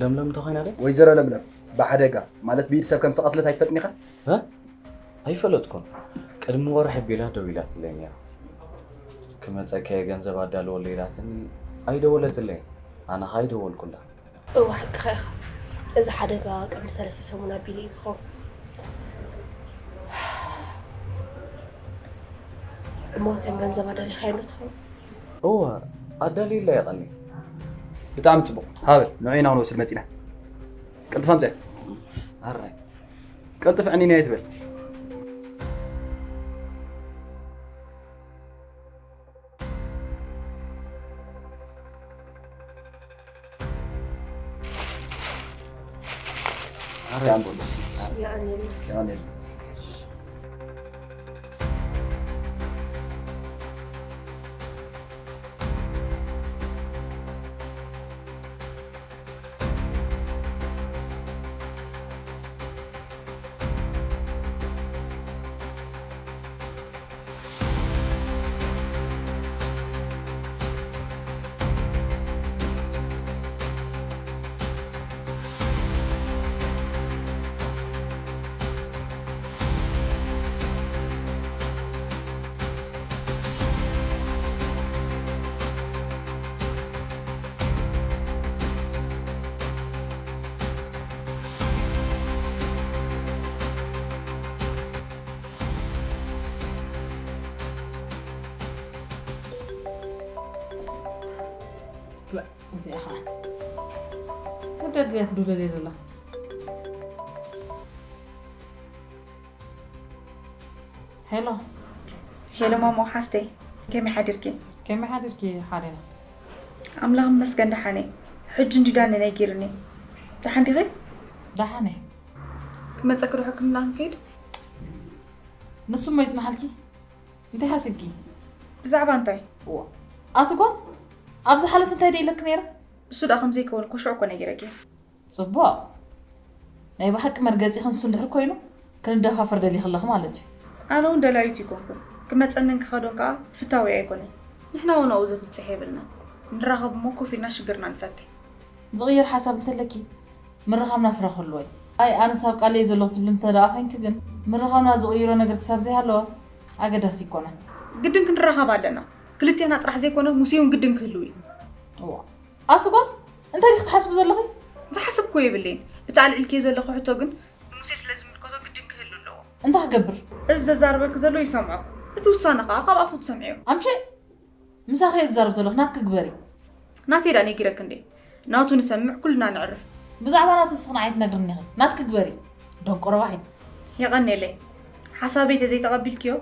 ለምለም እንታይ ኮይና ድያ? ወይዘሮ ለምለም ብሓደጋ፣ ማለት ብኢድ ሰብ ከም ዝተቐትለት ኣይትፈልጥን ኢኻ? እ? ኣይፈለጥኩን። ቅድሚ ወርሒ ኣቢላ ደዊላትለይ ነይራ። ክመጸኪ እየ ገንዘብ ኣዳልወለይ ኢላትኒ ኣይደወለትለይን። ኣነ ኸኣ ኣይደወልኩላ። እወ ሓቅኻ ኢኻ። እዚ ሓደጋ ቅድሚ ሰለስተ ሰሙን ኣቢሉ እዩ ዝኸውን። እሞ እተን ገንዘብ ኣዳሊኻየን ዶ ትኸውን? እወ ኣዳልየላ እየ ቀንየ። ብጣዕሚ ጽቡቕ። ሃ በል ንዑ ኢና ክንወስድ መጺና። ቀልጥፍ ኣምጽኣ። ኣራይ። ቀልጥፍ ዕኒኒ ኣይትበል። እዚኣ ኸዓ ወዳ ድያ ትዱለለይ ዘላ። ሄሎ። ሄሎ ማሞ ሓፍተይ፣ ከመይ ሓዲርኪ? ከመይ ሓዲርኪ ሓሬና? ኣምላኽ ይመስገን ደሓን እየ። ሕጂ እንድዩ ዳኒ ነጊሩኒ። ደሓን ዲኺ? ደሓን እየ። ክመጸኪ ዶ ሕክምና ክንከይድ? ንሱ እሞ ይጽናሓልኪ። እንታይ ሓሲብኪ? ብዛዕባ እንታይ? እዋ፣ ኣቲ ጓል፣ ኣብ ዝሓለፈ እንታይ ደይለኪ ነይረ? እሱ ደኣ ከም ዘይከውን እኮ ሽዑ እኮ ነጊረኪ። ጽቡቕ። ናይ ብሓቂ መርገጺ ክንሱ እንድሕር ኮይኑ፣ ክንደፋፈር ደሊኺ ኣለኺ ማለት እዩ። ኣነ እውን ደላዩት ኣይኮንኩን። ክመጸንን ክኸዶን ከኣ ፍታዊ ኣይኮነን። ንሕና እውን ኣብኡ ዘብጽሕ የብልና። ንራኸብ እሞ ኮፍ ኢልና ሽግርና ንፈትሕ። ዝቕየር ሓሳብ እንተለኪ፣ ምርኻብና ፍረ ክህልዎ እዩ። ኣይ፣ ኣነስ ኣብ ቃለይ ዘለኹ ትብሊ እንተ ደኣ ኮይንኪ ግን፣ ምርኻብና ዝቕይሮ ነገር ክሳብ ዘይሃለወ፣ ኣገዳሲ ኣይኮነን። ግድን ክንራኸብ ኣለና። ክልቴና ጥራሕ ዘይኮነ፣ ሙሴ እውን ግድን ክህልው እዩ። እዋ፣ ኣቲ ጓል፣ እንታይ ዲኺ ትሓስቢ ዘለኺ? ዝሓሰብክዎ የብለይን። እቲ ኣልዒልክዮ ዘለኺ ሕቶ ግን፣ ንሙሴ ስለ ዝምልከቶ ግድን ክህሉ ኣለዎ። እንታይ ክገብር? እዚ ዘዛርበኪ ዘሎ ይሰምዖ። እቲ ውሳነ ከኣ ካብ ኣፉ ትሰምዕዮ። ኣምሸ፣ ምሳኺ እየ ዝዛረብ ዘለኹ፣ ናትኪ ግበሪ። ናተይ ደኣ ነጊረኪ እንዴ? ናቱ ንሰምዕ፣ ኩልና ንዕርፍ። ብዛዕባ ናቱ ንስኺ ንዓይ ትነግርኒ ኢኺ። ናትኪ ግበሪ። ደንቆሮ ዋሒድ። የቐኔለይ። ሓሳበይ ተዘይተቐቢልክዮ፣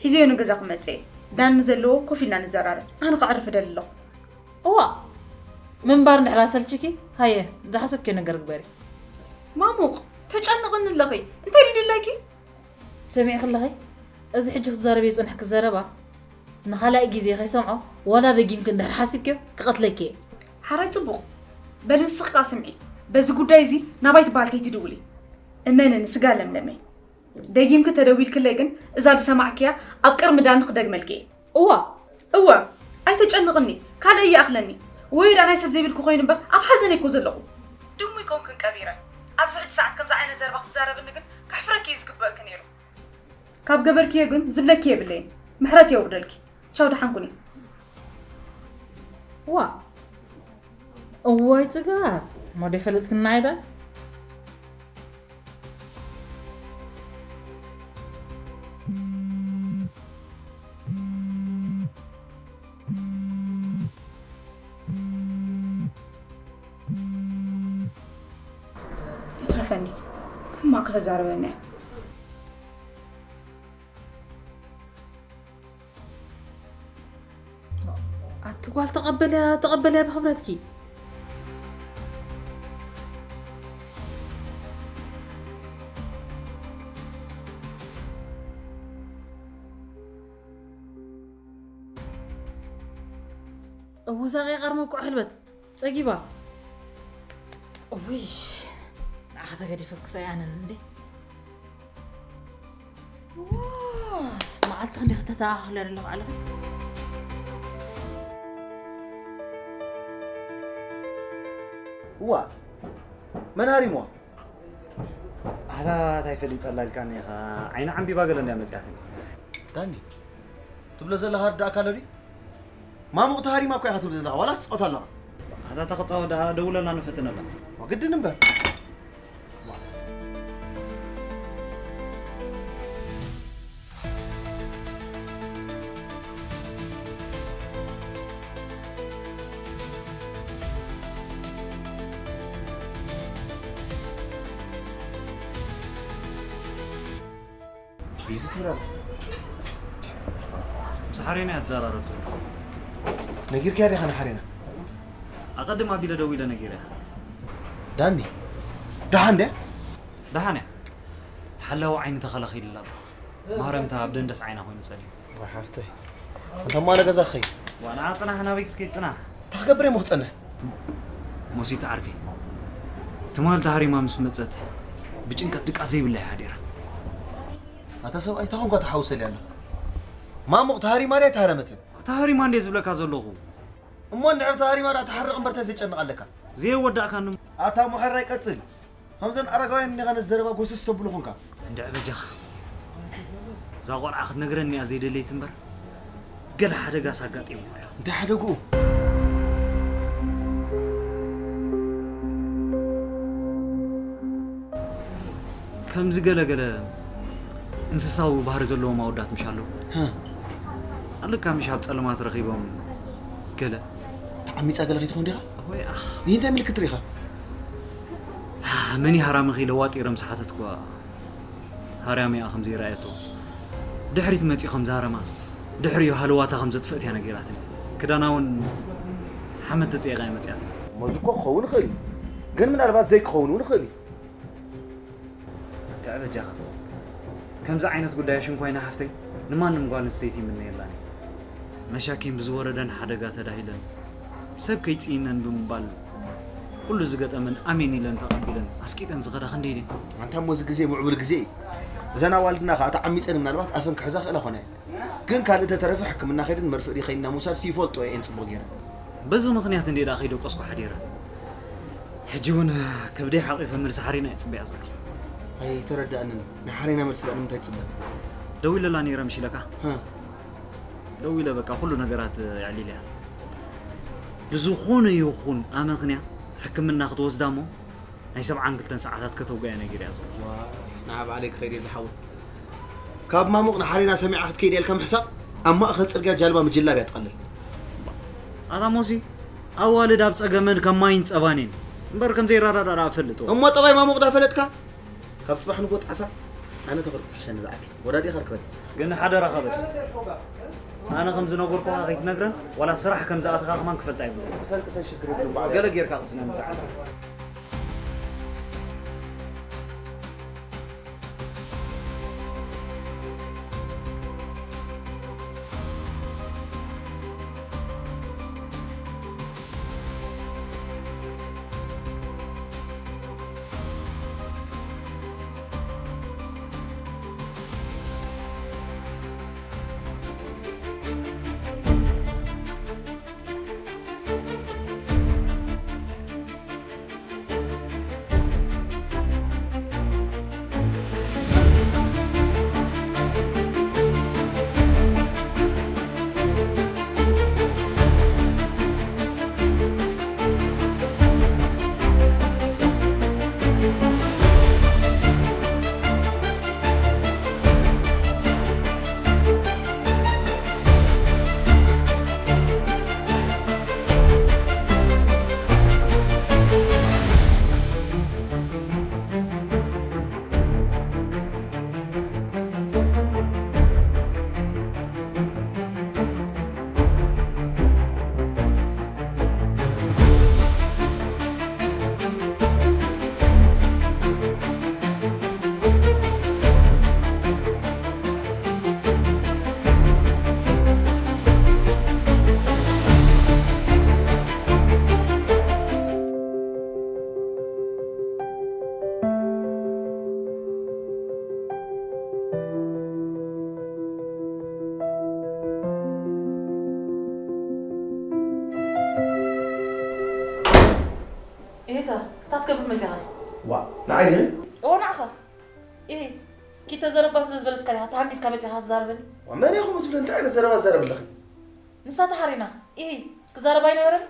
ሒዘዮ ንገዛ ክመጽእ እየ። ዳኒ ዘለዎ ኮፍ ኢልና ንዘራረብ። ኣነ ከዕርፍ እደሊ ኣለኹ። እዋ፣ ምንባር እንድሕር ኣሰልችኪ፣ ሃየ፣ ዝሓሰብክዮ ነገር ግበሪ። ማሙቕ፣ ተጨንቕኒ ኣለኺ። እንታይ ድዩ ድላይኪ? ሰሚዕኪ ኣለኺ? እዚ ሕጂ ክዛረብ የጸንሕኪ ዘረባ ንኻልኣይ ግዜ ከይሰምዖ፣ ዋላ ደጊምኪ እንድሕር ሓሲብክዮ፣ ክቐትለኪ እየ። ሓራይ ጽቡቕ። በሊ ንስኺ ከኣ ስምዒ። በዚ ጉዳይ እዚ ናባይ ትበሃል ከይትድውሊ። እመንኒ ስጋ ለምለመይ። ደጊምኪ ተደዊልክለይ ግን እዛ ዝሰማዕክያ ኣብ ቅድሚ ዳኒ ክደግመልኪ እየ። እዋ። እወ። ኣይተጨንቕኒ። ካልእ ይኣኽለኒ። ወይ ደኣ ናይ ሰብ ዘይብልኪ ኮይኑ እምበር ኣብ ሓዘን እየ እኮ ዘለኹ። ድሙይ ኮንክን ቀቢረ። ኣብዚ ሕጂ ሰዓት ከምዚ ዓይነት ዘረባ ክትዛረብኒ ግን ከሕፍረኪ እዩ ዝግበእኪ ነይሩ። ካብ ገበርክዮ ግን ዝብለኪ የብለይን። ምሕረት የውርደልኪ። ቻው፣ ደሓን ኩኒ። ዋ፣ እዋይ ጽጋብ፣ እሞ ደይፈለጥክኒ ንዓይ ደኣ? ይትረፈኒ፣ ሕማቕ ከተዛርበኒ እያ። ኣቲ ጓል፣ ተቐበልያ፣ ተቐበልያ ብኽብረትኪ። እውይ፣ እዛ ቀይ ቃርማ እኮ ሕልበት ጸጊባ። እውይ፣ ንዓኻ ተገዲፈ ክሳይ ኣነን እንዴ። ዋ፣ መዓልቲ ክንደይ ክተተኣኻኽልዮ ደለኹ ዓለኻ። እዋ፣ መን ሃሪምዋ? ኣታ እንታይ ፈሊጠላ ኢልካኒ ኢኻ? ዓይና ዓምቢባ ገለ እንድያ መጺኣትኒ። ዳኒ፣ ትብሎ ዘለኻ ርዳእካ ኣሎ ድዩ? ማሙቕ ተሃሪማ እኮ ኢኻ ትብል ዘለኻ፣ ዋላስ ትጻወት ኣለኻ? ኣታ ተኽጻወት ደኣ ደውለላ ንፈትነላ። ግድን እምበር። ቢዚ ትብል ኣላ። ምስ ሓሬና እያ ትዘራረብ ትብል። ነጊርካያ ዲኻ ንሓሬና? ኣቐድም ኣቢለ ደዊለ ነጊረያ። ዳኒ፣ ደሓን ድያ? ደሓን እያ። ሓላዊ ዓይኒ ተኸላኺልላ ኣሎ። ማረምታ ኣብ ደንደስ ዓይና ኮይኑ ጸኒሑ። ወይ ሓፍተይ። እንተ እሞ ኣነ ገዛ ክኸይድ። ዋላ ጽናሕ፣ ናበይ ክትከይድ ጽናሕ? እንታይ ክገብር እየ እሞ ክጸንሕ? ሞሲት ዓርከይ፣ ትማል ተሃሪማ ምስ መጸት ብጭንቀት ድቃስ ዘይብላ እያ ሓዲራ። ኣታ ሰብኣይ፣ እንታይ ኮንካ ትሓውሰልያ ኣለኻ? ማሙቕ ተሃሪማ ድያ ኣይተሃረመትን? ተሃሪማ እንድየ ዝብለካ ዘለኹ። እሞ እንድሕር ተሃሪማ ደኣ ትሓርቕ እምበር እንታይ ዘጨንቕ ኣለካ? ዘየወዳእካኒ። ኣታ እሞ ሕራይ ቀጽል። ከምዘን ኣረጋውያን እኒኻ ነዚ ዘረባ ጎሰስ ተብሎ ኾንካ። እንድዒ በጃኻ። እዛ ቖልዓ ክትነግረኒ እያ ዘይደለየት እምበር፣ ገለ ሓደጋስ ኣጋጢምዋ ኣሎ። እንታይ ሓደግኡ? ከምዚ ገለ ገለ እንስሳዊ ባህሪ ዘለዎም ኣወዳት ምሽ ኣለዉ። ሃ። ኣለካ ምሽ ኣብ ጸለማት ረኺቦም ገለ። ተዓሚጻ ገለ ከይትኾን ዲኻ? ወይ ኣኽ። ይህ እንታይ ምልክት ርኢኻ? መን እዩ ሃራምኺ ኢለ ዋጢረ ምስ ሓተትኩዋ፣ ሃራሚኣ ከም ዘይረኣየቶ፣ ድሕሪት መጺኡ ከም ዝሃረማ፣ ድሕሪኡ ሃለዋታ ከም ዘጥፍአት እያ ነጊራትኒ። ክዳና እውን ሓመድ ተጸይቓ እያ መጺኣትኒ። እሞ እዚ እኮ ክኸውን ይኽእል እዩ። ግን ምናልባት ዘይክኸውን እውን ይኽእል እዩ። እንታይ በጃኻ? ከምዚ ዓይነት ጉዳይ ኣሽንኳይና ሓፍተይ ንማንም ጓል ኣንስተይቲ ይምነየላን እዩ። መሻኪን ብዝወረደን ሓደጋ ተዳሂለን ሰብ ከይጽኢነን ብምባል ኩሉ ዝገጠመን ኣሜን ኢለን ተቐቢለን ኣስቂጠን ዝኸዳ ክንደይ ድየን? ኣንታ እሞ እዚ ግዜ ምዕቡል ግዜ እዩ። እዘን ኣዋልድና ከኣ ተዓሚጸን ምናልባት ኣፈን ክሕዛ ክእላ ኾነ እየን። ግን ካልእ ተተረፈ ሕክምና ከይደን መርፍእ ከይድና ምውሳድሲ ይፈልጦ እየን ጽቡቕ ገይረን። በዚ ምኽንያት እንድየ ደኣ ከይደቀስኩ ሓዲረ። ሕጂ እውን ከብደይ ሓቒፈ መልሲ ሓሪና እየ ጽበያ ዘለኹ። ኣይተረዳእንን። ናይ ሓሪና መልሲ ደኣ ንምንታይ ትጽበ? ደዊለላ ነይረ ምሽ ኢለካ? ሃ። ደዊለ በቃ ኩሉ ነገራት የዕሊለያ። ብዝኾነ ይኹን ኣመኽንያ ሕክምና ክትወስዳ እሞ ናይ ሰብዓን ክልተን ሰዓታት ከተውግያ ነጊረያ ዘለኹ። ዋ፣ ንዓ ባዕለይ ክኸይድ እየ ዝሓወይ። ካብ ማሙቕ ንሓሪና ሰሚዓ ክትከይድ እያ ኢልካ ምሕሳብ ኣብ ማእኸል ጽርግያ ጃልባ ምጅላብ እያ ትቐልል። ኣታ ሞሲ፣ ኣዋልድ ኣብ ጸገመን ከም ማይን ጸባን እየን እምበር ከም ዘይረዳዳኣ እፈልጥ እየ። እሞ ጠባይ ማሙቕ ዳ ፈለጥካ? ካብ ጽባሕ ንግሆ ጣዕሳ ኣነ ተኸልኩ ትሕሸኒ ዝኣኪ። ወዳዲኻ ርክበኒ። ግን ሓደራኻ በል። ኣነ ከም ዝነገርኩኻ ከይትነግረን ዋላ ስራሕ ከም ዝኣተኻ ከማን ክፈልጣ ይብሉ። ቅሰን ቅሰን ሽግር የብሉን ባዕለይ። ገለ ጌርካ ቅስነኒ ዝዓል። እታ እንታይ ክትገብር መጺኻ? ዋ፣ ንዓይ ድዩ? እዎ፣ ንዓኻ። እሂ፣ ኪድ ተዘረባ ስለ ዝበለትካ ዲኻ ተሃንዲድካ መጺኻ ትዛረበኒ? ዋ፣ መን ኢኹም ትብሊ? እንታይ ዓይነት ዘረባ ትዛረቢ ኣለኺ? ንሳ ተሓሪና። እሂ፣ ክዛረብ ኣይነበረን?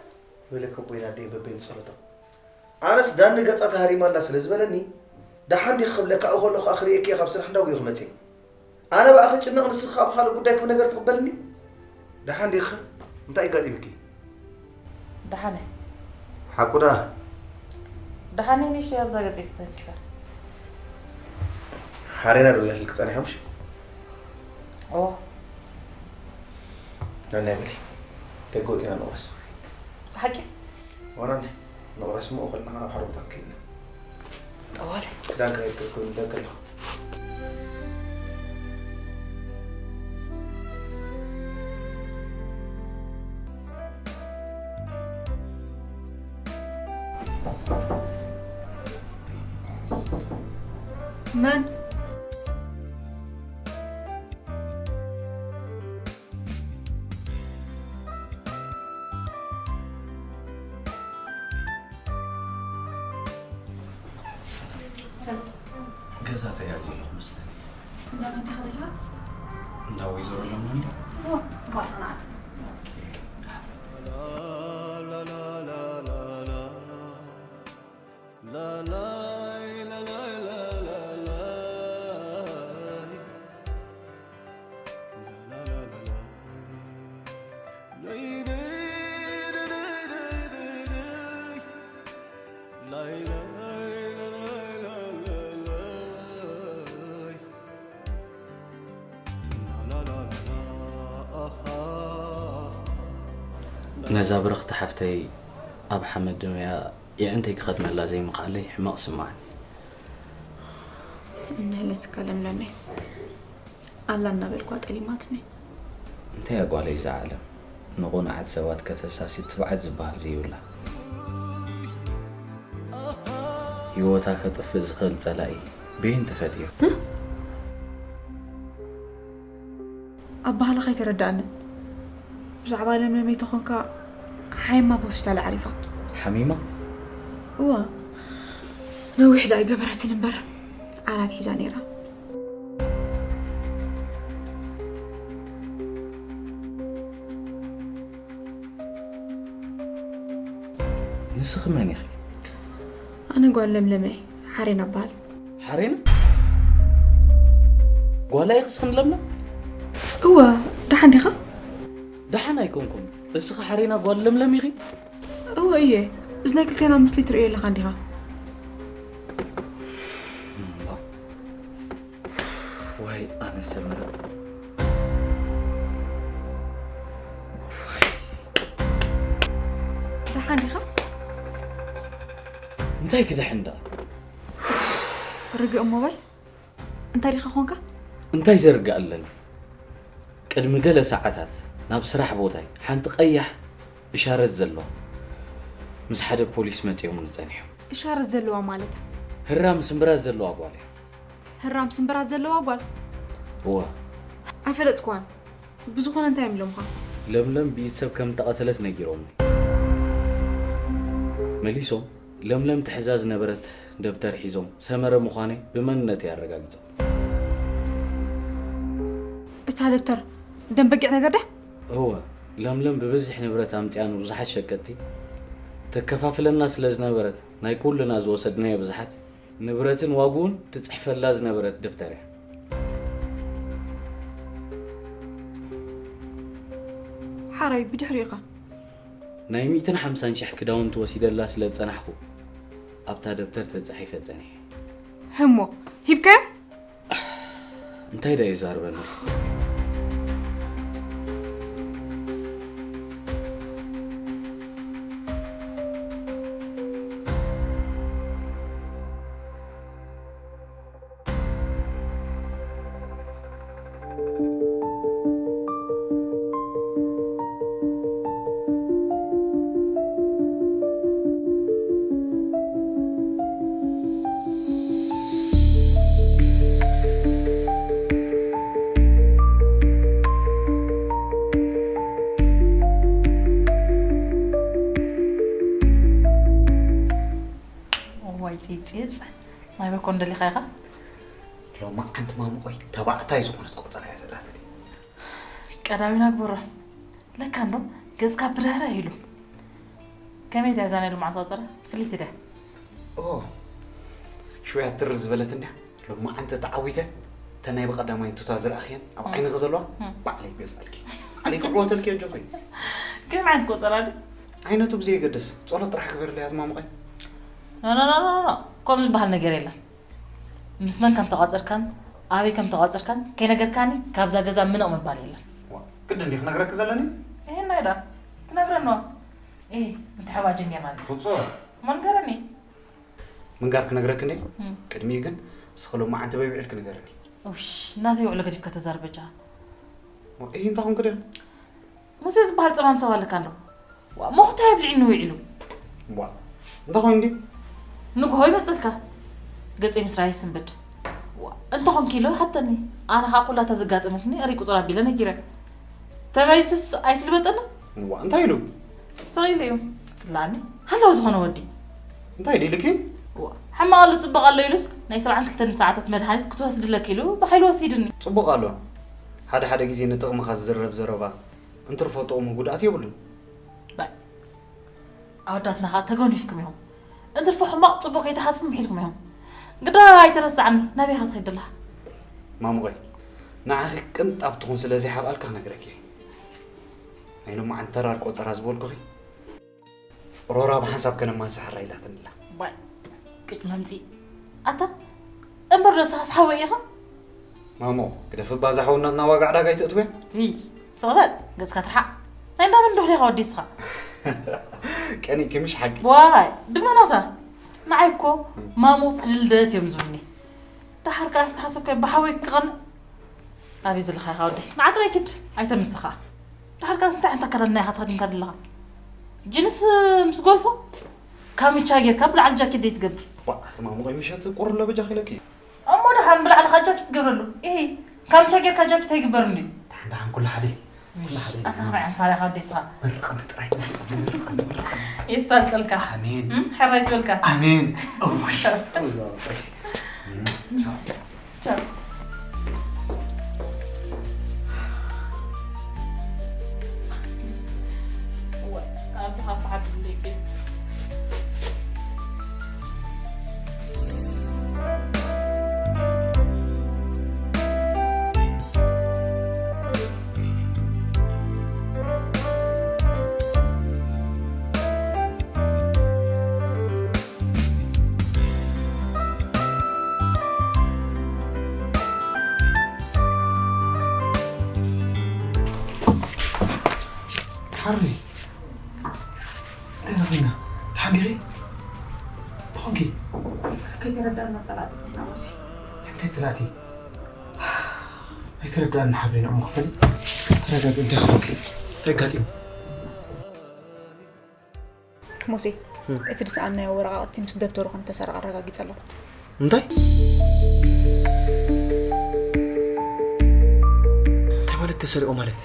ወይለከ ኣቦይን ኣደይን በበይኑ ጸሎቶም። ኣነስ ዳኒ ገጻ ተሃሪማ ኣላ ስለ ዝበለኒ፣ ደሓን ዲኺ ክብለካ ኣብኡ ከለኹ ከኣ ክርእየኪ እየ ካብ ስራሕ እንዳጉየ ክመጽእ። ኣነ ብኣኺ ክጭነቕ ንስኺ ከኣ ብኻልእ ጉዳይ ክም ነገር ትቕበልኒ? ደሓን ዲኺ? እንታይ ኣጋጢሙኪ? ደሓን እየ። ሓቁ ደኣ? ደሓን እየ፣ ንእሽተይ ኣብዛ ገጸይ ተተንኪፈ። ሓሬና ደዊላትልኪ ጸኒሓ ምሽ? እወ። ነናይ በሊ። ደገ ወጺና ንቑረስ። ብሓቂ? ዋናኒ፣ ንቑረስ እሞ ከለና ናብ ሓደ ቦታ ከይድና። ጠዋለ። ክዳን ክረክብ ክብል ደገ ኣለኹ። መን? ገዛ ተያይሩ ኣለኹ መስለኒ። እንዳ መን ኢኻ ደለኻ? እንዳ ወይዘሮ ለምለም ዶ? እዎ፣ ጽቡቕ ተናኣት። ኦኬ። ነዛ ብርኽቲ ሓፍተይ ኣብ ሓመድ ድመያ የዕንተይ ክኸድነላ ዘይምኽኣለይ ሕማቕ ስምዓኒ። እምነለትካ ለምለመይ፣ ኣላ እናበልኳ ጠሊማትኒ። እንታይ እያ ጓለይ እዛ ዓለም ንቑኑዓት ሰባት ከተሳሲ ትብዓት ዝበሃል ዘይብላ። ህይወታ ከጥፍእ ዝኽእል ጸላኢ በየን ተፈጢሩ? ኣባህላኻ ኣይተረዳኣንን። ብዛዕባ ለምለመይ ተኾንካ ሓይማ ኣብ ሆስፒታል ዓሪፋ። ሓሚማ? እዋ ነዊሕ ዳ ኣይገበረትን እምበር ዓራት ሒዛ ነይራ። ንስኺ መን ኢኺ? ኣነ ጓል ለምለመ ሓሬና እበሃል። ሓሬና? ጓላ ኢኺ እስኺ ንለምለም? እወ፣ ደሓን ዲኻ? ደሓን ኣይኮንኩን። እስኺ ሓሬና ጓል ለምለም ኢኺ? እወ እየ። እዚ ናይ ክልቴና ምስሊ ትርእዮ ኣለኻ እንዲኻ? ወይ ኣነ ሰመረ። ደሓን ዲኻ? እንታይ ክድሕን ደኣ? ርግእ እሞ በል። እንታይ ዲኻ ኾንካ? እንታይ ዘርግእ ኣለኒ? ቅድሚ ገለ ሰዓታት ናብ ስራሕ ቦታይ ሓንቲ ቀያሕ እሻረት ዘለዋ ምስ ሓደ ፖሊስ መጺኦምኒ ጸኒሖም። እሻረት ዘለዋ ማለት? ህራም ስምብራት ዘለዋ ጓል እያ። ህራም ስምብራት ዘለዋ ጓል? እወ። ኣይፈለጥክዋን። ብዝኾነ እንታይ እዮም ኢሎምኻ? ለምለም ብኢድ ሰብ ከም እተቐተለት ነጊሮምኒ። መሊሶም ለምለም ትሕዛ ዝነበረት ደብተር ሒዞም ሰመረ ምዃነይ ብመንነተይ ኣረጋጊጾም። እታ ደብተር ደም በጊዕ ነገር ድያ? እወ፣ ለምለም ብብዝሒ ንብረት ኣምጺኣ ንብዙሓት ሸቀጥቲ ተከፋፍለና ስለ ዝነበረት ናይ ኩልና ዝወሰድናዮ ብዝሓት ንብረትን ዋግኡን ትጽሕፈላ ዝነበረት ደብተር እያ። ሓራይ ብድሕሪኡ ኢኻ። ናይ ሚእትን ሓምሳን ሽሕ ክዳውንቲ ወሲደላ ስለ ዝጸናሕኩ ኣብታ ደብተር ተጻሒፈ ጸኒሐ። ህሞ ሂብካዮ? እንታይ ደኣ ይዛርበኒ? እዋይ ፂፂፅ ናይ በኮን ደሊኻ ኢኻ። ሎማዓንቲ ማሙቆይ ተባዕታይ ዝኾነት ቆፀራ እያ ዘላትኒ። ቀዳሚና ግበሮ። ለካ እንዶ ገፅካ ብርህርህ ኢሉ። ከመይ ድያ እዛ ናይ ሎማዓንቲ ቆፀራ? ፍልይቲ ድያ? ኦ ሽውያ ትር ዝበለት እንድያ። ሎማዓንቲ ተዓዊተ እተን ናይ ብቐዳማይ ቱታ ዝረኣኽየን ኣብ ዓይንኺ ዘለዋ ባዕለይ ይገዝኣልኪ። ባዕለይ ክዕወተልኪ ኣጆኺ። ከመይ ዓይነት ቆፀራ ድዩ? ዓይነቱ ብዘየገድስ ጸሎት ጥራሕ ግበርለይ ኣቲ ማሙቐይ። ኖ ኖ ኖ ኖ ኖ ከምኡ ዝበሃል ነገር የለን። ምስ መን ከም ተቋጸርካን ኣበይ ከም ተቋጸርካን ከይነገርካኒ ካብዛ ገዛ ምንቕ ምባል የለን። ዋ፣ ግድን ድዩ ክነግረኪ ዘለኒ? ይሄን ናይዳ ትነግረኒ ዋ። እይ፣ ምትሕባእ ጀሚርና። ፍጹም። እሞ ንገረኒ። ምንጋር ክነግረኪ እንዴ? እም። ቅድሚኡ ግን እስኺ ሎማዓንቲ በይ ውዒልኪ ንገርኒ። ውሽ፣ እናተይ ውዕሎ ገዲፍካ ተዛረብ በጃ። ዋ፣ እይ እንታይ ኾንኪ ድያ? ሙሴ ዝበሃል ጸማም ሰብ ኣለካ እንዶ? ዋ፣ ሞኽታ የብልዒኒ ውዒሉ። ዋ፣ እንታይ ኮይኑ ድዩ? ንግሆ ይመጽልካ። ገጸይ ምስ ራእየ ይስንብድ። ዋ፣ እንታይ ኾንኪ ኢሉ ይሓተኒ። ኣነ ኸኣ ኩላ እታ ዘጋጠመትኒ እርይ ቁጽር ኣቢለ ነጊረ። ተመሊሱስ ኣይስልበጠንን? ዋ፣ እንታይ ኢሉ? ስቕ ኢሉ እዩ። ክጽልኣኒ ሃለወ ዝኾነ ወዲ። እንታይ ድዩ ኢሉኪ? ዋ፣ ሕማቕ ኣሎ ጽቡቕ ኣሎ ኢሉስ ናይ ሰብዓን ክልተን ሰዓታት መድሃኒት ክትወስድለኪ ኢሉ ብሓይሊ ወሲድኒ። ጽቡቕ ኣሎ። ሓደ ሓደ ግዜ ንጥቕምኻ ዝዝረብ ዘረባ እንትርፎ ጥቕሙ ጉድኣት የብሉን። ባእ፣ ኣወዳትና ኸኣ ተገኒፍኩም ኢኹም። እንትርፎ ሕማቕ ጽቡቕ ከይትሓስቡ ምሒልኩም ኢኹም። ግዳ ኣይትረስዓኒ፣ ናበይ ኢኻ ትኸይድ ዘለኻ? ማሙቐይ፣ ንዓኺ ቅንጣብ ትኹን ስለ ዘይሓብኣልኪ ክነግረኪ እየ። ናይ ሎማዓንቲ ተራር ቆጸራ ዝበልኩኺ ሮራ ብሓንሳብ ከነማስያ ሕራይ ኢላትኒ ኣላ። ባእ፣ ቅጭ መምጽኢ። ኣታ እምበር ዶ ንስኻስ ሓወይ ኢኻ? ማሞ፣ ግደፊ እባ እዛ ሓውነትና ዋጋ ዕዳጋ ኣይተእትውያ። እይ፣ ስቕ በል፣ ገጽካ ትርሓቕ። ናይ እንዳ መን ዶህሊ ኢኻ ወዲ ንስኻ? ቀኒእኪ ምሽ ሓቂ። ዋይ፣ ድመናታ። ንዓይ እኮ ማሞ ጽሕዲ ልደት እዮም ዝብሉኒ። ደሓር ከኣ ዝተሓሰብካዮ ብሓወይ ክቐንእ። ኣበይ ዘለኻ ኢኻ ወደይ? ንዓጥራይ ክድ ኣይተንስኻ። ድሓር ካስ እንታይ ዓይነት ኣከዳድና ኢኻ ተኸዲንካ ዘለኻ? ጅንስ ምስ ጎልፎ ካምቻ ጌርካ ብላዕሊ ጃኬት ደይ ትገብር? ዋ፣ ኣትማሙቐይ ምሸት ቁሪ ኣሎ በጃኺ ኢለኪ። እሞ ደሓን ብላዕሊ ካ ጃኬት ትገብረሉ? ኢሂ፣ ካምቻ ጌርካ ጃኬት ኣይግበርን ድዩ? ደሓን ደሓን ኩሉ ሓደ። ኩሉ ሓደ። ኣታ ከመይ ዓይነት ፋራ ኢኻ ወደይ ንስኻ? ምርቕኒ ጥራይ፣ ምርቕኒ፣ ምርቕኒ፣ ምርቕኒ። የሳልጠልካ። ኣሜን። እም፣ ሕራይ ትበልካ። ኣሜን። እውይ። ቻው። እውይ፣ ቻው። ቻው። እወ፣ ኣብዚ ካብ ተሓቢእለይ ፊልም። ተሓሪ። እንታይ ኮይና? ደሓን ዲኺ? እንታይ ኮንኪ? ከይተረዳእና ጸላእቲ ኮይና፣ ሙሴ። እንታይ ጸላእቲ? ኣይተረዳእና ሓብሪና፣ እሞ ክፈሊ። ተረጋጊ፣ እንታይ ኮንኪ? እንታይ ኣጋጢሙ? ሙሴ፣ እም። እቲ ዝሰኣናዮ ወረቓቕቲ ምስ ደብተሩ ከም እተሰረቐ ኣረጋጊጸ ኣለኹ። እንታይ? እንታይ ማለት ተሰሪቑ ማለት?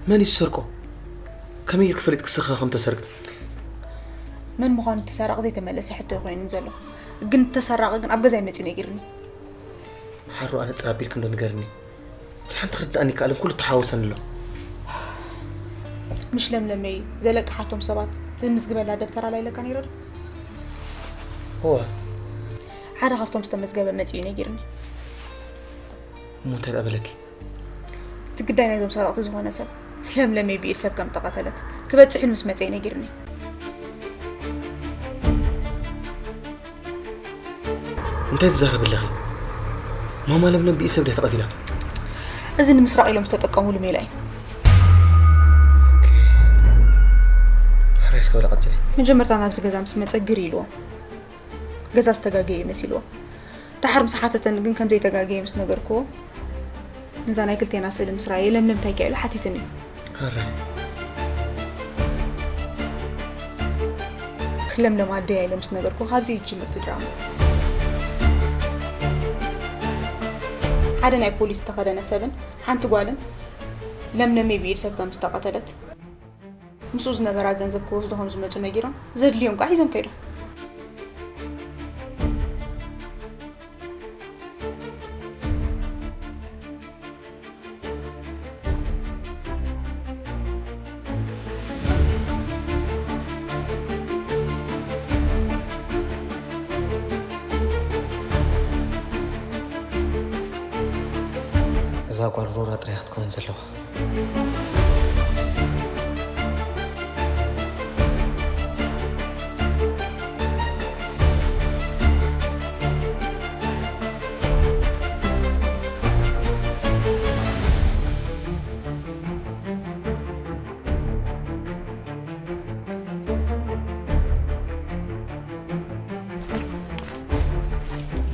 መን እዩ ዝሰርቆ? ከመይ ጌርኪ ፈሊጥኪ ንስኺ ከም ተሰርቂ? መን ምዃኑ እቲ ሰራቒ ዘይተመለሰ ሕቶ ኮይኑ ዘሎ። ግን እቲ ተሰራቒ ግን ኣብ ገዛይ መጺኡ ነጊሩኒ። ሓሩ ኣነ ጽር ኣቢልኪ እንዶ ንገርኒ። ሓንቲ ክርድኣኒ ይከኣልን ኩሉ ተሓወሰን ኣሎ። ምሽ ለምለመይ ዘለቅሓቶም ሰባት ትምዝግበላ ደብተር ኣላ ኢለካ ነይረ ዶ? እወ። ሓደ ካብቶም ዝተመዝገበ መጺኡ ነጊርኒ። እሞ እንታይ ደኣ በለኪ? እቲ ግዳይ ናይዞም ሰረቕቲ ዝኾነ ሰብ ለምለመይ ብኢድ ሰብ ከም ተቐተለት ክበጽሕ ኢሉ ምስ መጸ ነጊርኒ። እንታይ ትዛረቢ ኣለኺ? ማማ ለምለም ብኢድ ሰብ ድያ ተቐቲላ? እዚ ንምስራቕ ኢሎም ዝተጠቀሙሉ ሜላ እዩ። ኦኬ። ሕራይ እስከ በላ ቀጽሊ። መጀመርታ ናብዚ ገዛ ምስ መጸ ግር ኢልዎ። ገዛ ዝተጋገየ መሲልዎ። ደሓር ምስ ሓተተኒ ግን ከም ዘይተጋገየ ምስ ነገርክዎ፣ ነዛ ናይ ክልቴና ስእሊ ምስ ረኣየ ለምለም እንታይ ኢኪ ኢሉ ሓቲትኒ። ሕራይ። ለምለም ኣደይ ኢለ ምስ ነገርክዎ፣ ካብዚ ይጅምር እቲ ድራማ። ሓደ ናይ ፖሊስ ዝተኸደነ ሰብን ሓንቲ ጓልን ለምለመይ ብኢድ ሰብ ከም ዝተቐተለት፣ ምስኡ ዝነበራ ገንዘብ ክወስዱ ከም ዝመጹ ነጊሮም፣ ዘድልዮም ከኣ ሒዞም ከይዶም። እዛ ጓል ሮራ ጥራይ እያ ክትከውን ዘለዋ።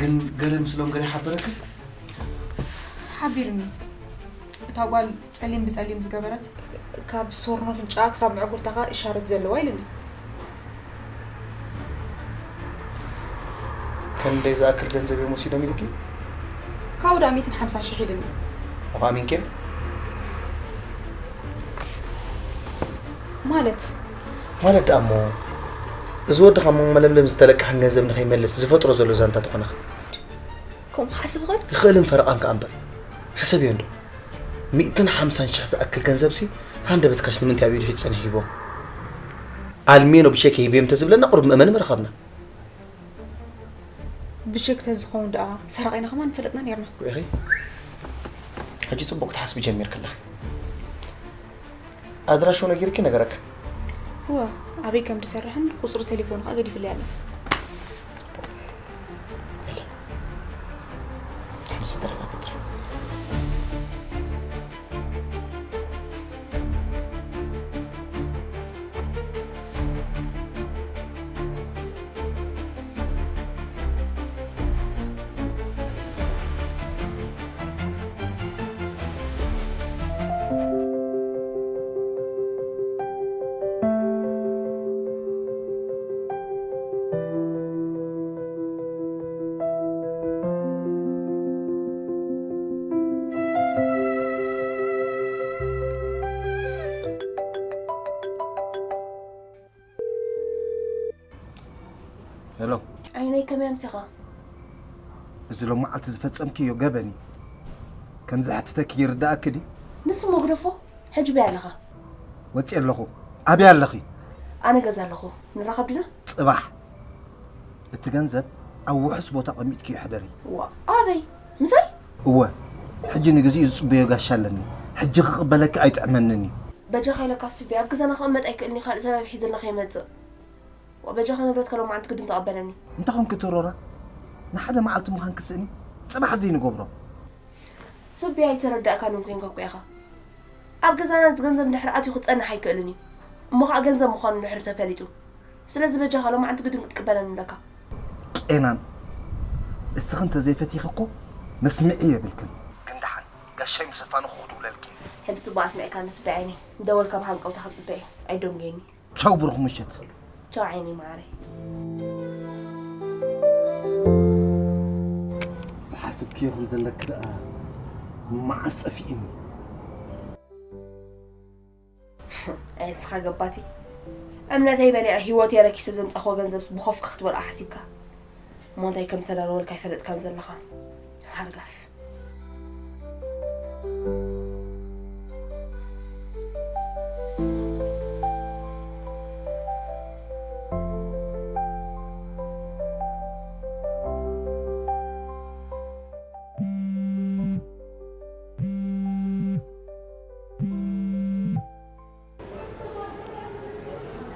ግን ገለ ምስሎም ገለ ሓበረኪ? ሓቢርኒ። እታ ጓል ጸሊም ብጸሊም ዝገበረት፣ ካብ ሶርኖ ኣፍንጫኣ ክሳብ ምዕጉርታኻ እሻረት ዘለዋ ኢልኒ። ክንደይ ዝኣክል ገንዘብ እዮም ወሲዶም ኢልኪ? ካብኡ ደኣ ሚእትን ሓምሳን ሽሕ ኢልኒ። እሞ ኣሚንኪ? ማለት? ማለት ደኣ እሞ፣ እዚ ወዲ ካብ ማማ ለምለም ዝተለቅሐን ገንዘብ ንኸይመልስ ዝፈጥሮ ዘሎ ዛንታ ተኾነኸ? ከምኡ ክሓስብ ይኽእል? ይኽእልን ፈረቓን ከኣ እምበር። ሕሰብዮ እንዶ። ሚእትን ሓምሳን ሽሕ ዝኣክል ገንዘብሲ ሃንደበት ካሽ ንምንታይ ኣብ ኢዱ ሒዙ ጸኒሑ ሂቦ? ኣልሜኖ ብቼክ ሂብዮም እንተዝብለና ቁሩብ መእመኒ ምረኸብና። ብቼክ ተዝኸውን ደኣ ሰራቒና ከማን ንፈልጥና ኔርና። ርኢኺ? ሕጂ ጽቡቕ ክትሓስቢ ጀሚርኪ ኣለኺ። ኣድራሽኡ ነጊርኪ ነገረክ? እወ፣ ኣበይ ከም ዝሰርሕን ቁጽሪ ቴሌፎኑ ከኣ ገዲፍለይ ኣሎ። የለ። ተመሰ ተረጋግጥ። ዓይነይ ከመይ ኣምሲኻ? እዚ ሎማዓልቲ ዝፈጸምክዮ ገበን እዩ። ከም ዘሕትተኪ ይርዳእኪ ድዩ? ንስሞ ግደፎ። ሕጂ በይ ኣለኻ። ወጺኤ ኣለኹ። ኣበይ ኣለኺ? ኣነ ገዛ ኣለኹ። ንራኸብ ዲና? ጽባሕ። እቲ ገንዘብ ኣብ ውሑስ ቦታ ኣቐሚጥክዮ ሕደሪ። ዋ፣ ኣበይ? ምሳይ? እወ። ሕጂ ንግዚኡ ዝጽበዮ ጋሻ ኣለኒ። ሕጂ ክቕበለኪ ኣይጥዕመንን እዩ። በጃኻ ኢለካ ሱቢ፣ ኣብ ገዛና ክቕመጥ ኣይክእልን እዩ፣ ካልእ ሰበብ ሒዝልና ከይመጽእ። ዋ፣ በጃኻ ንብረትካ ሎማዓንቲ ግድን ተቐበለኒ። እንታይ ኾንኪ ትሮራ? ንሓደ መዓልቲ ምዃን ክስእኒ? ጽባሕ ዘይንገብሮ። ሱቢ ኣይተረዳእካንን ኮይንካ እኮ ኢኻ። ኣብ ገዛና እዚ ገንዘብ እንድሕር ኣትዩ ክጸንሕ ኣይክእልን እዩ። እሞ ኸኣ ገንዘብ ምዃኑ እንድሕር ተፈሊጡ። ስለዚ በጃኻ ሎማዓንቲ ግድን ክትቅበለኒ ኣለካ። ቄናን እስኺ እንተዘይፈቲኺ እኮ መስምዒ የብልክን። ግን ደሓን ጋሻይ ምስ ኣፋነኹ ክድውለልኪ እየ። ሕጂ ጽቡቕ ኣስሚዕካኒ ሱቢ ዓይነይ። እንዳወልካ ብሃንቀውታ ክጽበ እየ። ኣይደንጉየኒ። ቻው ብሩኽ ምሸት። ቻው ዓይነይ መዓረይ። ዝሓሰብክዮ ከም ዘለኪ ደኣ መዓስ ጠፊእኒ? ኣይ እስኻ ገባቲ። እምነተይ በሊዐ ህይወተይ ረኪሰ ዘምጻኽዎ ገንዘብ ብኾፍካ ክትበልዖ ሓሲብካ። እሞ እንታይ ከም ዝተዳለወልካ ኣይፈለጥካን ዘለኻ። ሃርጋፍ።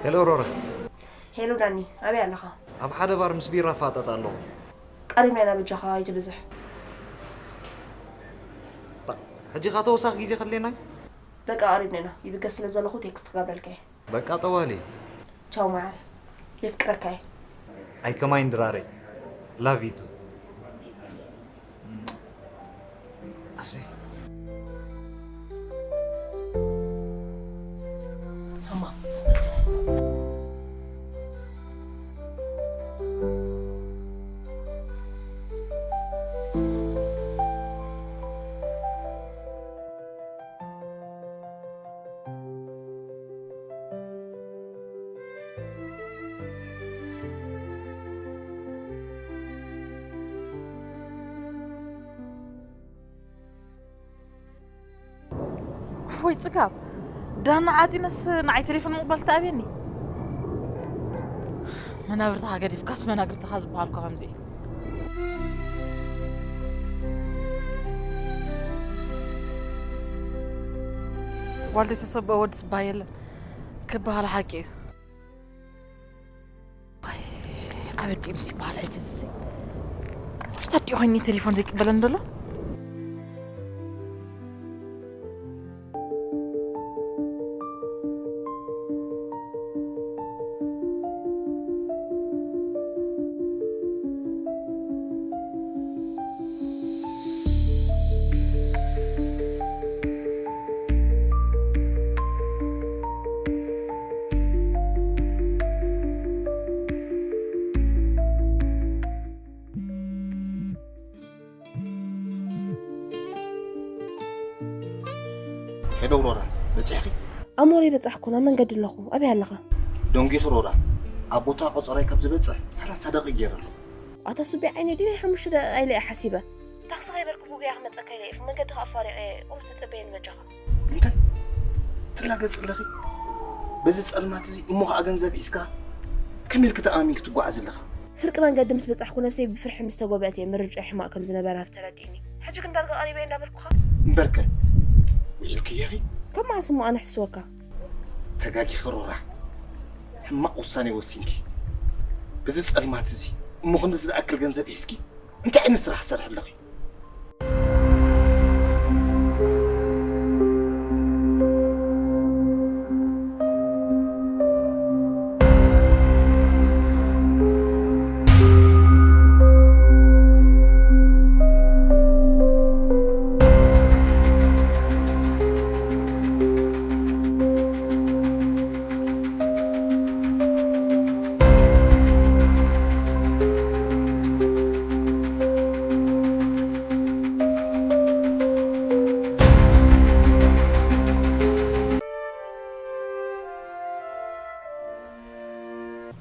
ሄሎ ሮራ። ሄሎ ዳኒ፣ ኣበይ ኣለኻ? ኣብ ሓደ ባር ምስ ቢራ እፋጠጥ ኣለኹ። ቀሪብና ኢና በጃኻ ኣይትብዝሕ። ሕጂ ኸ ተወሳኺ ግዜ ከድልየና እዩ? በቃ ቀሪብና ኢና፣ ይብገስ ስለ ዘለኹ ቴክስት ክገብረልካ እየ። በቃ ጠዋሊ። ቻው መዓር፣ የፍቅረካ እየ። ኣይ ከማይን ድራረይ፣ ላቭ ዩ ቱ። ኣሰይ። ወይ ጽጋብ፣ ዳና ዓጢነስ ንዓይ ቴሌፎን ምቕባል ትኣብየኒ። መናብርትኻ ገዲፍካስ መናግርትኻ ዝበሃል እኮ ከምዚ እዩ። ጓል ዘይተሰብኦ ወዲ ጽባይ የለን ክበሃል ሓቂ እዩ። ኣበድ ምስ ይበሃል ሕጂ ዝሰይ ወርታ ዲዮ ኾይኒ ቴሌፎን ዘይቅበለን ዘሎ። ሄሎ ሮራ፣ በጺሕኺ? ኣሞር ኣይበጻሕኩን፣ ኣብ መንገዲ ኣለኹ። ኣበይ ኣለኻ? ደንጒኺ ሮራ፣ ኣብ ቦታ ቆጸራይ ካብ ዝበጽሕ ሰላሳ ደቂቕ ገይረ ኣለኹ። ኣታ ሱቢ ዓይነይ ድዩ ናይ ሓሙሽተ ደቂቕ ኢለ እየ ሓሲበ። ታክሲ ከይበልኩ ብጉያ ክመጸካ ኢለ እየ፣ መንገዲ ከኣ ኣፋሪቐ እየ፣ ቁሩብ ተጸበየኒ በጃኻ። እንታይ ትላገጽ ኣለኺ? በዚ ጸልማት እዚ እሞ ከኣ ገንዘብ ሒዝካ ከመይ ኢልኪ ተኣማሚንኪ ትጓዓዚ ኣለኺ? ፍርቂ መንገዲ ምስ በጻሕኩ ነብሰይ ብፍርሒ ምስ ተጎብአት እየ ምርጫይ ሕማቕ ከም ዝነበረ ተረዲእኒ። ሕጂ ግን ዳርጋ ቀሪበ እየ እንዳበልኩኻ። እምበርከ ውዒልክዮ ኢኺ? ካብ መዓስ እሞ ኣነ ሕስወካ? ተጋጊኺ ሮራ። ሕማቕ ውሳኔ ወሲንኪ። በዚ ጸልማት እዚ እሞ ክንድዚ ዝኣክል ገንዘብ ሒዝኪ እንታይ ዓይነት ስራሕ ትሰርሒ ኣለኺ?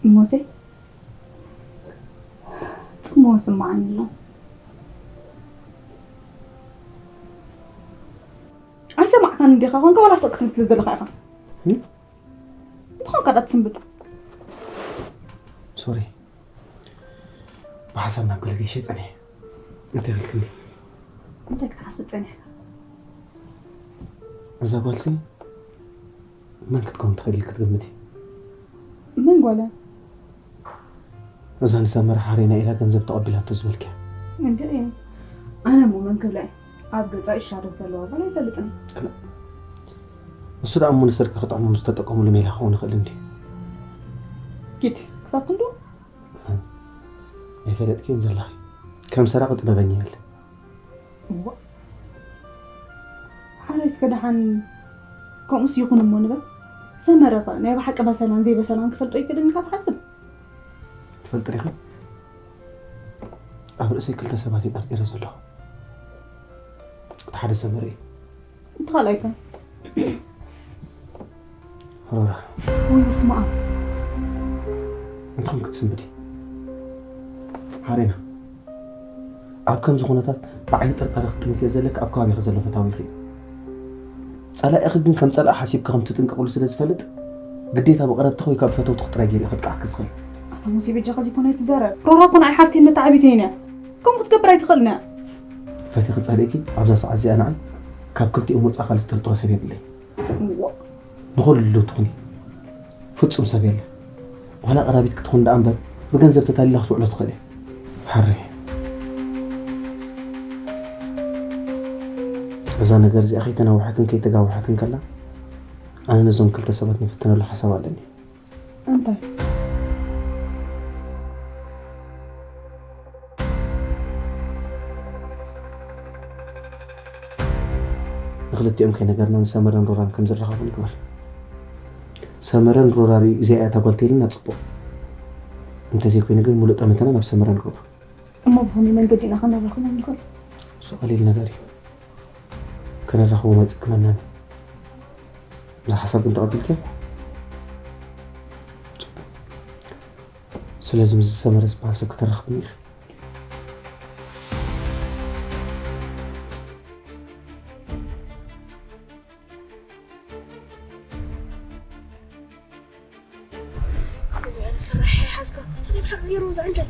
እሞሰይ እሞ ስምዓኒ ኣሎ። ኣይሰማዕካን እንዲኻ ኾንካ ዋላ ስቕ ክትምስል ዘለኻ ኢኻ። እንተኾንካ ዳ ትስንብድ። ሶሪ፣ ብሓሳብ ናብ ገለ ገይሸ ጸኒሐ። እንታይ ኢልክኒ? እንታይ ክትሓስብ ጸኒሕካ? እዛ ጓልሲ መን ክትከውን ትኽእል ክትግምቲ? መን ጓለ? እዛ ንሰመረ ሓሬና ኢላ ገንዘብ ተቐቢላቶ ዝበልክያ። እንደ እየ። ኣነ እሞ መን ክብላ እየ? ኣብ ገጻ ይሻረብ ዘለዋ ጓል ኣይፈልጥን። እሱ ደኣ እሞ ንሰርቂ ክጥዕሞም ዝተጠቀሙሉ ሜላ ክኸውን ይኽእል እንዲ። ኪድ ክሳብ ክንዱ ኣይፈለጥክዮን ዘለኺ። ከም ሰራቂ ጥበበኛ የለ። እዋ ሓራይ እስከ ደሓን ከምኡስ ይኹን እሞ ንበል። ሰመረ ኸ ናይ ብሓቂ በሰላን ዘይበሰላን ክፈልጦ ይክእል ኢልካ ትሓስብ? ትፈልጢ ዲኺ? ኣብ ርእሰይ ክልተ ሰባት እየ ጠርጢረ ዘለኹ። እቲ ሓደ ሰመረ እዩ። እቲ ካልኣይ ከ? ሮራ። ወይ በስመ ኣብ። እንታይ ክትስንብዲ? ሓሬና፣ ኣብ ከምዚ ኩነታት ብዓይኒ ጥርጣረ ክትጥምትዮ ዘለኪ ኣብ ከባቢኺ ዘሎ ፈታዊኺ እዩ። ጸላኢኺ ግን ከም ጸላኢ ሓሲብኪ ከም ትጥንቀቕሉ ስለ ዝፈልጥ ግዴታ ብቐረብትኺ ወይ ካብ ፈተውትኺ ጥራይ ገይሩ እዩ ከጥቅዓኪ ዝኽእል። ኣታ ሙሴ በጃኻ ዘይኮነ ትዛረብ። ሮራ እኮ ንዓይ ሓፍተይን መተዓቢተይን እያ። ከምኡ ክትገብር ኣይትኽእልን እያ። ፈቲኺ ጸሊእኪ ኣብዛ ሰዓት እዚኣ ንዓይ ካብ ክልቲኦም ወጻኢ ካልእ ዝጥርጥሮ ሰብ የብለይ። እዋ ንኹሉ ትኹኒ ፍጹም ሰብ የለ። ዋላ ቀራቢት ክትኹን ደኣ እምበር ብገንዘብ ተታሊላ ክትውዕሎ ትኽእል እያ። ሓሪ እዛ ነገር እዚኣ ከይተናውሐትን ከይተጋውሐትን ከላ ኣነ ነዞም ክልተ ሰባት ንፍትነሉ ሓሳብ ኣለኒ። እንታይ? ንክልቲኦም ከይነገርና ንሰመረን ሮራን ከም ዝረኻቡ ንግበር። ሰመረን ሮራ ሪኡ እዚኣ እያ እታ ጓል ተይልና ጽቡቕ። እንተዘይኮይኑ ግን ሙሉእ ጠመተና ናብ ሰመረ ንገብሮ። እሞ ብኸመይ መንገዲ ኢና ከነራኽቦም ንኽእል? እሱ ቀሊል ነገር እዩ። ከነራኽቦም ኣይጽግመናን እዩ። እዛ ሓሳብ ግን ተቐቢልክያ? ጽቡቕ። ስለዚ ምስዚ ሰመረ ዝበሃል ሰብ ከተራኽብኒ ኢኺ። ፍራሕ ሓዝካ እንታይ ብሓቂ ገይሩ ዝዕንጀል?